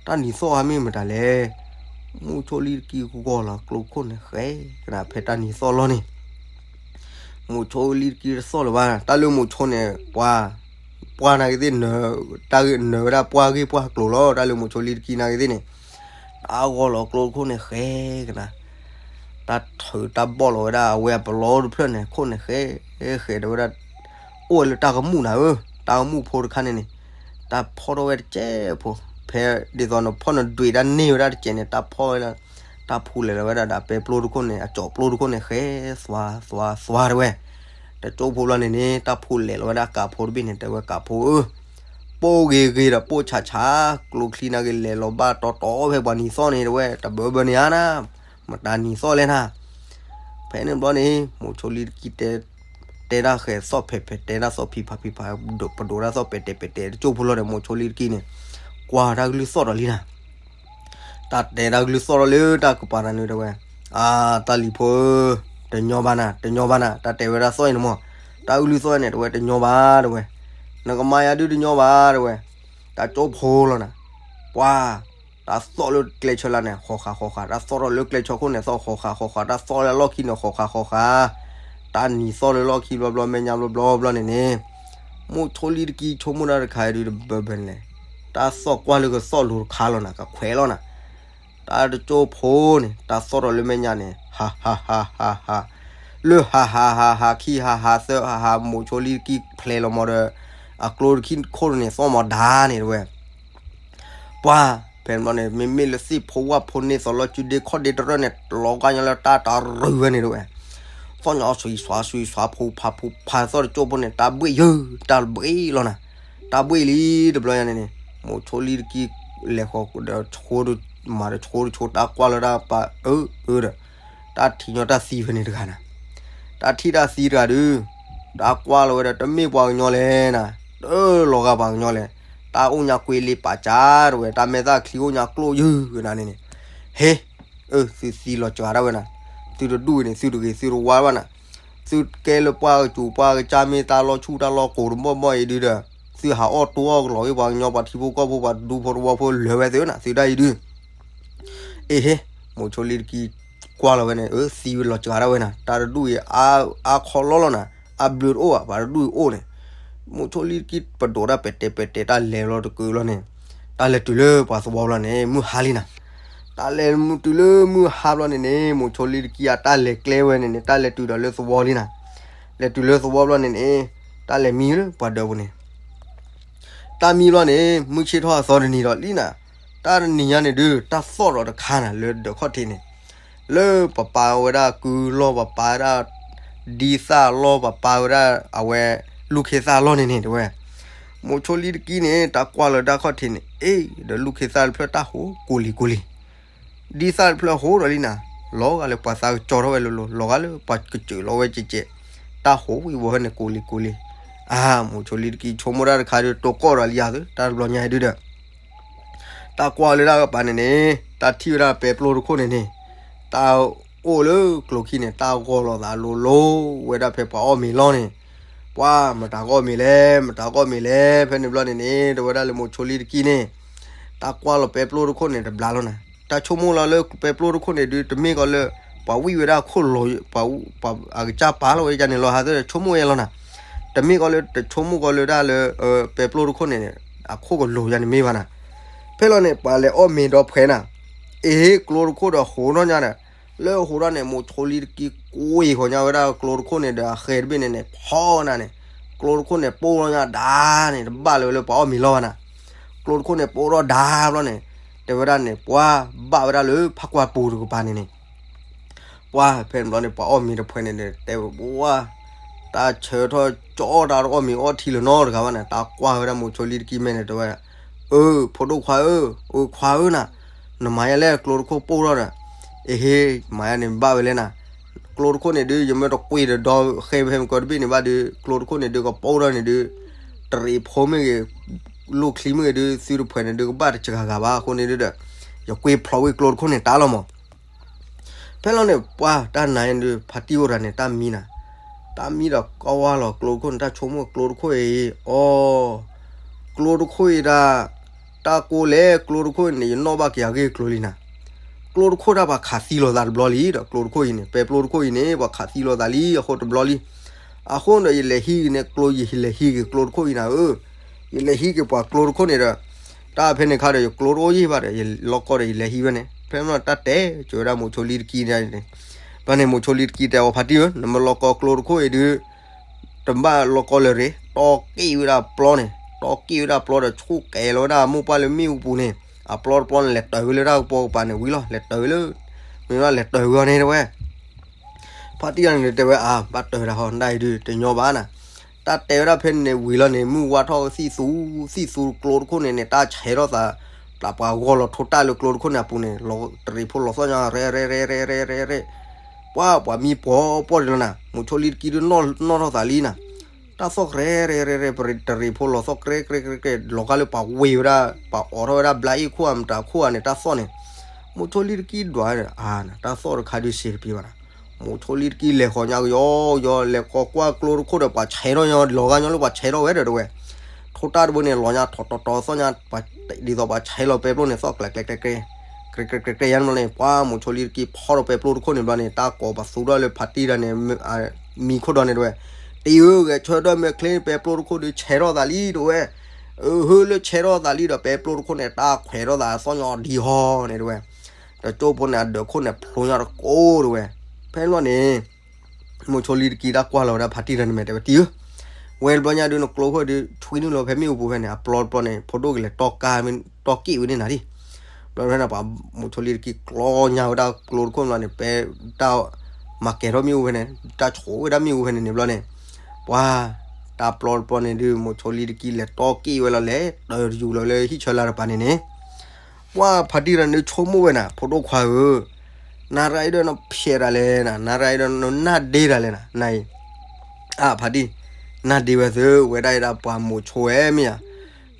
တၢ်နံၤသီၣ်ဟါမ့ၢ်မတၤလဲၣ်. မိၤဆိလံတကံဂီၢ်လီၤကျိခိၣ်န့ၣ်ဃဲကနၤ ဖဲတၢ်နံၤသီၣ်လီၤန့ၣ် မိၤဆိလံတကံတသီၣ်လၢၤဘၣ်, တၢ်လၢမိၤဆိန့ၣ် ပှၤ ပှၢ်နာ်က့သ့ၣ် တၢ်နၢၤဝဲဒၣ်ပှၢ်ဂ့ၢ်ပှၢ်ကျိၤလီၤ, တၢ်လၢမိၤဆိလံတကံနာ်က့သ့ၣ်န့ၣ် တၢ်ဂီၢ်လီၤကျိတခိၣ်န့ၣ်ဃဲကနၤ, တၢ်ထုးတၢ်ဘီၣ်လီၤဝဲဒၣ် အဝဲအပလီတဖျၢၣ်န့ၣ် ခိၣ်န့ၣ်ဃဲ ဃဲဒီးဝဲဒၣ် အိၣ်ဝဲလၢတၢ်ကမူၣ်နၤဧၢ, တၢ်ကမူၣ်ဖိတခါန့ၣ်န့ၣ် တၢ်ဖီၣ်ထီၣ်ဝဲတကဲးဖိ, ဖဲဒ်သိးနဖီၣ်နဒွံးတၢ်န့ၢ်ဝဲဒၣ်တကဲးန့ၣ် တၢ်ဖီၣ်ဝဲလၢ တၢ်ဖူးလဲၤလီၤဝဲဒၣ်ဒီးပဲပျိတခိၣ်န့ၣ် အကၠီးပျိတခိၣ်န့ၣ်ဃဲ သွါသွါသွါတဝဲ, တကၠိဖိဘျီန့ၣ်န့ၣ် တၢ်ဖူးလဲၤလီၤဝဲဒၣ်ကးဖိတဘ့ၣ်န့ၣ် တဲဝဲကးဖိဧၢ, ပိၢ်ဂ့ၤဂ့ၤဒီးပိၢ်ဆးဆး ကျိချံနာ်က့လဲၤလီၤဘၣ်တီတီဖဲပှၤနံၤသီၣ်န့ၣ်တဝဲ တဘၢဘၢန့ၣ်ဧါနၤ, မတၤနံၤသီၣ်လဲၣ်နၤ. ဖဲန့ၣ်ဘျီန့ၣ် မိၤဆိလံတကံတဲ တဲတၢ်ဃဲၤသီၣ်ဖဲးဖဲး တဲတၢ်သီၣ်ဖံးဖးဖံးဖး ပဒိးတၢ်သီၣ်ပဲာ်တဲာ်ပဲာ်တဲာ် တကၠိဖိလီၤဒီး မိၤဆိလံတကံန့ၣ် ကွၢ်တၢ်ကလုၢ်သီၣ်ဒီးလံနၤ, တၢ်တဲတၢ်ကလုၢ်သီၣ်ဒီးလၢတၢ်ကပၤနၤန့ၣ်တဝဲ, အါ တၢ်လံၤဖိဧၢ, တညီဘၣ်နၤ တညီဘၣ်နၤ တၢ်တဲဝဲဒၣ်သီၣ်အံၤန့ၣ်မး, တၢ်အုၣ်လုၢ်သီၣ်အံၤန့ၣ် တဝဲတညီဘၣ်တဝဲ, နကမၤယၤဒုးတညီဘၣ်တဝဲ, တၢ်ကၠိဖိလီၤနၤ, ပှၤ တၢ်သီၣ်လၢကျဲဆၢလၢ်န့ၣ် ဃီၤဃးဃီၤဃး, တၢ်သီၣ်ထီၣ်လၢကျဲဆၢခိၣ်န့ၣ်သီၣ်ဃီၤဃးဃီၤဃး, တၢ်သီၣ်လၢလီၢ်ခံန့ၣ် ဃီၤဃးဃီၤဃး, တၢ်နံၤသီၣ်လၢလီၢ်ခံဘျီဘျီ မဲာ်ညါဘျီဘျီဘျီန့ၣ်န့ၣ်, မိၤဆိလံတကံဆိကမိၣ်တၢ်တခါအံၤဒုးတဘၢဘၢန့ၣ်လဲၣ်, တၢ်သီၣ်ကွၢ်လၢကသီၣ်လိၤတခါလီၤနၤ ကခွဲးလီၤနၤ, တၢ်တကၠိဖိန့ၣ် တၢ်သီၣ်ထီၣ်လၢမဲာ်ညါန့ၣ် ဟးဟးဟးဟးဟး, လၢဟးဟးဟးဟးခံဟးဟးသၢဟးဟး မိၤဆိလံတကံဖျဲးလီၤမးဒီး အကျိတခံခိၣ်န့ၣ် သီၣ်မီၤဒါန့ၣ်တဝဲ ပှၤ ဖဲန့ၣ်ဘျီန့ၣ် မ့မ့ၢ်လၢသ့ၣ်ဖိဝၣ်ဖိန့ၢ်သီလီၤစုဒ့ခီၣ်ဒ့တရၢၢ်န့ၣ် လီၤကါညီလၢတၢ်တရုးဝဲန့ၣ်တဝဲ, သီၣ်ညီဆွံဆွါဆွံဆွါ ဖိဖးဖိဖးသီၣ်တကၠိဖိန့ၣ် တၢ်ဘှ့ၣ်ယၢ် တၢ်ဘှ့ၣ်လီၤနၤ, တၢ်ဘှ့ၣ်လံတဘျီညါန့ၣ်န့ၣ် မိၤဆိလံတကံ လဲၤဃီၤဒီးဆိဒီး မၤဒီးဆိတဆိ တၢ်ကွၢ်လၢတၢ်ပာ် အၢ အၢဒီး တၢ်ထံၣ်ညီတၢ်သံဖဲန့ၣ်တဂၤနၤ, တၢ်ထံၣ်တၢ်သံတဂၤဒုး တၢ်ကွၢ်လီၤဝဲဒီး တမ့ၢ်ပှၤကညီလဲၣ်နၤ, တလီၤဂာ်ပှၤကညီလဲၣ်, တၢ်အိၣ်ညါကွ့လ့ပာ်ကၢ်တဝဲ တၢ်မဲာ်သၣ်ချံအိၣ်ညါကျိၣ်ယုၢ်ကနၤန့ၣ်န့ၣ်, ဟ့ အၢ သုသံလီၤစှၤဒၣ်ဝဲနၤ, သုတဒူၣ်အံၤန့ၣ် သုတဂ့ၤသုတဝါဘၣ်နၤ, သုကဲလၢပှၢ်ကစူၤပှၢ်ကစၢ်မ့ၢ်တၢ်လီၤဆူၣ်တၢ်လီၤကိၤတဘီၣ်ဘီၣ်အံၤဒုးဒီး, သုဟးအီၣ်တိအီၣ်ကလီၤဂ့ၤပှၤကညီပှၤထံဖိကီၢ်ဖိပှၤတဒူဖိတဝီဖိလၢာ်ဝဲသုနၤ သုဒၣ်အံၤဒုး အ့ဟ့ မိၤဆိလံတကံ ကွၢ်လီၤဝဲန့ၣ် အၢ သံဝဲလီၤစှၤဒၣ်ဝဲနၤ, တၢ်တဒူၣ်အံၤ အါခီလီလီၤနၤ, အဘျုးတအိၣ်ဘၣ် ပှၤတဒူၣ်အံၤအိၣ်န့ၣ်, မိၤဆိလံတကံ ပဒိးတၢ်ပဲာ်တဲာ်ပဲာ်တဲာ် တၢ်လဲၤလီၤတကုာ်လီၤန့ၣ်, တၢ်လဲၤတုၤလၢပှၤသဝီဘျီန့ၣ် မုၢ်ဟါလံနၤ, တၢ်လဲၤတုၤလၢမုၢ်ဟါဘျီန့ၣ်န့ၣ် မိၤဆိလံတကံအတၢ်လဲၤကျဲဝဲန့ၣ်န့ၣ် တၢ်လဲၤတုၤဒီးလၢသဝီလံနၤ, လဲၤတုၤလၢသဝီဘျီန့ၣ်န့ၣ်, တၢ်လဲၤမံလၢပှၤဒၢးပူၤန့ၣ် တၢ်မံဘျီန့ၣ် မုၢ်ဆ့ၣ်ထီၣ်အသီတနံၤဒီးလံနၤ, တၢ်တနံၤညါန့ၣ်ဒုး တၢ်သီၣ်ဒီးတခါနၤ လၢဒၢးခီၣ်ထံးန့ၣ်, လၢပပာ်ဝဲဒၣ်ကုလီၢ် ပပာ်ဝဲဒၣ် ဒ်သၣ်လီၢ် ပပာ်ဝဲဒၣ်အဝဲ လူၢ်ခ့သၣ်လီၢ်န့ၣ်န့ၣ်တဝဲ, မိၤဆိလံတကံန့ၣ် တၢ်ကွၢ်လီၤဒၣ်ခီၣ်ထံးန့ၣ် အ့ၣ် ဒီးလူၢ်ခ့သၣ်တဖျၢၣ်တၢ်ဟိးကိၤလံၤကိၤလံၤ ဒ်သၣ်တဖျၢၣ်ဟိးဒီးလံနၤ, လီၤဂာ်လၢပှၤသးကကၠီထီၣ်ဝဲလိၤလိၤ လီၤဂာ်လၢပှၤကစၢၢ်လီၤဝဲကဲးကဲး, တၢ်ဟိးဝံၤဝီၤဖဲန့ၣ်ကိၤလံၤကိၤလံၤ, အါ မိၤဆိလံတကံဆိကမိၣ်တၢ်တခါဒုး တိၢ်ကီၢ်ဒီးလံယၤသု တၢ်တဘျီညါအံၤဒုးဒီး တၢ်ကွၢ်လၢတၢ်ကပၤန့ၣ်န့ၣ် တၢ်ထံၣ်ဝဲဒၣ်ပဲပျိတခိၣ်န့ၣ်န့ၣ်, တၢ်အိၣ်လၢကျိၤခံန့ၣ် တၢ်ဂီၢ်လီၤသးလိၤလိၤဝဲဒၣ်ဖဲပှၤအီၣ်မ့ၤလီၤန့ၣ်, ပှၤမတၤကအီၣ်မ့ၤလဲၣ် မတၤကအီၣ်မ့ၤလဲၣ် ဖဲန့ၣ်ဘျီန့ၣ်န့ၣ် တဝဲဒၣ်လၢမိၤဆိလံတကံန့ၣ် တၢ်ကွၢ်လီၤပဲပျိတခိၣ်န့ၣ်တဘျါလီၤနၤ, တၢ်ဆိကမိၣ်လီၤလၢပဲပျိတခိၣ်န့ၣ်ဒုး တမ့ၢ်ကီးလၢ ပှၤဝံၣ်ဝဲဒၣ်ခိၣ်လီၤ ပှၤအကစၢ်ပာ်လီၤဝဲဒၣ်န့ၣ်လီၤ ဟးသဆိကမိၣ်ဝဲလီၤနၤ, တမ့ၢ်ကီးလၢတဆိကမိၣ်ကီးလၢဒၣ်လၢ ပဲပျိတခိၣ်န့ၣ် အခိၣ်ကလိၤယါန့ၣ်မ့ၢ်ဘၣ်နၤ, ဖဲလီၤန့ၣ် ပှၤလဲၤအီၣ်မ့ၤဒီဖှဲးနၤ, အ့ ကျိတခိၣ်ဒီးဟိးထီၣ်ညါဒီး လၢဟိးထီၣ်န့ၣ် မိၤဆိလံတကံကွံာ်ဃီၤညါဝဲဒၣ်ကျိတခိၣ်န့ၣ်ဒီးအဃဲၤတဘ့ၣ်န့ၣ်န့ၣ် ဖီနၤန့ၣ်, ကျိတခိၣ်န့ၣ်ပိၢ်လီၤညါဒါန့ၣ် တဘၣ်လၢၤဝဲလၢပှၤအီၣ်မ့ၤလီၤဘၣ်နၤ, ကျိတခိၣ်န့ၣ် ပိၢ်ထီၣ်ဒါဘျီန့ၣ်, တဲဝဲဒၣ်န့ၣ် ပှၤဘၣ်ဝဲဒၣ်လၢဖးကွၢ်ပူၤတကပၤန့ၣ်န့ၣ်, ပှၤဖဲန့ၣ်ဘျီန့ၣ် ပှၤအီၣ်မ့ၤတဖုန့ၣ်ဒီး တဲဝဲ ပှၤ တၢ်ဆၢထီၣ်ကၠီတၢ်တအီၣ်မ့ၤအီထံလၢၤနီတဂၤဘၣ်န့ၣ်, တၢ်ကွၢ်ဝဲဒၣ်မိးဆိလံတကံမဲန့ၣ် တဲဝဲ, အၢ ဖိဒိၣ်ခွါဧၢ, အၢ ခွါဧၢနၤ, နမၤယဲလဲၣ် ကျိတခိၣ်ပိၢ်ထီၣ်ဒီး, အဟ့ မၤယဲန့ၣ်ဘၣ်ဝဲလဲၣ်နၤ, ကျိတခိၣ်န့ၣ်ဒုး ယမ့ၢ်တကွံာ်ဒီးဒီးဃဲဖဲမကီတဘ့ၣ်န့ၣ်ဘၣ်ဒုး ကျိတခိၣ်န့ၣ်ဒုး ကပိၢ်ထီၣ်န့ၣ်ဒုး, တရံးဖိမ့ၢ်ဂ့ၤ, လိၣ်ချံမ့ၢ်ဂ့ၤဒုး သုတဖှဲးန့ၣ်ဒုး ကဘၣ်တစှၤဂၤဘၣ်အဃိန့ၣ်ဒုးဒီး, ယကွံာ်ဖျိးဝံၤကျိတခိၣ်န့ၣ်တၢ်လီၤမး ဖဲလီၤန့ၣ် ပှၤတၢ်နၤအံၤဒုး ဖါတံၢ်အိၣ်တၢ်န့ၣ် တၢ်မံနၤ, တၢ်မံဒီးကဝါလီၤကျိတခိၣ်န့ၣ် တၢ်ဆိကမိၣ်ကျိတခိၣ်အံၤ, အီ, ကျိတခိၣ်အံၤဒၣ်, တၢ်ကိးလဲၣ်ကျိတခိၣ်အံၤန့ၣ် ယနီၣ်ဘၣ်က့ၤအဂ့ၢ်ကျိၤလံနၤ, ကျိတခိၣ်တၢ်ပှၤခးသံလိာ်သးတဘျီလံဒီး ကျိတခိၣ်အံၤန့ၣ် ပဲကျိတခိၣ်အံၤန့ၣ် ပှၤခးသံလိာ်သးလံအဃိတဘျီလံ, အဃိဒီးယလဲၤဟံးက့ၤန့ၣ်ကျိ ယလဲၤဟံးက့ၤကျိတခိၣ်အံၤနၤဧၢ, ယလဲၤဟံးက့ၤပှၤကျိတခိၣ်န့ၣ်ဒီး, တၢ်ဖဲန့ၣ်ခါဒီး ယကျိတအိၣ်ယံာ်ဘၣ်ဒီး ယလီၢ်ကီဒီးယလဲၤဟံးဝဲန့ၣ် ဖဲမ့ၢ်တၢ်တဲကၠိဝဲဒၣ်မိးဆိလံတကံန့ၣ်, ဘျီန့ၣ် မိးဆိလံတကံတဲအီၤဖါတံၢ်ဧၢ နမ့ၢ်လီၢ်ကီကျိတခိၣ်အံၤဒုး, တဘၣ်လီၢ်ကီလၢၤရ့ၣ် တီၢ်က့ၣ်ဝဲဒၣ်ပျီန့ၣ် တီၢ်က့ၣ်ဝဲဒၣ်ပျီဒီး ဆူၣ်ကဲၤလီၤဝဲဒၣ်မိၢ်ပှၢ်လၢမ့ၣ်အူပူၤန့ၣ်, အပျီတပျီန့ၣ် လဲၤတၢၤဝဲလၢတၢ်ကပီၤကပၤန့ၣ်ဝံၤလီၤ လဲၤတၢၤဝဲလၢ, မ့ၢ်ဝဲဒၣ်လဲၤတၢၤဝဲအီၤန့ၣ်တဲဝဲ ဖါတံၢ်တဂၤန့ၣ်တဲဝဲ အါ ဘၣ်တၢၤတၢ်ဟီ ဒ်အံၤဒုး တညီဘၣ်နၤ, တၢ်တဲဝဲဒၣ်ဖဲန့ၣ်ဝံၤလီၤန့ၣ် မုၢ်ဝါထီၣ်သံၣ်သူ, သံၣ်သူကျိတခိၣ်န့ၣ်န့ၣ် တၢ်ဆဲးထီၣ်သး, ပှၤဂီၢ်လီၤထိတၢ်လၢကျိတခိၣ်န့ၣ်အပူၤန့ၣ် တရံးဖိလီၤသီၣ်ညါ ရဲရဲရဲရဲရဲရဲ, ပှၤ ပှၤမံပှီၤပှီၢ်ဒံးလီၤနၤ မိးဆိလံတကံဒုး နီၣ်ထီၣ်သးလံနၤ, တၢ်သီၣ်ရဲရဲရဲရဲ တရံးဖိလီၤသီၣ် ကြဲကြဲကြဲကြဲ လီၤဂာ်လၢပှၤဝ့ၤဝဲဒၣ် ပှၤအိးထီၣ်ဝဲဒၣ်ဘျါအ့ၣ်ခိၣ်အမတၤခိၣ်ဧါန့ၣ် တၢ်သီၣ်န့ၣ်, မိးဆိလံတကံဒွး အါ တၢ်သီၣ်တခါဒုးစံးတပ့ၤဘၣ်နၤ, မိးဆိလံတကံလဲၤဃီၤညါကယီကယီ လဲၤဃီၤကွၢ်ကျိတခိၣ်ဒီးပှၤဆဲးထီၣ်ညါ လီၤဂာ်ညီလၢပှၤဆဲးထီၣ်ဝဲဒီးတဲဝဲ, ထိတၢ်တဘိန့ၣ် လီၤညါထီၣ်တီတီသီၣ်ညါ, ဒ်သိးပှၤဆဲးလီၤပဲပျိၣ်န့ၣ် သီၣ်ကျဲးကျဲးကျဲးကျဲး ကြဲးကြဲးကြဲးန့ၣ်ဘျီန့ၣ် ပှၤမိးဆိလံတကံဖီၣ်ဒီးပဲပျိၣ်တခိၣ်န့ၣ်ဘျီန့ၣ် တၢ်ကိးပသူထီၣ်လၢဖါတံၢ်တဂၤန့ၣ် မံခိၣ်ဒီးန့ၣ်တဲဝဲ, တံၢ်ဧၢ ဂဲၤဆၢထၢၣ်မဲာ်ချ့ ပဲပျိၣ်တခိၣ်ဒုးဆဲးထီၣ်သးလံတဲဝဲ, အဟၢလၢဆဲးထီၣ်သးလံဒီး ပဲပျိၣ်တခိၣ်န့ၣ် တၢ်ခွဲးထီၣ်သးသီၣ်ညီဒံးဟီန့ၣ်တဲဝဲ, ဒီးကၠိဖိန့ၣ်အဒၢးခိၣ်န့ၣ်ဖျိညါတကိးတဲဝဲ, ဖဲန့ၣ်ဘျီန့ၣ် မိးဆိလံတကံတၢ်ကွၢ်လီၤဝဲဒၣ်ဖါတံၢ်တဂၤန့ၣ်မ့ၢ်တဲဝဲတံၢ်ဧၢ, ဝဲတဘျီညါဒုးနကျိခိၣ်ဒုး ဆွံနုာ်လီၤဖဲမ့ၣ်အူပူၤဖဲန့ၣ် အပျီတပျီန့ၣ် ဖိဒိၣ်ကလဲၤတီၢ်က့ၣ်ဝဲန့ၣ်နၤဒံး, ဘျီဖဲန့ၣ်ပှၤမိးဆိလံတကံကျီညါဝဲဒၣ်ကျိတခိၣ်ဘျီန့ၣ် ပဲတၢ်မၤကဲၤထီၣ်မ့ၣ်အူဖဲန့ၣ် တၢ်ဆိးဝဲဒၣ်မ့ၣ်အူဖဲန့ၣ်န့ၣ်ဘျီန့ၣ်, ပှၤ တၢ်ပျီတပျီန့ၣ်ဒုး မိးဆိလံတကံလဲၤတီၢ်က့ၣ်ဝဲလီၤလဲၤ တၢ်ယူၤလီၤလၢဟံၣ်ဆၢလၢတပၤန့ၣ်န့ၣ် ပှၤဖါတံၢ်တဂၤန့ၣ်ဆိကမိၣ်ဝဲနၤ ဖိဒိၣ်ခွါဧၢ, နၤရၤအံၤဒီးနဖျဲးတၢ်လဲၣ်နၤ နၤရၤအံၤဒီးနနၢ်ဒ့တၢ်လဲၣ်နၤ နၤအံၤ, အါဖါတံၢ်, နၢ်ဒ့ဝဲသ့ၣ် ဝဲဒၣ်အံၤဒၣ်ပှၤမိးဆိဝဲမ့ၢ်ဧါ,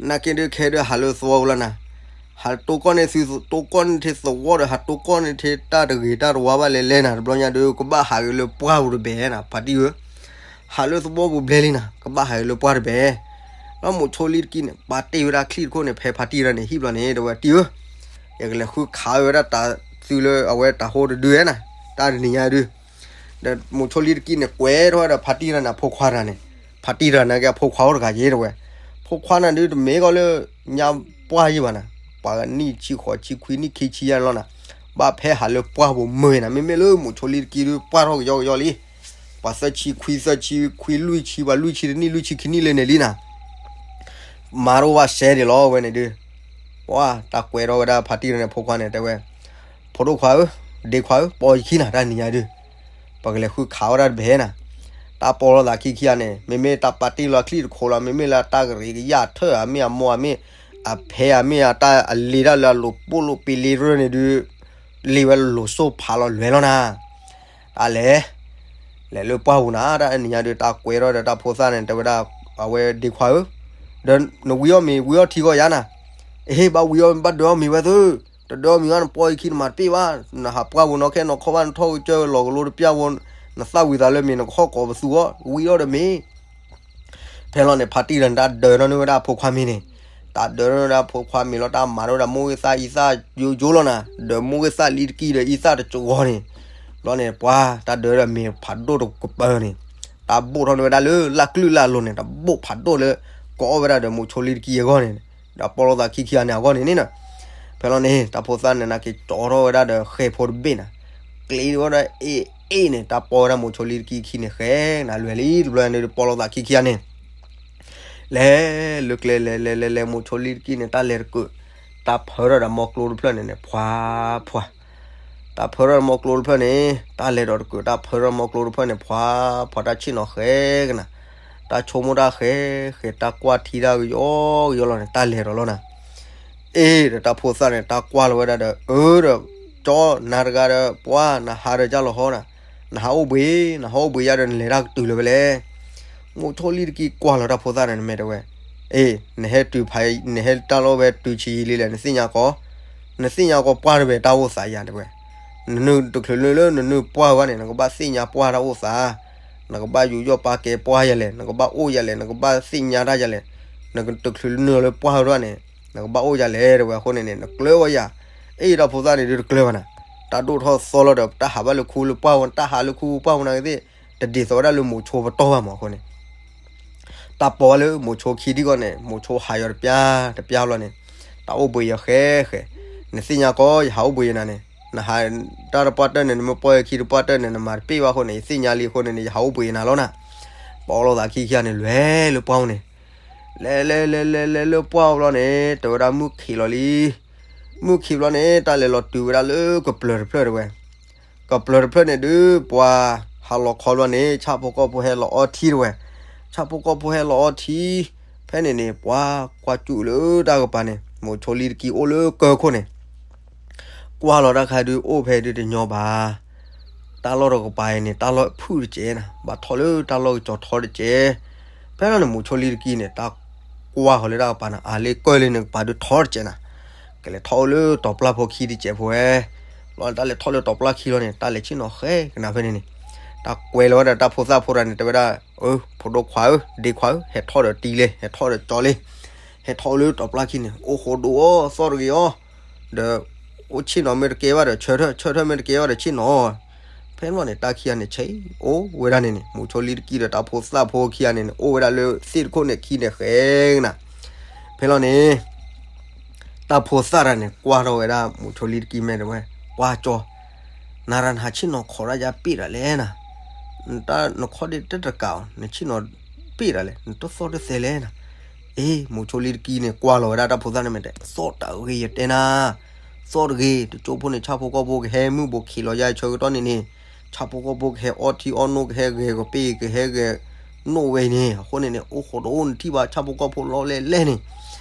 နာ်က့ဒုးခဲဒုးဟးလၢသဝီပူၤလီၤနၤ, ဟးတိၢ်ကီၢ်န့ၢ်သု တိၢ်ကီၢ်န့ၢ်ထံသဝီဒီး ဟးတိၢ်ကီၢ်န့ၢ်ထံတၢ်တဂ့ၤတၢ်တဝါဘၣ်လဲၣ်လဲၣ်နၤ တဘျီညါဒုး ကဘၣ်ဟးဂ့ၤလၢပှၢ်ပူၤတဘဲနၤ ဖါတံၢ်ဧၢ ဟးလၢသဝီပူၤဘျဲလံနၤ ကဘၣ်ဟးဂ့ၤလၢပှၢ်တဘဲ, ဒီးမိးဆိလံတကံန့ၣ် ပာ်တ့ၢ်ဝဲဒၣ်ချံၣ်တခိၣ်န့ၣ် ဖဲဖါတံၢ်တဂၤန့ၣ် ဟံၣ်ဘျီန့ၣ် တဲဝဲတံၢ်ဧၢ, ယကလဲၤဃုခးဝဲဒၣ်တၢ်သုလၢအဝဲတၢ်ဟိတဒုဧဲနၤ, တၢ်တနံၤညါဒုး ဒီးမိးဆိလံတကံန့ၣ် ကွဲးထီၣ်ဝဲဒီးဖါတံၢ်တဂၤန့ၣ် အဖိခွါတဂၤန့ၣ်, ဖါတံၢ်တဂၤန့ၣ်က့ၤအဖိခွါအိၣ်တဂၤယ့ၢ်တဲဝဲ, ဖိခွါန့ၣ်ဒုးတမ့ၢ်ကီးလၢ ညါပှၢ်ယံၤဘၣ်နၤ, ပှၤနံၣ်ဆံဃိးဆံခွံနံၣ်ခံဆံယါန့ၣ်လီၤနၤ, ဘၣ်ဖဲဟးလၢပှၢ်ပူၤမုာ်နၤ မ့မ့ၢ်လၢမိးဆိလံတကံဒုး ပှၢ်ထီၣ်ကယီကယီလံ, ပှၤသၢဆံခွံ သၢဆံခွံ လွံၢ်ဆံ ပှၤလွံၢ်ဆံတနံၣ် လွံၢ်ဆံခံနံၣ်လၢန့ၣ်လံနၤ, မၤတအိၣ်ဘၣ်စဲဒံးလီၤဝဲန့ၣ်ဒုး, ပှၤတၢ်ကွဲးထီၣ်ဝဲဒၣ်ဖါတံၢ်တဂၤန့ၣ် အဖိခွါန့ၣ် တဲဝဲ, ဖိဒိၣ်ခွါဧၢ, ဒ့ခွါဧၢ, ပိာ်ယခံနၤ တၢ်နံၤညါဒုး, ပကလဲၤဃုခးဝဲဒၣ်တဘဲနၤ, တၢ်ပိာ်လိာ်သးခံခံဂၤန့ၣ် မ့မ့ၢ်တၢ်ပာ်တ့ၢ်လီၤချံၣ်တခိၣ်လီၤ မ့မ့ၢ်လၢတၢ်ကရံးကယၢ်ထၢၣ်ဧါမ့ၢ်အမိၢ်ဧါမ့ၢ် အဖဲဧါမ့ၢ်ဧါ တၢ်အလ့ၤတၢ်လၢအလိၤပိၢ်လိာ်ပ့ၤလ့ရၢၢ်န့ၣ်ဒုး, လ့ၤဝဲလိၤစိဖးလီၤလွဲလီၤနၤ, တၢ်လဲၤ လဲၤလၢပှၢ်ပူၤနၤ တၢ်နံၤညါဒုး တၢ်ကွဲးထီၣ်ဒီးတၢ်ဖိသၣ်န့ၣ် တဲဝဲဒၣ်, အဝဲဒ့ခွါဧၢ, ဒီးနဝံၤအီၣ်မ့ၤ ဝံၤအီၣ်ထံဂီၢ်ယါနၤ, အဟ့ၣ်ဘၣ်ဝံၤအီၣ်မ့ၤ ဘၣ်ဒၢးအီၣ်မ့ၤဝဲသု, တဒၢးအီၣ်မ့ၤဝဲ နပိာ်ယခံနမၤတပ့ၢ်ဘၣ်, နဟးပှၢ်ပူၤနီၢ်ခဲနီၢ်ခီဘၣ် နထီၣ်ကစၢၢ်လီၤကလိတပျၢ်ဝဲ, နသၣ်ဝံၤသးလၢမ့ၤ နကဟီၣ်ကိးပသူအီၤ ဝံၤအီၣ်ဒီးမ့ၤ ဖဲလီၤန့ၣ် ဖါတံၢ်တဂၤန့ၣ် တၢ်ဒၢးထီၣ်န့ၢ်ဝဲဒၣ်အဖိခွါမ့ၤန့ၣ်, တၢ်ဒၢးထီၣ်န့ၢ်ဝဲဒၣ်အဖိခွါမ့ၤလီၤ တၢ်မၤထီၣ်ဝဲဒၣ်မိၢ်ဂ့ၢ်သၣ်အံသၣ်ယိယိလီၤနၤ, ဒီးမိၢ်ဂ့ၢ်သၣ်လံတကံဒီးအံသၣ်တကဝီၤန့ၣ်, ဘျီန့ၣ် ပှၤတၢ်ဒၢးဒီးမ့ၤဖးဒိၣ်တကပၤန့ၣ်, တၢ်ဘိၣ်ထီၣ်န့ၢ်ဝဲဒၣ်လၢလၢ်ကျုၢ်လၢ်လိၤန့ၣ် တၢ်ဘိၣ်ဖးဒိၣ်လၢ ကအီၣ်ဝဲဒၣ်ဒီးမိးဆိလံတကံအဂီၢ်န့ၣ်, ဒီးပိာ်လိာ်သးခံခံဂၤန့ၣ်အဂီၢ်န့ၣ်န့ၣ်, ဖဲလီၤန့ၣ် တၢ်ဖိသၣ်န့ၣ် နာ်က့ၤကၠီထီၣ်ဝဲဒၣ်ဒီးဃဲၤဖိတဘ့ၣ်နၤ, ကျ့ဝဲဒၣ်အ့ၣ်အ့ၣ်န့ၣ် တၢ်ပိာ်ဝဲဒၣ်မိးဆိလံတကံခံန့ၣ် ဃဲၤနၤလွဲၢ်လံ တဘျီန့ၣ် ပိာ်လိာ်သးခံခံဂၤန့ၣ်, လဲၤလၢကျဲလဲၤလဲၤလဲၤလဲၤ မိၤဆိလံတကံၢ်န့ၣ် တၢ်လဲၤတကုး, တၢ်ဖၢထီၣ်ဒီးမီကျိတဖျၢၣ်န့ၣ်န့ၣ် ဖှၤဖှၤ, တၢ်ဖၢထီၣ်ဒီးမီကျိတဖျၢၣ်န့ၣ် တၢ်လဲၤဒီးတကုး တၢ်ဖၢထီၣ်မီကျိတဖျၢၣ်န့ၣ် ဖှၤဖှၤ တၢ်ဆ့ၣ်နီၤဃဲကနၤ, တၢ်ဆိကမိၣ်တၢ်ဃဲဃဲ တၢ်ကွၢ်ထံတၢ်ကယီကယီလီၤန့ၣ် တၢ်လဲၤဒီးလီၤနၤ. အ့ ဒီးတၢ်ဖိသၣ်န့ၣ် တၢ်ကွၢ်လီၤဝဲဒၣ်ဒီး အၢဒီး ကၠီ နၤတဂၤဒီး ပှၤ နဟးဒီးကၢ်လီၤဟီနၤ, နဟးအိၣ်ဘှံး နဟးအိၣ်ဘှံးယါဒီး နလဲၤတၢ်ကတုၤလၢၤဝဲလဲၣ်. မိၤဆိလံတကံၢ်ကွၢ်လီၤတၢ်ဖိသၣ်န့ၣ် နမဲာ်တဲဝဲ, အ့ နဟဲတုၤဖး နဟဲတၢ်လီၢ်ဝဲတုၤဆံးယံာ်လံလဲၣ် နသ့ၣ်ညါကီး, နသ့ၣ်ညါကီးပှၢ်တဝဲတၢ်အိၣ်သးယၤတဲဝဲ, နနုာ်တချုးနုာ်လၢနနုာ်ပှၢ်ဝဲန့ၣ် နကဘၣ်သ့ၣ်ညါပှၢ်တၢ်အိၣ်သး, နကဘၣ်ယူးယီၣ်ပာ်ကဲပှၢ်ယၤလဲၣ် နကဘၣ်အိၣ်ယၤလဲၣ် နကဘၣ်သ့ၣ်ညါတၢ်ယၤလဲၣ်, နကတချုးနုာ်လၢပှၢ်ဝဲဒၣ်န့ၣ် နကဘၣ်အိၣ်ယၤလဲၣ်တဲဝဲအဃိန့ၣ်န့ၣ် နကျၢၤဝဲယၤ, အ့ တၢ်ဖိသၣ်န့ၣ်ဒုးတကျၢၤဘၣ်နၤ, တၢ်ဒိၣ်ထီၣ်သီလီၤဒီး တၢ်ဟးဘၣ်လၢခူလၢပှၢ်ဝဲ တၢ်ဟးလၢခူပှၢ်ဝဲနၤကသ့ၣ်, တဒ်သိးဝဲဒၣ်လၢမိၤဆိပတီၢ်ဘၣ်မးအဃိန့ၣ် တၢ်ပိာ်ဝဲလၢမိၤဆိခံထံၣ်ဂီၢ်န့ၣ် မိၤဆိဟးယီၤတပျၢ်တပျၢ်လီၤန့ၣ်, တၢ်အိၣ်ဘှံးယၤဃဲဃဲ, နသ့ၣ်ညါကီး ယဟးအိၣ်ဘှံးယၤနၤန့ၣ်, နဟးတၢ်တပှၢ်တၢၢ်န့ၣ် နမ့ၢ်ပှၢ်ယခံတပှၢ်တၢၢ်န့ၣ် နမၤတပ့ၢ်ဘၣ်အဃိန့ၣ် ယသ့ၣ်ညါလံအဃိန့ၣ်န့ၣ် ယဟးအိၣ်ဘှံးယၤနၤလီၤနၤ. ပိာ်လိာ်သးခံခံဂၤန့ၣ် လဲၤလၢပှၢ်အိၣ်န့ၣ်, လဲၤလဲၤလဲၤလဲၤလဲၤလၢပှၢ်အိၣ်ဘျီန့ၣ် တဲဝဲဒၣ်မုၢ်ခံးလီၤလံ, မုၢ်ခံးဘျီန့ၣ် တၢ်လဲၤလီၤတုၤဝဲဒၣ်လၢကပျၢၤတဖျၢၣ်တဲဝဲ, ကပျၢၤတဖျၢၣ်န့ၣ်ဒုး ပှၤဟးလီၤခီဘျီန့ၣ် ဆၣ်ဖိကီၢ်ဖိဟဲလီၤအီထံတဲဝဲ, ဆၣ်ဖိကီၢ်ဖိဟဲလီၤအီထံ, ဖဲန့ၣ်န့ၣ် ပှၤကွၢ်စူၣ်လၢတၢ်ကပၤန့ၣ် မိၤဆိလံတကံၢ်အိၣ်လၢကၢၢ်ခိၣ်န့ၣ် ကွၢ်လီၤတၢ်ခါဒုး အိၣ်ဖဲဒုးတညီဘၣ်, တၢ်လီၢ်တကပၤအံၤန့ၣ် တၢ်လီၢ်ဖုၣ်တကဲးနၤ, ဘၣ်ထီၣ်လၢတၢ်လီၢ်ကစီၤထီတကဲး, ဖဲလီၤန့ၣ် မိၤဆိလံတကံၢ်န့ၣ် တၢ်ကွၢ်ဃီၤလၢတၢ်ကပၤန့ၣ် အါလၢကၢၢ်လၢန့ၣ် ကပၤဒုးထီတကဲးနၤ, ကလဲၤထီၣ်အိၣ်လၢတီၤပျၢ်ဖိခံတကဲးဖိဝဲ, လီၤတၢ်လဲၤထီၣ်လၢတီၤပျၢ်ခံလီၤန့ၣ် တၢ်လဲၤဆ့ၣ်နီၤဃဲကနၤဖဲန့ၣ်န့ၣ်, တၢ်ကွဲးလီၤဝဲဒၣ်တၢ်ဖိသၣ်ဖိတဂၤန့ၣ် တဲဝဲဒၣ်, အၢ ဖိဒိၣ်ခွါဧၢ ဒ့ခွါဧၢ ဟဲထီၣ်ဒီးတံၤလံ ဟဲထီၣ်ဒီးကၠီလံ, ဟဲထီၣ်အိၣ်လၢတီၤပျၢ်ခံန့ၣ် အိၣ်ဃိဒိၣ်အီၤ သီၣ်တဂ့ၤအီၤ, ဒီး အိၣ်ဆ့ၣ်နီၤမ့ၢ်တကဲဘၣ်ဒီး ဆၢထၢၣ် ဆၢထၢၣ်မ့ၢ်တကဲဘၣ်ဒီး ဆ့ၣ်နီၤ, ဖဲန့ၣ်လီၤန့ၣ် တၢ်ခံဂၤန့ၣ် ဆဲးအိၣ်ဝဲဒၣ်န့ၣ်န့ၣ် မိၤဆိလံတကံၢ်ဒီးတၢ်ဖိသၣ်ဖိခံဂၤန့ၣ်န့ၣ် အိၣ်ဝဲဒၣ်လၢသ့ၣ်တခိၣ်န့ၣ်ခံန့ၣ်ဃဲကနၤ, ဖဲလီၤန့ၣ် တၢ်ဖိသၣ်တဂၤန့ၣ် ကွၢ်ထီၣ်ဝဲဒၣ်မိၤဆိလံတကံၢ်မဲာ်တဲဝဲ, ပှၤကၠီ, နၤရၤနဟးဆ့ၣ်နီၤခိးတၢ်ယါပ့ၢ်တၢ်လဲၣ်နၤ, နတၢ်နခီၣ်ဒ့ၣ်တတကးအီၤ နဆ့ၣ်နီၤပ့ၢ်တၢ်လဲၣ် နတသီၣ်တသဲလဲၣ်နၤ, အ့ မိၤဆိလံတကံၢ်န့ၣ် ကွၢ်လီၤဝဲဒၣ်တၢ်ဖိသၣ်န့ၣ်မဲာ်တဲ သီၣ်တဂ့ၤယတဲနၤ, သီၣ်တဂ့ၤ တကၠိဖိန့ၣ် ဆၣ်ဖိကီၢ်ဖိကဟဲမုၢ်ဘိးခံးလီၤယါဆၢကတီၢ်န့ၣ်န့ၣ်, ဆၣ်ဖိကီၢ်ဖိကဟဲအီထံအီနိကဟဲဂဲၤကပ့ၢ်ကဟဲဂဲၤနိၣ်ဝဲအံၤန့ၣ် အဃိန့ၣ်န့ၣ် အိၣ်ဃိတအိၣ်နထံၣ်ဘၣ်ဆၣ်ဖိကီၢ်ဖိလီၤလဲၣ်လဲၣ်န့ၣ်,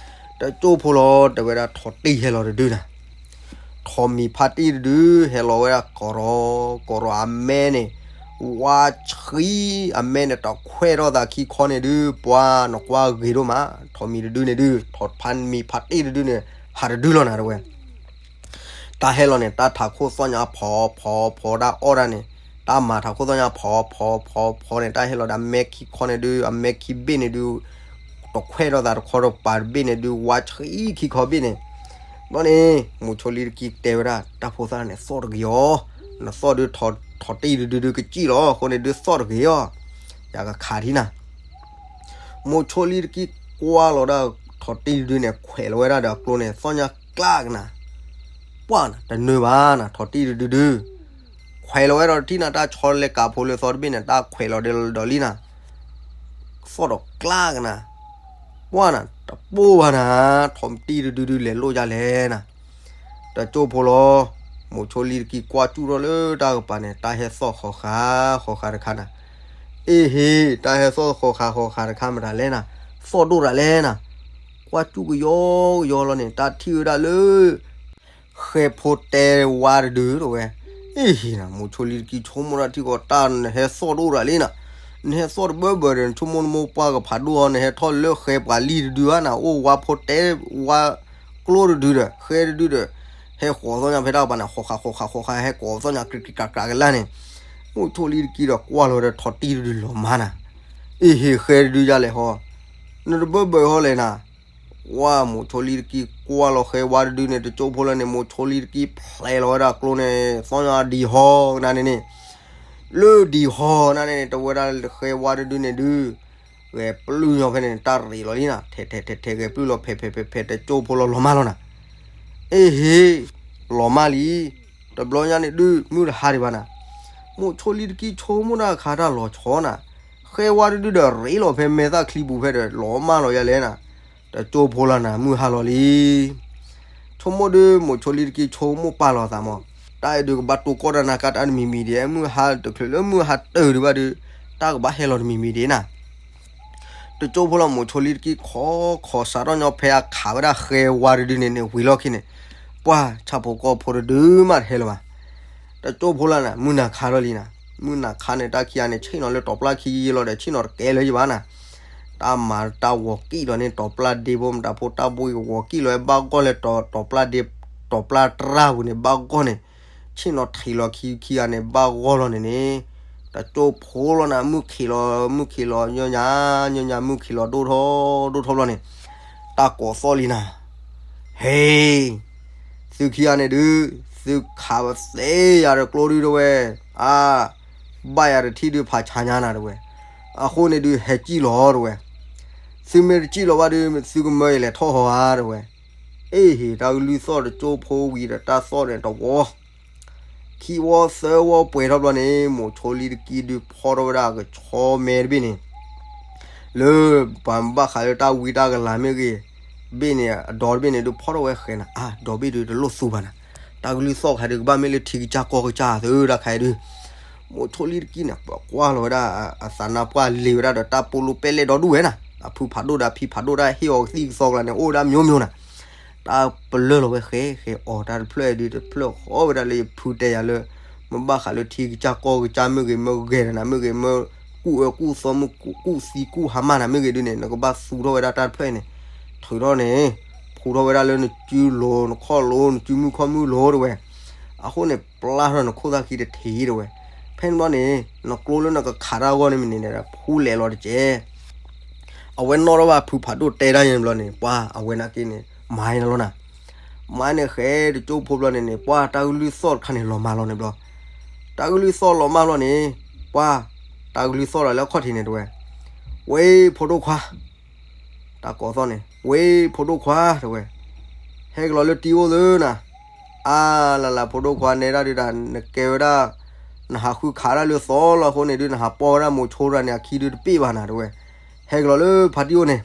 တကၠိဖိလီၤတဲဝဲဒၣ်ထိးတံၢ်ဟဲလီၤတဒုနၤ ထိးမံၤဖးတံၢ်တဒု ဟဲလီၤဝဲဒၣ်ကရီ ကရီအမဲန့ၣ် ဝါဆှံ အမဲန့ၣ် တခွဲးထီၣ်သးခံခီန့ၣ်ဒု ပှၤနကွၢ်ဂ့ၤဒိၣ်မး, ထိးမံၤတဒုန့ၣ်ဒု ထိးဖးမံၤဖးတံၢ်တဒုန့ၣ် ဟးတဒုလီၤနၤတဲဝဲ တၢ်ဟဲလီၤန့ၣ် တၢ်ထးခိၣ်သီၣ်ညါဖီဖီဖီဒၣ်အီၣ်ဒၣ်န့ၣ်, တၢ်မၤထးခိၣ်သီၣ်ညါဖီဖီဖီဖီန့ၣ် တၢ်ဟဲလီၤဒီးအမဲခံခီန့ၣ်ဒု အမဲခံဘ့ၣ်န့ၣ်ဒု တခွဲးထီၣ်သးတခီတပၤတဘ့ၣ်န့ၣ်ဒု ဝါဆှံခံခီဘ့ၣ်န့ၣ်, ဘျီန့ၣ် မိၤဆိလံတကံၢ်တဲဝဲဒၣ် တၢ်ဖိသၣ်န့ၣ် သီၣ်တဂ့ၤအီၤ, နသီၣ်ဒု ထိးတံၢ်တဒုဒုကစံၣ်လီၤ, အဃိန့ၣ်ဒုသီၣ်တဂ့ၤအီၤ, ယကခးထံနၤ မိၤဆိလံတကံၢ်ကွၢ်လီၤဒၣ်ထိးတံၢ်တဒုန့ၣ် ခွဲးလီၤဝဲဒၣ်ဒီးအကျိန့ၣ် သီၣ်ညါကျးကနၤ, ပှၢ်နၤ တနၢၤဘၣ်နၤ ထိးတံၢ်တဒုဒု, ခွဲးလီၤဝဲဒီးတံၢ်နၤ တၢ်ဆီလဲၤကးဖိလၢသီတဘ့ၣ်န့ၣ် တၢ်ခွဲးလီၤဒီးလံနၤ, သီၣ်ဒီးကျးကနၤ, ပှၢ်နၤ တပိၢ်ဘၣ်နၤ, ထိးတံၢ်တဒုဒုလဲၤလိၣ်ယါလဲၣ်နၤ တကၠိဖိလီၤ, မိၤဆိလံတကံၢ်ကွၢ်စူၣ်ထီၣ်လၢတၢ်ကပၤန့ၣ် တၢ်ဟဲသီၣ်ဃီၤဃာ်ဃီၤဃာ်တခါနၤ, အ့ဟ့ တၢ်ဟဲသီၣ်ဃီၤဃာ်ဃီၤဃာ်တခါမတၤလဲၣ်နၤ, သီၣ်ဒိၣ်တၢ်လဲၣ်နၤ, ကွၢ်စူၣ်ကယီကယီလီၤန့ၣ် တၢ်ထံၣ်ဝဲဒၣ်လၢ ဃဲဖိတဲဝါတဒုတဲဝဲ, အ့ဟ့နၤ မိၤဆိလံတကံၢ် ဆိကမိၣ်တၢ်ထံၣ်ဃီၤတၢ်နဟဲသီၣ်ဒိၣ်တၢ်လံနၤ, နဟဲသီၣ်တဘၢဘၢဒီး နဆိကမိၣ်နမိၢ်ပှၢ်ကဖးဒိၣ်အီၤ နဟဲထီၣ်လၢဃဲပှၤလံတဒုဧါနၤ, အိၣ်ဝါဖိတဲဝါကျိတဒုဒီး ဃဲတဒုဒီး ဟဲဃီၤသီၣ်ညါဖဲတၢ်ကပၤန့ၣ် ဃီၤဃာ်ဃီၤဃာ်ဃီၤဃာ် ဟဲဃီၤသီၣ်ညါ ကြးကြးကြးကြးကလၢ်န့ၣ်, မိၤဆိလံတကံၢ်ဒီးကွၢ်လီၤဝဲဒီးထိးတံၢ်တဒုလီၤမၢ်နၤ, အ့ဟ့ ဃဲတဒုယါလဲၣ်ဟီ, နတဘၢဘၢဟီလဲၣ်နၤ, ဝါ မိၤဆိလံတကံၢ်ကွၢ်လီၤဃဲဝါတဒုန့ၣ် တကၠိဖိလီၤန့ၣ် မိၤဆိလံတကံၢ်ဖျဲးလီၤဝဲဒၣ်ကျိန့ၣ် သီၣ်ညါဒံၤဟီကနၤန့ၣ်န့ၣ်, လၢဒံၤဟီကနၤန့ၣ်န့ၣ် တဝဲဒၣ်ဃဲဝါတဒုန့ၣ်ဒု ဂဲၤပျုၢ်ညီဖဲန့ၣ် တၢ်ရ့းလီၤလံနၤ, ထဲထဲထဲထဲဂဲၤပျုၢ်လီၤ ဖဲးဖဲးဖဲးဖဲး တကၠိဖိလီၤလီၤမၢ်လီၤနၤ, အ့ဟ့ လီၤမၢ်လံ, တဘျီညါန့ၣ်ဒု မုၢ်တဟါဒံးဘၣ်နၤ, မိၤဆိလံတကံၢ်ဆိကမိၣ်တၢ်အခါတၢ်လီၤဆီနၤ, ဃဲဝါတဒုဒီးရ့လီၤဖဲမဲာ်သၣ်ချံပူၤဖဲဒီး လီၤမၢ်လီၤယၤလဲၣ်နၤ, တကၠိဖိလီၤနၤ မုၢ်ဟါလီၤလံ. ဆိကမိၣ်ဒုး မိးဆိလံတကံဆိကမိၣ်ပာ်လီၤသးမး, တၢ်အဲၣ်ဒုးကဘၣ်တိၢ်ကီၢ်တၢ်နါကါတၢ်တမံၤမံၤဒံး, မုၢ်ဟါတချုးလၢမုၢ်ဟါတၢၢ်ဒံးဘၣ်ဒုး တၢ်ကဘၣ်ဟဲလီၤတမံၤမံၤဒံးနၤ. တကၠိဖိလီၤ မိးဆိလံတကံခီခီ စးထီၣ်ညီဖဲအခးဝဲဒၣ်ဃဲဝါတဒုန့ၣ်န့ၣ် ဝံၤလီၢ်ခံန့ၣ်, ပှၢ်ဆၣ်ဖိကီၢ်ဖိတဒုမးတဟဲလၢၤဘၣ်. တကၠိဖိလီၤနၤ မုၢ်နၤခါထီၣ်လံနၤ, မုၢ်နၤခါန့ၣ် တၢ်ခံဂၤန့ၣ် ဆ့ၣ်နီၤလၢတီၤပျၢ်ခံယံာ်လီၤဒီး ဆ့ၣ်နီၤတကဲလၢၤယဘၣ်နၤ. တၢ်မၤတၢ်ဂီၤကံၣ်လီၤန့ၣ် တီၤပျၢ်ဒ့ဖိ မတၤဖိတၢ်ဘိကဂီၤကံၣ်လီၤဝဲဘၣ်ဂီၢ်လၢတီၤပျၢ်ဒ့, တီၤပျၢ်တရၢ်ပူၤန့ၣ် ဘၣ်ဂီၢ်န့ၣ်, ဆ့ၣ်နီၤထံးလီၤခံခံဂၤန့ၣ် ဘၣ်ဂီၢ်လီၤန့ၣ်န့ၣ်, တကၠိဖိလီၤနၤ မုၢ်ခံးလီၤ မုၢ်ခံးလီၤ ညီညါ ညီညါ မုၢ်ခံးလီၤဒိၣ်ထီၣ်ဒိၣ်ထီၣ်ဘျီန့ၣ်, တၢ်ကိးသီၣ်လံနၤ. ဟ့, သုခံဂၤန့ၣ်ဒုး, သုခးပသ့ယၤဒီးကျိဒုတဝဲ, အါ, ဘၣ်ယၤတထံၣ်ဒုးဖးဆါညါနၤတဝဲ, အဃိန့ၣ်ဒုးဟဲကံၣ်လီၤတဝဲ, သုမ့ၢ်တကံၣ်လီၤဘၣ်ဒုး သုကမၢယလဲၤထီၣ်ဟီဧါတဝဲ. အ့ဟ့, တၢ်ကလုၢ်သီၣ်တကၠိဖိဝံၤဒီးတၢ်သီၣ်န့ၣ်တဝီ ခံဝီသၢဝီပှဲၤထီၣ်ဘျီန့ၣ် မိးဆိလံတကံဒုးဖီၣ်ထီၣ်ဝဲဒၣ်အကဆီမဲတဘ့ၣ်န့ၣ်, လၢပှၤဘၣ်ဃးလၢတၢ်ဝံတၢ်ကလၤမ့ၢ်ဂ့ၤ, ဘ့ၣ်န့ၣ် အဒီတဘ့ၣ်န့ၣ်ဒုးဖီၣ်ထီၣ်ဝဲဃဲနၤ, အါ, ဒီဘ့ၣ်ဒုးတလိၣ်သူဘၣ်နၤ, တၢ်ကလုၢ်သီၣ်ခါဒုးကဘၣ်မ့ၢ်လၢထံကစၢ်ကီၢ်ကစၢ်သုတၢ်ခါအံၤဒုး, မိးဆိလံတကံန့ၣ် ပကွၢ်လီၤဝဲဒၣ်အသးနါပှၢ်လ့ၤဝဲဒၣ်ဒီးတၢ်ပိာ်လိာ်ပဲာ်လဲၣ်ဒီဒူၣ်ဝဲနၤ, အဖုဖးဒိၣ်ဒီးအဖံဖးဒိၣ်ဒီးဟ့ၣ်အီၤကသံၣ်ကသီကျါန့ၣ် အိၣ်ဝဲဒၣ်မျိုးမျိုးနၤ. တၢ်ပလၢၢ်လီၤဝဲဃဲဃဲအီၤ တၢ်တဖျၢၣ်အံၤဒုးတဖျၢၣ်ဃီဝဲဒၣ်လၢယဖုတဲယၤလၢ မ့ၢ်ဘၣ်ဃးလၢထံကစၢ်ကီၢ်ကစၢ်မ့ၢ်ဂ့ၤ မ့ၢ်ဂဲၤတနၤမ့ၢ်ဂ့ၤ မ့ၢ်ကူၣ်အၢကူၣ်သီမ့ၢ်ကူၣ်သံကူၣ်ဟါမၢ်နၤမ့ၢ်ဂ့ၤဒုးန့ၣ် နကဘၣ်သူထီၣ်ဝဲဒၣ်တၢ်တဖျၢၣ်အံၤန့ၣ်, ထုးထီၣ်န့ၣ်, ဖူထီၣ်ဝဲဒၣ်လၢနစုလိၤ နခီၣ်လိၤ နစုမုၢ်ခီၣ်မုၢ်လိၤတဝဲ, အဃိန့ၣ် ပျၢ်ထီၣ်နခိၣ်သၣ်ခံတထံးတဝဲ, ဖဲန့ၣ်ဘျီန့ၣ် နကျိလၢနကခးတၢ်အဂီၢ်န့ၣ်မ့ၢ်န့ၣ်ဒီး ဖူလဲၤလီၤတကဲး အဝဲနီၣ်ထီၣ်ဘၣ်ဖုဖးဒိၣ်တဲဒၣ်ယဲန့ၣ်ဘျီန့ၣ် ပှၤအဝဲနာ်က့န့ၣ် မၤန့ၣ်လီၤနၤ. မၤန့ၣ်ဃဲတကၠိဖိဘျီန့ၣ်န့ၣ် ပှၤတၢ်ကလုၢ်သီၣ်တခါန့ၣ်လီၤမၢ်လီၤန့ၣ်ဘျီ, တၢ်ကလုၢ်သီၣ်လီၤမၢ်ဘျီန့ၣ် ပှၤ တၢ်ကလုၢ်သီၣ်ဒီးလၢအခီၣ်ထံးန့ၣ်တဝဲ, ဝ့ၢ်ဖိဒိၣ်ခွါ တၢ်ကိးသီၣ်န့ၣ် ဝ့ၢ်ဖိဒိၣ်ခွါတဝဲ, ဟဲကလီၤလၢတံၤအိၣ်သုနၤ. အါလၢ်လၢ် ဖိဒိၣ်ခွါနဲဒၣ်ဒုးတၢ် နကဲဝဲဒၣ် နဟးဃုခးဒၣ်လၢသီလီၤအဃိန့ၣ်ဒုး နဟးပီၢ်ဝဲဒၣ်မိးဆိတဂၤန့ၣ် အခံဒုးတပ့ၢ်ဘၣ်နၤတဝဲ, ဟဲကလီၤလၢဖါတံၢ်အိၣ်န့ၣ်,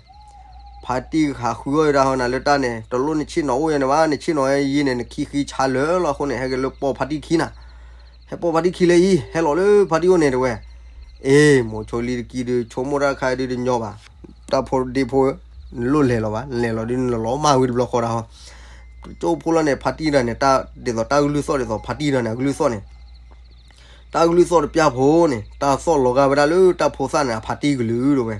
ဖါတံၢ်ဟးဃုအီၣ်ဝဲဒၣ်ဟီနၤလၢတၢ်န့ၣ် တလိၣ်နဆ့ၣ်နီၤအိၣ်ယဲန့ၣ်ဘၣ် နဆ့ၣ်နီၤယဲန့ၣ် နခံဃံဆါလၢာ်လီၤအဃိန့ၣ် ဟဲက့ၤလၢပီၢ်ဖါတံၢ်ခံနၤ ဟဲပီၢ်ဖါတံၢ်ခံလၢအံၤ ဟဲလီၤလၢဖါတံၢ်အိၣ်န့ၣ်တဝဲ, အ့ မိးဆိလံတကံဒုး ဆိကမိၣ်တၢ်ခါဒုးတညီဘၣ်, တၢ်ဖိဒ့ဖိ နလိၣ်လဲၤလီၤဘၣ် နလဲၤလီၤဒုးနလီၤမၢ်ဝံၤတဘျီဃီဒီး, ကၠိဖိလီၤန့ၣ် ဖါတံၢ်ဒီးန့ၣ် တၢ်ဒ်သိးတၢ်ကလုၢ်သီၣ်ဒ်သိးဖါတံၢ်ဒီးန့ၣ် အကလုၢ်သီၣ်န့ၣ် တၢ်ကလုၢ်သီၣ်တပျၢ်ဖိန့ၣ် တၢ်သီၣ်လီၤဂာ်ဝဲဒၣ်လၢတၢ်ဖိသၣ်န့ၣ် အဖါတံၢ်ကလုၢ်တဝဲ,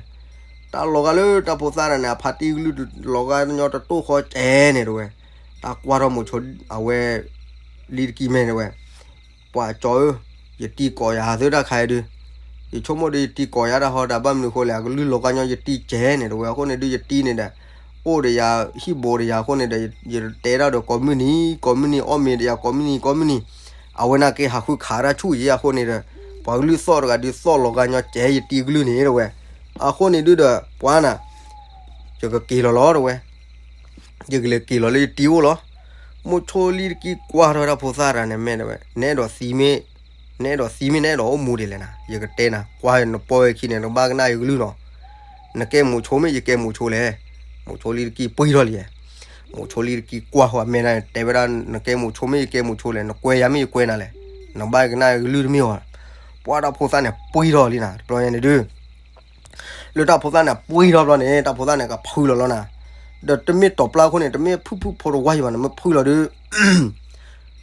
တၢ်လီၤဂာ်လၢတၢ်ဖိသၣ်န့ၣ် အဖါတံၢ်ကလုၢ်လီၤဂာ်ညီတတိၢ်ဃီကဲန့ၣ်တဝဲ, တၢ်ကွၢ်ထီၣ်မိးဆိ အဝဲ လံတကံမဲာ်တဝဲ, ပှၤကၠီဧၢ, ယတံၤကိးယၤသုတၢ်ခါအံၤဒုး, ယဆိကမိၣ်ဒုးယတံၤကိးယၤတၢ်ဟီဒီး ဘၣ်မနုၤဃိလဲၣ် အကလုၢ်လီၤဂာ်ညီယတံၤကဲန့ၣ်တဝဲ အဃိန့ၣ်ဒုးယတံၤန့ၣ်ဒီး အိၣ်ဒီးယၤ ဟံၣ်ဘိးဒီးယၤအဃိန့ၣ်ဒီး ယတဲဒၣ်ဒီးကိးမုၢ်နံၤ ကိးမုၢ်နံၤ အီၣ်မ့ၤဒီးယၤကိးမုၢ်နံၤ ကိးမုၢ်နံၤ, အဝဲနာ်က့ဟးဃုခးဒၣ်ဆူၣ်ယဲအဃိန့ၣ်ဒီး ပှၤကလုၢ်သီၣ်တဂၤဒုးသီၣ်လီၤဂာ်ညီကဲ ယတံၤကလုၢ်န့ၣ်တဝဲ, အဃိန့ၣ်ဒုးဒီး ပှၤနၤ ယကက့ၤလီၤလီၤတဝဲ ယကလဲၤက့ၤလီၤလၢယတံၤအိၣ်လီၤ. မိးဆိလံတကံကွၢ်ထီၣ်တၢ်ဖိသၣ်တဂၤန့ၣ် မ့ၢ်တဝဲ နအဲၣ်ဒိးသံမ့ၢ်, နအဲၣ်ဒိးသံမ့ၢ် နအဲၣ်ဒိးအိၣ်မူဒ်လဲၣ်နၤ ယကတဲနၤ ကွၢ်နပီၢ်ဝဲခံန့ၣ် နဘၣ်ကနၣ်ယကလုၢ်နီၤ, နကဲမိးဆိမ့ၢ် ယကဲမိးဆိလဲၣ်, မိးဆိလံတကံပှံၢ်ထီၣ်လံ, မိးဆိလံတကံကွၢ်ဃီအမဲာ်ဒၣ်န့ၣ် တဲဝဲဒၣ် နကဲမိးဆိမ့ၢ် ယကဲမိးဆိလဲၣ် နကွဲယၤမ့ၢ် ယကွဲနၤလဲၣ်, နဘၣ်ကနၣ်ယကလုၢ်တမ့ၢ်အီၤ, ပှၤတၢ်ဖိသၣ်န့ၣ် ပှံၢ်ထီၣ်လံနၤ တဘျီညါန့ၣ်ဒုး လၢတၢ်ဖိသၣ်န့ၣ် ပှံၢ်ထီၣ်ဘျီန့ၣ် တၢ်ဖိသၣ်န့ၣ် ကဖုလီၤလီၤနၤ, ဒီးတမ့ၢ်တီၤပျၢ်အဃိန့ၣ် တမ့ၢ်ဖုၣ်ဖုၣ်ဖိတဝါယံၤဘၣ် နမ့ၢ်ဖုၣ်လီၤဒုး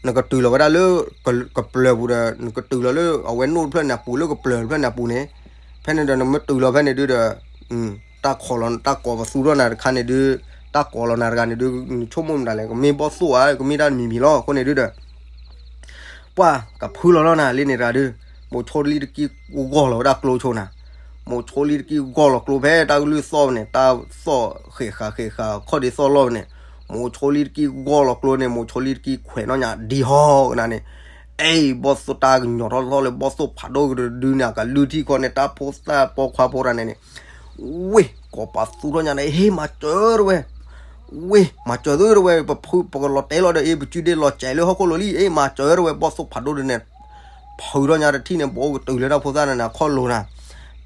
နကတုၤလီၤဝဲဒၣ်လၢ ကပျၢၤပူၤဒီး နကတုၤလီၤလၢအဝဲနိၣ်တဖျၢၣ်န့ၣ်အပူၤ လၢကပျၢၤတဖျၢၣ်န့ၣ်အပူၤန့ၣ်, ဖဲန့ၣ်ဒီးနမ့ၢ်တုၤလီၤဖဲန့ၣ်ဒုးဒီး တၢ်ခိးလီၤ တၢ်ကိးပသူထီၣ်နၤတခါန့ၣ်ဒုး တၢ်ကိးလီၤနၤတဂၤန့ၣ်ဒုး နဆိကမိၣ်မတၤလဲၣ် ကမ့ၢ်ဘီၣ်သိၣ်ဧါ ကမ့ၢ်တၢ်တမံၤမံၤလီၤ အဃိန့ၣ်ဒုးဒီး ပှၤကဖုလီၤလီၤနၤလံန့ၣ်တဂၤဒုး, မိးဆိလံတကံဂီၢ်လီၤဝဲဒၣ်ကျိဆိနၤ, မိးဆိလံတကံဂီၢ်လီၤကျိဖဲတၢ်ကလုၢ်သီၣ်န့ၣ် တၢ်သီၣ်ဃဲးဃာ်ဃဲးဃာ် ခီၣ်ဒ့သီၣ်လီၢ်န့ၣ်, မိးဆိလံတကံဂီၢ်လီၤကျိန့ၣ် မိးဆိလံတကံခွဲးနီၣ်ညါဒံဟီၣ်ကနၤန့ၣ်, အဲ ဘီၣ်သိၣ်တၢ်ကညီၤထီၣ်ထီၣ်လၢဘီၣ်သိၣ်ဖးဒိၣ်ကတဒုန့ၣ် အကလုၢ်ထံၣ်ခီန့ၣ် တၢ်ဖိသၣ်ပိာ်ခွါဖိတဂၤန့ၣ်န့ၣ် ဝ့ၢ် ကိးပသူထီၣ်ညါန့ၣ် ဟ့ၣ်မၤစၢၤတဝဲ ဝ့ၢ် မၤစၢၤသုတဝဲ ပဖု ပကလီၤတဲာ်လီၤဒီး အ့ ပစုဒ့လီၤစဲးလၢဟီၣ်ခိၣ်လိၤလံ အ့ မၤစၢၤတဝဲ ဘီၣ်သိၣ်ဖးဒိၣ်ဒုန့ၣ် ဖုထီၣ်ညါတထံၣ်န့ၣ် ပအိၣ်ကတုၤလၢတၢ်ဖိသၣ်န့ၣ် အခီၣ်လိၤနၤ,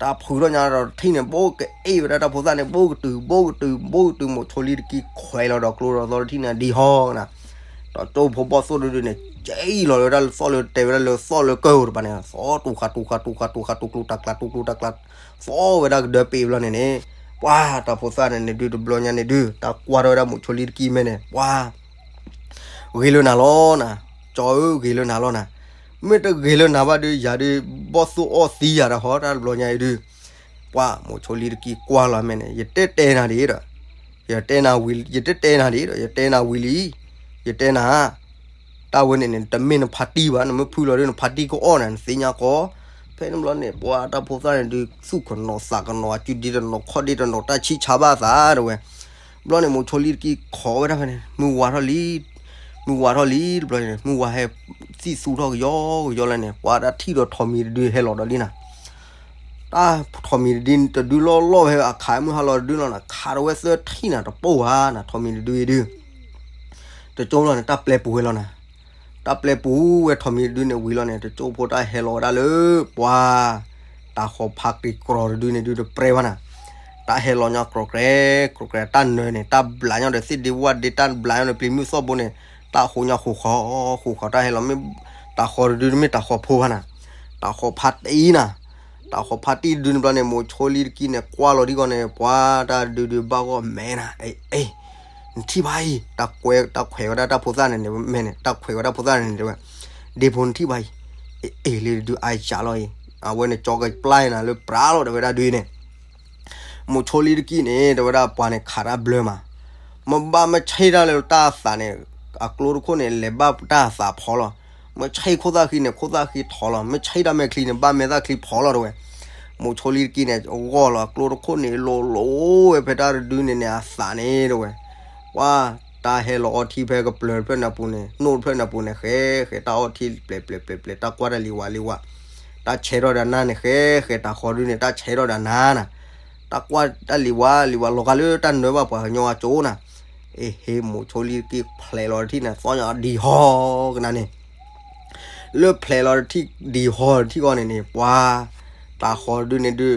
တၢ်ဖုးထီၣ်ညါဒီးတထံၣ်န့ၣ် ဘိကအ့ၣ်ဝဲဒၣ်တၢ်ဖိသၣ်န့ၣ် ဘိကတုၤ ဘိကတုၤ ဘိကတုၤ မိၢ်ဆိလံတကံခွဲးလီၤဒီးကျိဒီးသီတထံၣ်န့ၣ် ဒံဟီနၤ, ဒီးကၠိဖိဘီၣ်သိၣ်တဒုန့ၣ် ကဲအံၤလီၤဝဲဒၣ်လၢသီၣ်လၢတဲဝဲဒၣ်လၢသီၣ်လၢကၢၢ်တပၤန့ၣ် သီတူၤဃာ်တူၤဃာ်တူၤဃာ်တူၤဃာ် တူၤကျူၤတၢ်ကျါ တူၤကျူၤတၢ်ကျါ သီဝဲဒၣ်ကဒၢပ့ၤဘျီန့ၣ်န့ၣ်, ပှၤတၢ်ဖိသၣ်န့ၣ်န့ၣ်ဒုး တဘျီညါန့ၣ်ဒုး တၢ်ကွၢ်ထီၣ်ဝဲဒၣ်မိၢ်ဆိလံတကံမဲာ်န့ၣ် ပှၤ ဂ့ၤလၢနၤလီၤနၤ, ကၠီဧၢ ဂ့ၤလၢနၤလီၤနၤ, မ့ၢ်တဂ့ၤလၢနၤဘၣ်ဒုး ယၤဒုး ဘီၣ်သိၣ်အီၣ်သံယၤဒီးဟီတၢ်တဘျီညါအံၤဒုး, ပှၤမိၢ်ဆိလံတကံကွၢ်လီၤမဲာ်န့ၣ် ယတဲတဲနၤဒ်ဒီး, ယတဲနၤဝံၤ ယတဲတဲနၤဒ်ဒီး ယတဲနၤဝံၤလံ, ယတဲနၤ တၢ်ဝဲန့ၣ်န့ၣ် တမ့ၢ်နဖါတံၢ်ဘၣ်, နမ့ၢ်ဖုလီၤဒုး နဖါတံၢ်ကအီၣ်နၤ နသ့ၣ်ညါကီး, ဖဲန့ၣ်ဘျီန့ၣ် ပှၤတၢ်ဖိသၣ်န့ၣ်ဒုး သူၣ်ကနီၤသးကနီၤ အစုဒ့တနီၤ ခီၣ်ဒ့တနီၤ တၢ်ဆံၣ်ဆါဘၣ်သးတဝဲ, ဘျီန့ၣ် မိၢ်ဆိလံတကံခိးဝဲဒၣ်ဖဲန့ၣ် မုၢ်ဝါထီၣ်လံ, မုၢ်ဝါထီၣ်လံတဘျီန့ၣ် မုၢ်ဝါဟဲသံၣ်သူထီၣ်ကယီကယီလၢန့ၣ် ပှၤတၢ်ထံၣ်ဒီးထိးမံၤတဒုဟဲလီၤဒီးလံနၤ, တၢ်ထိးမံၤတဒု တဒုလီၢ်လီၢ်ဖဲအခးမုၢ်ဟါလီၤတဒုလီၤနၤ ခးထီၣ်ဝဲသၢထံၣ်နၤ တပိၢ်ဘၣ်နၤ ထိးမံၤတဒုအံၤဒုး, တကၠိလီၤန့ၣ် တၢ်ပျဲပူၤဝဲလီၤနၤ, တၢ်ပျဲပူၤဝဲထိးမံၤတဒုန့ၣ်ဝံၤလီၤန့ၣ် တကၠိဖိတၢ်ဟဲလီၤဝဲဒၣ်လၢ ပှၤ တၢ်ဃီၤဖးက့ၤကြီတဒုန့ၣ်ဒုးတပြဲဘၣ်နၤ, တၢ်ဟဲလီၤညီကြီကြဲ ကြီကြဲ တၢ်နၢၤန့ၣ် တၢ်ဘျးညီဒီးသ့ၣ်ဒ့ဝၣ်ဒ့ တၢ်ဘျးညီဒီးပျံၤမုၢ်သီၣ်ဘိန့ၣ် တၢ်ဃိးညီဃိးဃီၤ ဃိးဃီၤ တၢ်ဟဲလီၤမ့ၢ် တၢ်ဃီၤတဒုတမ့ၢ်တၢ်ဃီၤဖိဘၣ်နၤ, တၢ်ဃီၤဖးတံၢ်နၤ, တၢ်ဃီၤဖးတံၢ်တဒုန့ၣ်ဘျီန့ၣ် မိၢ်ဆိလံတကံန့ၣ် ကွၢ်လီၤဒ်ဂီၢ်န့ၣ် ပှၤတၢ်ဒုးဒုးဘၣ်ဂီၢ်မဲနၤ အ့ အ့ နထံၣ်ဘၣ်အံၤ တၢ်ကွဲး တၢ်ခွဲးဝဲဒၣ်တၢ်ဖိသၣ်န့ၣ်န့ၣ် မဲန့ၣ် တၢ်ခွဲးဝဲဒၣ်ဖိသၣ်န့ၣ်န့ၣ် တဲဝဲ, ဒ့ဖိနထံၣ်ဘၣ်အံၤ, အ့ အ့ လံတဒုအါယၢ်လီၤအံၤ, အဝဲန့ၣ်ကၠီကပျၢ်နၤလၢပြးလီၤ တဲဝဲဒၣ်ဒုးန့ၣ်, မိၢ်ဆိလံတကံန့ၣ် တဲဝဲဒၣ်ပှၤန့ၣ်ခးတၢ်ဘျၢမး, မ့ၢ်ဘၣ်မ့ၢ်ဆံၣ်တၢ်လၢတၢ်အသးန့ၣ် အကျိတခိၣ်န့ၣ် လဲၤဘၣ်တၢ်အသးဖီလီၤ, မ့ၢ်ဆံၣ်ခိၣ်သၣ်ဃံန့ၣ် ခိၣ်သၣ်ဃံထီလီၤ, မ့ၢ်ဆံၣ်တၢ်မဲာ်ချံန့ၣ် ဘၣ်မဲာ်သၣ်ချံဖီလီၤ တဲဝဲ, မိၢ်ဆိလံတကံန့ၣ် အဂီၢ်လီၤ အကျိတခိၣ်န့ၣ် လိၤလိၤဝဲဖဲတၢ်တဒုန့ၣ်န့ၣ် အသးန့ၣ် တဲဝဲ, ပှၤ တၢ်ဟဲလီၤအီထံဖဲကပျၢၤတဖျၢၣ်န့ၣ်အပူၤန့ၣ် နိၣ်တဖျၢၣ်န့ၣ်အပူၤန့ၣ် ဃဲ ဃဲတၢ်အီထံပျဲၤပျဲၤပျဲၤပျဲၤ တၢ်ကွၢ်တၢ်လံၤဝါလံၤဝါ, တၢ်ဆဲးထီၣ်ဒီးနါန့ၣ် ဃဲဃဲတၢ်ဃီၤဒုန့ၣ် တၢ်ဆဲးထီၣ်ဒီးနါနၤ, တၢ်ကွၢ်တၢ်လံၤဝါလံၤဝါ လီၤဂာ်လၢတၢ်နၢၤဘၣ်ပှၤကညီအကၠိနၤ, အ့ဟ့ မိၢ်ဆိလံတကံဖျဲးလီၤတထံၣ်န့ၣ် သီၣ်ညီဒံဟီကနၤန့ၣ် လၢဖျဲးလီၤတထံၣ်ဒံဟီတထံၣ်ဂီၢ်န့ၣ်န့ၣ် ပှၤ တၢ်ဃီၤဒုန့ၣ်ဒုး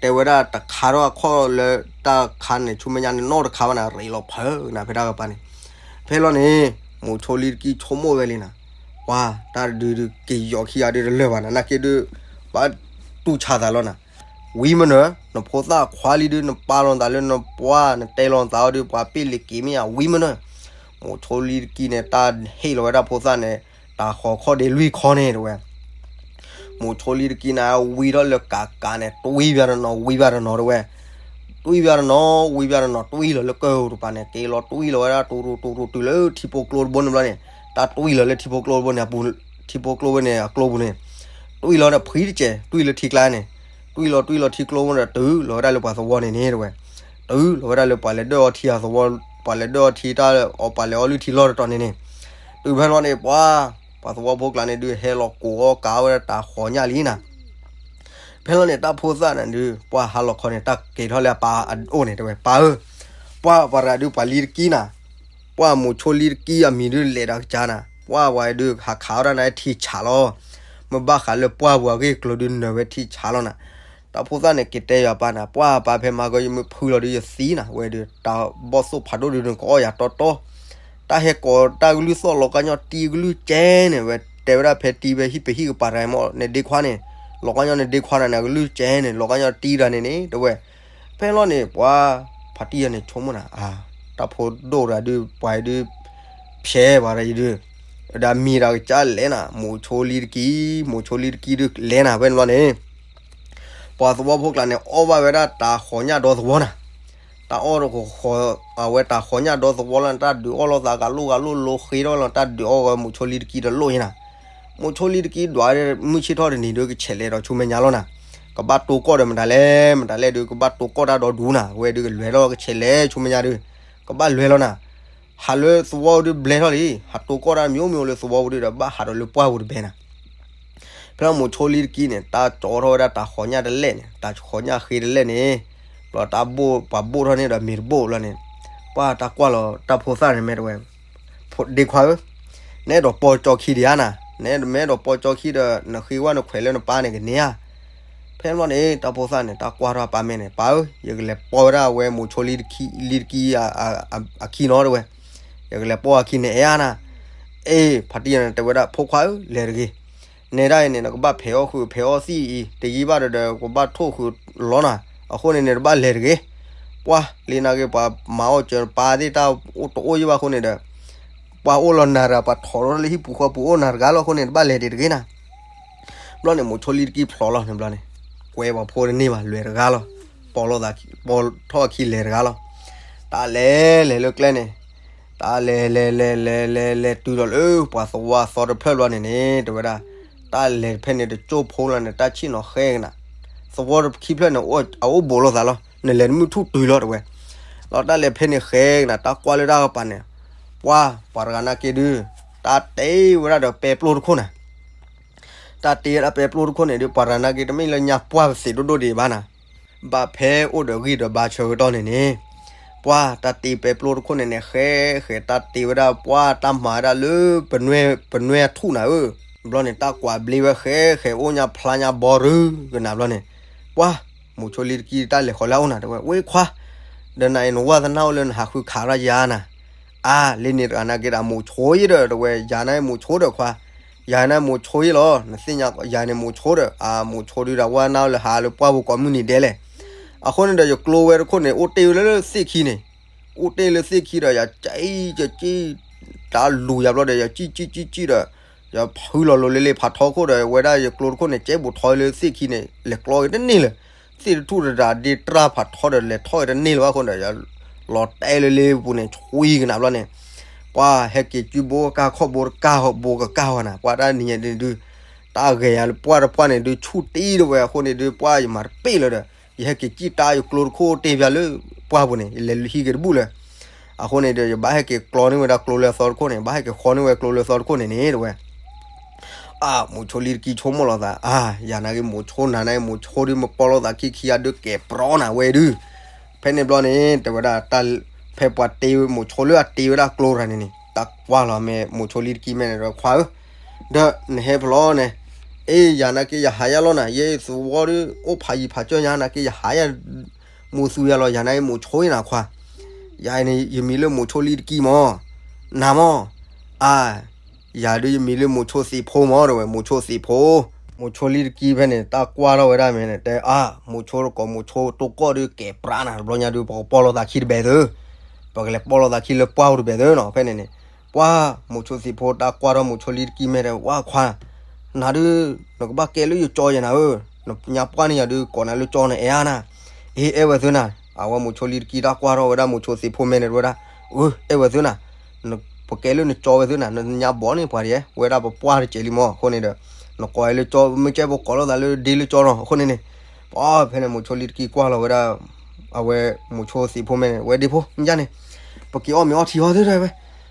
တဲဝဲဒၣ်တခါထီၣ်အခီၣ်လၢတၢ်ခါန့ၣ် ဆူမဲာ်ညါန့ၣ် နီတခါဘၣ်နၤ ရ့းလီၤဖၢနၤဖဲတၢ်ကပၤန့ၣ်, ဖဲလီၤန့ၣ် မိၢ်ဆိလံတကံဆိကမိၣ်ဝဲလံနၤ, ပှၤ တၢ်တဒုဒုးက့ၤယီၤခံဂၤဒုးတလၢာ်ဘၣ်နၤ နာ်က့ဒုး ဘၣ်တူၢ်ဆါသးလီၤနၤ, ဝံမနုၤ နဖိသၣ်ခွါလံဒုး နပာ်လီၤသးလၢနပှၢ် နတဲလီၤသးအီၤဒုး ပှၤပ့ၢ်လံၤက့ၤမ့ၢ်ဧါ ဝံမနုၤ, မိၢ်ဆိလံတကံန့ၣ် တၢ်ဟ့ၣ်လီၤဝဲဒၣ်ဖိသၣ်န့ၣ် တၢ်ဃီၤခီၣ်ဒ့လွံၢ်ခီန့ၣ်တဲဝဲ မိၢ်ဆိလံတကံန့ၣ် ဝံထီၣ်လၢကးကးန့ၣ် တွံၢ်ဘၣ်တနီၤ ဝံဘၣ်တနီၤတဲဝဲ, တွံၢ်ဘၣ်တနီၤ ဝံဘၣ်တနီၤ တွံၢ်လီၤလၢကၢၢ်တပၤန့ၣ် က့ၤလီၤတွံၢ်လီၤဝဲဒၣ် တူတူတူတူတုၤလၢထံဖိကျိတဘိန့ၣ်ဘျီန့ၣ် တၢ်တွံၢ်လီၤလၢထံဖိကျိတဘိန့ၣ်အပူၤ ထံဖိကျိဝဲန့ၣ်အကျိပူၤန့ၣ် တွံၢ်လီၤဒီးဖှံတစဲး တွံၢ်လၢထံကျါန့ၣ်, တွံၢ်လီၤတွံၢ်လီၤထံကျိဝဲဒီးတုၤလီၤဝဲဒၣ်လၢပှၤသဝီန့ၣ်န့ၣ်တဲဝဲ, တုၤလီၤဝဲဒၣ်လၢပှၤလဲၤဒၢၣ်အီထံအသဝီ ပှၤလဲၤဒၢၣ်အီထံတၢ်အီၣ်ပှၤလဲၤအီလုၢ်ထံလီၢ်တတီၤန့ၣ်န့ၣ်, တုၤဖဲလီၤန့ၣ် ပှၤ ပှၤသဝီဖိကျါန့ၣ်ဒုး ဟဲလီၤကိးအီၣ်ကးဝဲဒၣ်တၢ်ဃီၤညၣ်လံနၤ ဖဲလီၤန့ၣ် တၢ်ဖိသၣ်န့ၣ်ဒုး ပှၤဟးလီၤခီန့ၣ် တၢ်က့ၤထီၣ်လၢအပၢ်အအိၣ်န့ၣ်တဲဝဲ ပၢ်ဧၢ, ပှၤပှၤရၤဒုးပှၤလံတကံနၤ, ပှၤမိၢ်ဆိလံတကံအမံၤဒုးလဲၤဒီးကစၢ်နၤ, ပှၤဝဲဒုးဟးခးအီၣ်တၢ်နၤထံဆးလီၤ, မ့ၢ်ဘၣ်ဃးလၢပှၢ်ပူၤအဂ့ၢ်အကျိၤဒုးနၢၤဝဲထံဆးလီၤနၤ, တၢ်ဖိသၣ်န့ၣ်က့ၤတဲယၤပၢ်နၤ ပှၤပၢ်ဖဲမၤကီယမ့ၢ်ဖုလီၤဒုးယသံနၤ ဝဲဒုး တၢ်ဘီၣ်သိၣ်ဖးဒိၣ်ဒုးနကအီၣ်ယၤတီတီ တၢ်ဟဲကိးတၢ်ကလုၢ်သီၣ်လီၤကါညီတံကလုၢ်ကဲန့ၣ် ဝဲတဲဝဲဒၣ်ဖဲတံဖဲဟံၣ်ပဟံၣ်ကပၤတဂၤမ့ၢ် နဒ့ခွါန့ၣ်, လီၤကါညီနဒ့ခွါနၤန့ၣ် အကလုၢ်ကဲန့ၣ် လီၤကါညီတံတဂၤန့ၣ်န့ၣ် တဲဝဲ, ဖဲလီၤန့ၣ် ပှၤ ဖါတံၢ်ယၤန့ၣ်ဆိကမိၣ်နၤ, တၢ်ဖိဒိၣ်တဂၤဒုး ပှၤဒုး ဖျဲးပှၤတဂၤအံၤဒုး, ဒီးမံၤတဂၤကစၢ်လဲၤနၤ မိၢ်ဆိလံတကံ, မိၢ်ဆိလံတကံဒုးလဲၤနၤ ဖဲန့ၣ်ဘျီန့ၣ် ပှၤသဝီဖိကျါန့ၣ် အီၣ်ဘၣ်ဝဲဒၣ်တၢ်ဃီၤညၣ်ဒီသဝီနၤ, တၢ်အီၣ်တဃီၤ အဝဲတၢ်ဃီၤညၣ်ဒီသဝီလီၤ တၢ်ဒုးအီၣ်လိာ်သးကလိၣ်ကလိၣ်လိာ်ဃ့ထီၣ်လီၤ တၢ်ဒုးအီၣ်ဝဲမိၢ်ဆိလံတကံတလိၣ်အံၤနၤ, မိၢ်ဆိလံတကံဒွးမုၢ်ဆ့ၣ်ထီၣ်တနံၤဒုးကဆဲးလဲၤဒီးဆူမဲာ်ညါလီၤနၤ, ကဘၣ်တိကီၢ်ဒီးမတၤလဲၣ် မတၤလဲၣ်ဒုး ကဘၣ်တိကီၢ်တၢ်ဒီဒူနၤ ဝဲဒုးကလဲၤထီၣ်ကဆဲးလဲၤဆူမဲာ်ညါဒုး, ကဘၣ်လဲၤလီၤနၤ ဟးလၢသဝီဒုးဘျဲထီၣ်လံ, ဟးတိကီၢ်တၢ်မံၤမံၤလၢသဝီပူၤဒုးဒီး ဘၣ်ဟးဒီးလၢပှၢ်ပူၤတဘဲနၤ, ဖဲလီၤမိၢ်ဆိလံတကံန့ၣ် တၢ်ကၠီထီၣ်ဝဲဒၣ်တၢ်ဃီၤညၣ်တလဲၣ်န့ၣ် တၢ်ဃီၤညၣ်ဃ့တလဲၣ်န့ၣ်, ဘျီတၢ်ဘိၣ် ပှၤဘိၣ်ထီၣ်န့ၣ်ဒီးမ့ၤတဘိၣ်ဘျီန့ၣ်, ပှၤတၢ်ကွၢ်လီၤတၢ်ဖိသၣ်န့ၣ်မ့ၢ်တဲဝဲ, ဒ့ခွါဧၢ, နအဲၣ်ဒိးပီၢ်ကၠီခံဒံးဧါနၤ, နမ့ၢ်အဲၣ်ဒိးပီၢ်ကၠီခံဒီး နဃ့ဝဲနခွဲးလၢနပၢ်န့ၣ်ကန့ၢ်ဧါ, ဖဲန့ၣ်ဘျီန့ၣ် တၢ်ဖိသၣ်န့ၣ် တၢ်ကွၢ်ထီၣ်အပၢ်မဲာ်န့ၣ်, ပၢ်ဧၢ, ယကလဲၤပိာ်ဝဲဒၣ်အဝဲမိၤဆိလံတကံ, လံတကံအ, အ, အ, အခံနီၤတဲဝဲ, ယကလဲၤပိာ်အခံန့ၣ် အဲၣ်နၤ, အ့ၣ် ဖါတံၢ်န့ၣ် တဲဝဲဒၣ် ဖိခွါဧၢ လဲၤတဂ့ၤ, နဲဒၣ်အံၤန့ၣ် နကဘၣ်ဖဲးအီၣ်ဃုာ်ဖဲးအီၣ်သံၣ်အံၤ တယံာ်ဘၣ်ဒီး ကဘၣ်ထိၣ်ဃုာ်လီၤနၤ, အဃိန့ၣ်န့ၣ် တဘၣ်လဲၤတဂ့ၤ, ပှၢ်လံနာ်က့ ပှၤမၤအီၣ်စၢၤပၢ်သ့ၣ်တၢ်အိၣ်တအိၣ်ယံၢ်ဘၣ်အဃိန့ၣ်ဒီး ပှၢ်အိၣ်လီၤနၤတဂၤ ပှၤထီၣ်ထီၣ်လၢဟံၣ်ပူၤဃီပူၤအိၣ်နၤတဂၤလီၤအဃိန့ၣ် တဘၣ်လဲၤဒံးတဂ့ၤနၤ ဘျီန့ၣ် မိၤဆိလံတကံဖျိးလီၤန့ၣ်ဘျီန့ၣ်, ကွဲပှၤဖိတန့ၢ်ဘၣ် လဲၤတဂၤလီၤ, ပိာ်လီၤသး, ပိာ်ထီၣ်အခံလဲၤတဂၤလီၤ, တၢ်လဲၤလဲၤလၢကျဲန့ၣ်, တၢ်လဲၤလဲၤလဲၤလဲၤလဲၤလဲၤတုၤဒီးလၢ ပှၤသဝီအသီတဖျၢၣ်ဘျီန့ၣ်န့ၣ် တဲဝဲဒၣ်, တၢ်လဲၤဖဲန့ၣ်တကၠိၢ်ဖိလီၤန့ၣ် တၢ်ဆ့ၣ်နီၤဃဲကနၤ, သဝီတခံဖျၢၣ်န့ၣ် အအိၣ်ဘူးလိာ်သးလီၤ, နလဲၤတမုၢ်ထူၣ်တုၤလီၤတဲဝဲ, လီၤတၢ်လဲၤဖဲန့ၣ်ဃဲကနၤ တၢ်ကွၢ်လၢတၢ်ကပၤန့ၣ်, ပှၢ် ပှၤတဂၤနာ်က့ဒုး, တၢ်တ့ဝဲဒၣ်ဒီးပဲပျိၢ်တခိၣ်နၤ တၢ်တ့ဝဲဒၣ်ပဲပျိၢ်တခိၣ်န့ၣ်ဒုး ပှၤတဂၤနာ်က့တမ့ၢ်လၢညါပှၢ်ပသ့းဒိၣ်ဒိၣ်ဒံးဘၣ်နၤ, ဘၣ်ဖဲအိၣ်ဒီးဂံၢ်ဒီးဘါဆၢကတီၢ်န့ၣ်န့ၣ်, ပှၢ်တၢ်တ့ပဲပျိၢ်တခိၣ်န့ၣ်န့ၣ် ဃဲဃဲတၢ်တ့ဝဲဒၣ် ပှၢ်တၢ်မၤဝဲဒၣ်လၢ ပနွဲၢ်ထူၣ်နၤဧၢ, ဘျီန့ၣ် တၢ်ကွၢ်ဘျ့ဝဲဃဲဃဲအိၣ်ညါဖျါညါဘီရူကနၤဘျီန့ၣ်, ပှၢ် မိၤဆိလံတကံတၢ်လဲၤဃီၤလၢအအိၣ်နၤတဲဝဲ ဝဲခွါ ဒီးနၤအံၤနဝၢ်သနာ်အိၣ်လၢနဟးဃုခးရၢ်ယၤနၤ, အါ လၢန့ၣ်တဂၤနာ်က့ဒီးမိၤဆိယ့ဒီး တဲဝဲ ယၤန့ၣ်မိၤဆိဒီးခွါ, ယၤန့ၣ်မိၤဆိယ့လီၤ နသ့ၣ်ညါယၤန့ၣ်မိၤဆိဒီး အမိၤဆိဒုးဒီးဝၢ်နၢ်လၢဟးလၢပှၢ်ပူၤကိးမုၢ်နံၤဒဲးလဲၣ်, အဃိန့ၣ်ဒီးယကျိဝဲတခိၣ်န့ၣ် အိၣ်တ့ၢ်ဝဲလၢသ့ၣ်ခံန့ၣ်, အိၣ်တ့ၢ်လၢသ့ၣ်ခံဒီး ယကံကံ တၢ်လူၤယၤဘျီဒီး ယကံကံကံကံဒီး ယဖုလီၤလိၤလ့လ့ဖးထီခိၣ်ဒီး ဝဲဒၣ်ယကျိတခိၣ်န့ၣ် ကဲဘူးထီလၢသ့ၣ်ခံန့ၣ် လဲၤကျီက့ၤတန့ၢ်လၢၤ, သ့ၣ်တထူၣ်တဒၣ်ဒ့တြၢ်ဖးထီဒီး လဲၤထီၣ်က့ၤတန့ၢ်လၢၤဘၣ်အဃိဒီး ယလီၤတဲလၢလ့ပူၤန့ၣ် ဆွံကနၤဘျီန့ၣ်, ပှၢ်ဟဲက့ၤကုဘိကၢ်ခီၣ်ဘိတကၢ်ဘိကကၢ်ဝဲနၤ, ပှၢ်တၢ်နံၤညါဒုး တၢ်ဂဲၤယၤလၢပှၢ်တပှၢ်န့ၣ်ဒုး ဆူၣ်တ့ၢ်တဝဲအဃိန့ၣ်ဒုး ပှၢ်ယမၤတပ့ၢ်လၢၤဒီး ယဟဲက့ၤကံၣ်တၢ်ယကျိတခိၣ်တ့ၢ်ပၠးလၢပှၢ်ပူၤန့ၣ် ယလဲၤဟံးက့ၤတဘူၣ်လၢၤ အဃိန့ၣ်ဒီး ယဘၣ်ဟဲက့ၤကျီန့ၢ်ဝဲဒၣ်ကျိလၢအသီတခိၣ်န့ၣ်, ဘၣ်ဟဲက့ၤဃီန့ၢ်ဝဲကျိလၢအသီတခိၣ်န့ၣ်န့ၣ် တဲဝဲ. အါ မိၤဆိလံတကံဆိကမိၣ်လီၤသး, အါ ယၤနာ်က့မိၤဆိနၤန့ၣ် မိၤဆိဒုးမ့ၢ်ပိာ်လိာ်သးခံခံဂၤဒုးကဲၤပြီနၤဝဲဒုး. ဖဲန့ၣ်ဘျီန့ၣ် တဲဝဲဒၣ် ဖဲပှၤတ့မိၤဆိလၢအတ့ဝဲဒၣ်ကျိတဂၤန့ၣ်န့ၣ် တၢ်ကွၢ်လီၤမ့ၢ်မိၤဆိလံတကံမဲာ်န့ၣ်ဒီး ခွါဧၢ, ဒီးနဟဲဖဲလဲၣ်န့ၣ်, အ့ ယၤနာ်က့ယဟးယါလီၤနၤ, ယဲသဝီဒုး အိၣ်ဖးယံၤဖးစၢၢ်ညါနာ်က့ ယဟးယါ မူသူယၤလီၤ, ယၤနာ်က့မိၤဆိယနၤခွါ, ယၤန့ၣ် ယမံၤလၢမိၤဆိလံတကံမၢ်, နၤမၢ်, အါ ယၤဒုးယမံၤလၢမိၤဆိသ့ၣ်ဖိမၢ် တဲဝဲ, မိၤဆိသ့ၣ်ဖိ. မိၤဆိလံတကံဖဲန့ၣ် တၢ်ကွၢ်ထီၣ်ဝဲဒၣ်မ့ၢ်န့ၣ် တဲ အါ မိၤဆိတကိးမိၤဆိတိကီၢ်ဒုးကဲၤပြးနၤ တဘျီညါဒုး ပကပိာ်လိာ်သးခံတဘဲၣ်သု, ပကလဲၤပိာ်လိာ်သးခံလၢပှၢ်ပူၤတဘဲၣ်သုနီၤ. ဖဲန့ၣ်န့ၣ် ပှၢ်မိၤဆိသ့ၣ်ဖိတၢ်ကွၢ်ထီၣ်မိၤဆိလံတကံမဲာ်တဲ ဝါခွါ နၤဒုး နကဘၣ်ကဲလၢယကၠီယဲနၤဧၢ, နညါပှၢ်န့ၣ်ယၤဒုး ကိးနၤလၢကၠီနအဲၣ်ဧါနၤ, အ့ အဲၣ်ဝဲသုနၤ. အဝဲမိၤဆိလံတကံတၢ်ကွၢ်ထီၣ်ဝဲဒၣ်မိၤဆိသ့ၣ်ဖိမဲာ်န့ၣ် တဲဝဲဒၣ်, အ့ အဲၣ်ဝဲသုနၤ, ပကဲလၢနကၠီဝဲသုနၤ, နညါဘီန့ၣ်ပှၤတယဲ ဝဲဒၣ်ပပှၢ်တစဲးလံမၢ်, အဃိန့ၣ်ဒီး နကိးလၢကၠီ မ့ၢ်ကဲပကိးလိာ်သးလၢဒ့လၢကၠီနီၤ, အဃိန့ၣ်န့ၣ် ပှၢ်ဖဲန့ၣ်မိၤဆိလံတကံကွၢ်လီၤဝဲဒၣ် အဝဲမိၤဆိသ့ၣ်ဖိမဲာ်န့ၣ် ဝဲဒ့ဖိ မ့ၢ်ယါန့ၣ် ပက့ၤအီၣ်မ့ၤအီထံအီၤသုတဲဝဲ,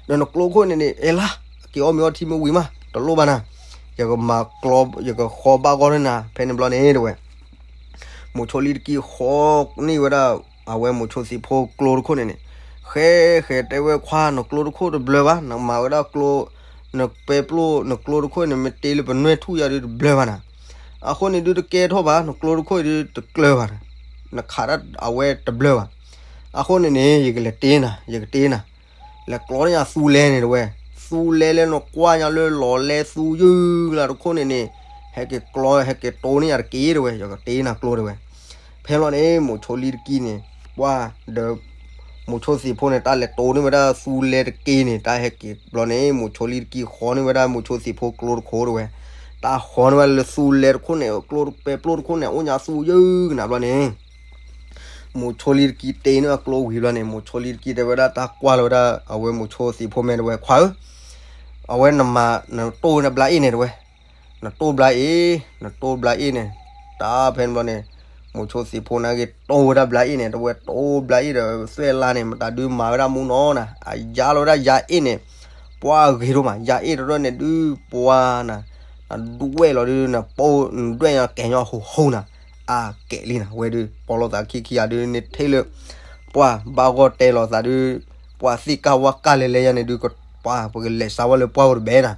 ဒီးနကျိခိၣ်န့ၣ်န့ၣ် အဲၣ်လါ က့ၤအီၣ်မ့ၤအီထံမ့ၢ်ဝံၤမး တလိၣ်ဘၣ်နၤ, ယကမၤကျီ ယကဃီဘၣ်ဂီၢ်န့ၢ်နၤ ဖဲန့ၣ်ဘျီန့ၣ်တဲဝဲ. မိၤဆိလံတကံဃီန့ၢ်ဝဲဒၣ် အဝဲမိၤဆိသ့ၣ်ဖိကျိတခိၣ်န့ၣ်န့ၣ် ဃဲဃဲတဲဝဲခွါ နကျိတခိၣ်တဘျၢဘၣ်, နမၤဝဲဒၣ်ကျိ နပဲပျိၢ် နကျိတခိၣ်န့ၣ် မ့ၢ်တ့လၢပနွဲၢ်ထူၣ်ယၤဒုးတဘျၢဘၣ်နၤ, အဃိန့ၣ်ဒုးတကဲထီၣ်ဘၣ် နကျိတခိၣ်အံၤဒုးတကျၢၤဘၣ်, နခးဒၣ်အဝဲတဘျၢဘၣ်. အဃိန့ၣ်န့ၣ် ယကလဲၤတ့နၤ ယကတ့နၤ လဲၤကျီန့ၢ်ယၤသူလဲန့ၣ်တဲဝဲ, သူလဲလၢနကွၢ်ညါလၢလီၤလဲသူယုၢ်လၢတခိၣ်န့ၣ်န့ၣ် ဟဲက့ၤကျီ ဟဲက့ၤတိန့ၢ်ယၤတက့ၢ်တဲဝဲ, ယကတ့နၤကျိတဲဝဲ. ဖဲဘျီန့ၣ် မိၤဆိလံတကံန့ၣ် ပှၢ်ဒီး မိၤဆိသ့ၣ်ဖိန့ၣ် တၢ်လဲၤတိန့ၢ်ဝဲဒၣ်သူလဲတက့ၢ်န့ၣ် တၢ်ဟဲက့ၤဘျီန့ၣ် မိၤဆိလံတကံဃီန့ၢ်ဝဲဒၣ်မိၤဆိသ့ၣ်ဖိကျိတခိၣ်တဲဝဲ, တၢ်ဃီန့ၢ်ဝဲလၢသူလဲတခိၣ်န့ၣ် ကျိပဲပျိၢ်တခိၣ်န့ၣ် အိၣ်ညါသူယုၢ်ကနၤဘျီန့ၣ် မိၤဆိလံတကံတ့န့ၢ်အကျိဝံၤဘျီန့ၣ် မိၤဆိလံတကံတဲဝဲဒၣ် တၢ်ကွၢ်လီၤဝဲဒၣ် အဝဲမိၤဆိသ့ၣ်ဖိမဲာ်တဲဝဲ ခွါဧၢ, အဝဲနမၤ နတိၢ်ဝဲဒၣ်ဘျါအ့ၣ်န့ၣ်တဲဝဲ, နတိၢ်ဘျါအ့ၣ် နတိၢ်ဘျါအ့ၣ်န့ၣ်, တၢ်ဖဲန့ၣ်ဘျီန့ၣ် မိၤဆိသ့ၣ်ဖိန့ၣ်က့ၤတိၢ်ဝဲဒၣ်ဘျါအ့ၣ်န့ၣ် တဲဝဲ တိၢ်ဘျါအ့ၣ်ဒီးသွဲၣ်လါန့ၣ် မတၤဒုးမၤဝဲဒၣ်မူနီၤနၤ, အယါလီၤဝဲဒၣ်ယါအ့ၣ်န့ၣ် ပှၢ်ဂ့ၤဒိၣ်မး ယါအ့ၣ်တရၢၣ်န့ၣ်ဒုး ပှၢ်နၤ နဒွဲၣ်လီၤဒုး နပိ နဒွဲၣ်ညါကဲၤညီဟိဟိနၤ, အါကဲၤလံနၤ ဝဲဒုး ပီၢ်လိာ်သးခံခံဂၤဒုး န့ၣ်ထဲလၢ ပှၢ်ဘၣ်ဂီၢ်တဲလီၤသးဒုး ပှၢ်သ့ၣ်ကၢ်ဝါကၢ်လဲၤလဲၤယါန့ၣ်ဒုး ပှၢ်ပကလဲၤစးဝဲလၢပှၢ်အိၣ်တဘဲနၤ.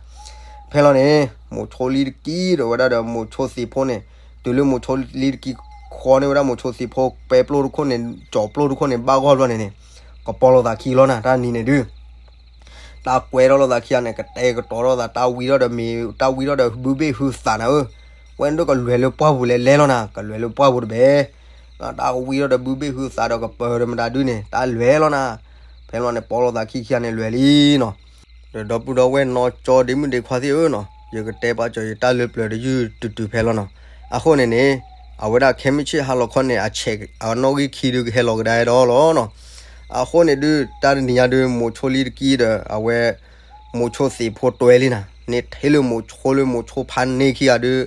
ဖဲလီၤန့ၣ် မိၤဆိလံတကံဒီးဝဲဒၣ်ဒီး မိၤဆိသ့ၣ်ဖိန့ၣ် တုၤလၢမိၤဆိလံတကံဃီန့ၢ်ဝဲဒၣ်မိၤဆိသ့ၣ်ဖိပဲပျိၢ်တခိၣ်န့ၣ် ကၠီၤပျိၢ်တခိၣ်န့ၣ် ဘၣ်ဂီၢ်ဘျီန့ၣ်န့ၣ် ကပီၤလိာ်သးခံလီၤနၤ တၢ်နံၤန့ၣ်ဒုး တၢ်ကွဲထီၣ်လိာ်သးခံဂၤန့ၣ် ကတဲာ်ကတီၤထီၣ်သး တၢ်ဝံထီၣ်ဒီးမ့ၤ တၢ်ဝံထီၣ်ဒီးဘုဘ့ၣ်ဟုသးနၤဧၢ, ဝဲန့ၣ်ဒုးကလဲၤလၢပှၢ်ပူၤလဲၤလဲၤလီၤနၤ ကလဲၤလၢပှၢ်ပူၤတဘ့ၣ်, တၢ်ဝံထီၣ်ဒီးဘုဘ့ၣ်ဟုသးဒီးကပၢၤဒီးမတၤဒုးန့ၣ် တၢ်လဲၤလီၤနၤ, ဖဲလီၤန့ၣ် ပီၤလိာ်သးခံခံဂၤန့ၣ်လဲၤလံနီၤ. ဒီးဒီပုၢ်ဒီဝဲၢ်နီၢ်ကၠီဒ့မုၣ်ဒ့ခွါသ့ၣ်ဧၢနီၤ, ယကတဲပာ်စၢၤယတၢ်လၢပျၢၤတယုၢ်တုၤတုၤဖဲလီၤနီၤ. အဃိန့ၣ်န့ၣ် အဝဲဒၣ်ခဲမုၢ်ဆ့ၣ်ဟါလီၤခီန့ၣ် အဆဲးအနီၣ်ဂံၢ်ခံဒုးကဟဲလီၤကဒါဒီးလီၤနီၤ. အဃိန့ၣ်ဒုး တၢ်တနံၤညါဒုး မိၤဆိလံတကံဒီး အဝဲ မိၤဆိသ့ၣ်ဖိတွဲလံနၤ, န့ၣ်ထဲလၢမိၤဆိလၢမိၤဆိဖးန့ၢ်ခံဂၤဒုး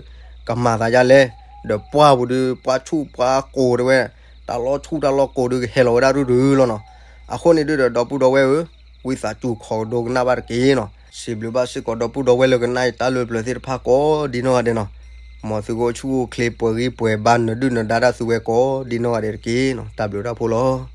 ကမၤသးဒ်လဲၣ်, ဒီးပှၢ်ပူၤဒုး ပှၢ်ဆူၣ်ပှၢ်ကိၤတဲဝဲ, တၢ်လီၢ်ဆူၣ်တၢ်လီၢ်ကိၤဒုးကဟဲလီၤဝဲဒၣ်ရုၢ်ရုၢ်လီၤနီၤ. အဃိန့ၣ်ဒုးဒီး ဒီပုၢ်ဒီဝဲၢ်ဧၢ, ဝံသးစူၤခိးကဒိကနၣ်ဘၣ်တက့ၢ်နီၤ. စံးဘျုးဘၣ်စ့ၢ်ကီးဒီပုၢ်ဒီဝဲၢ်လၢကနၣ်ယတၢ်လၢပျၢၤသ့ၣ်တဖၣ်ကိးဒ်နီၢ်ဂၤဒဲးနီၤ. မ်သုကအိၣ်ဆူၣ်အိၣ်ချ့ပှဲၤဂံၢ်ပှဲၤဘါ နဒုၣ်နဒါတၢ်သုဝဲကိးဒ်နီၢ်ဂၤဒဲးတက့ၢ်နီၤ. တၢ်ဘျုးတၢ်ဖှိၣ်လီၤ.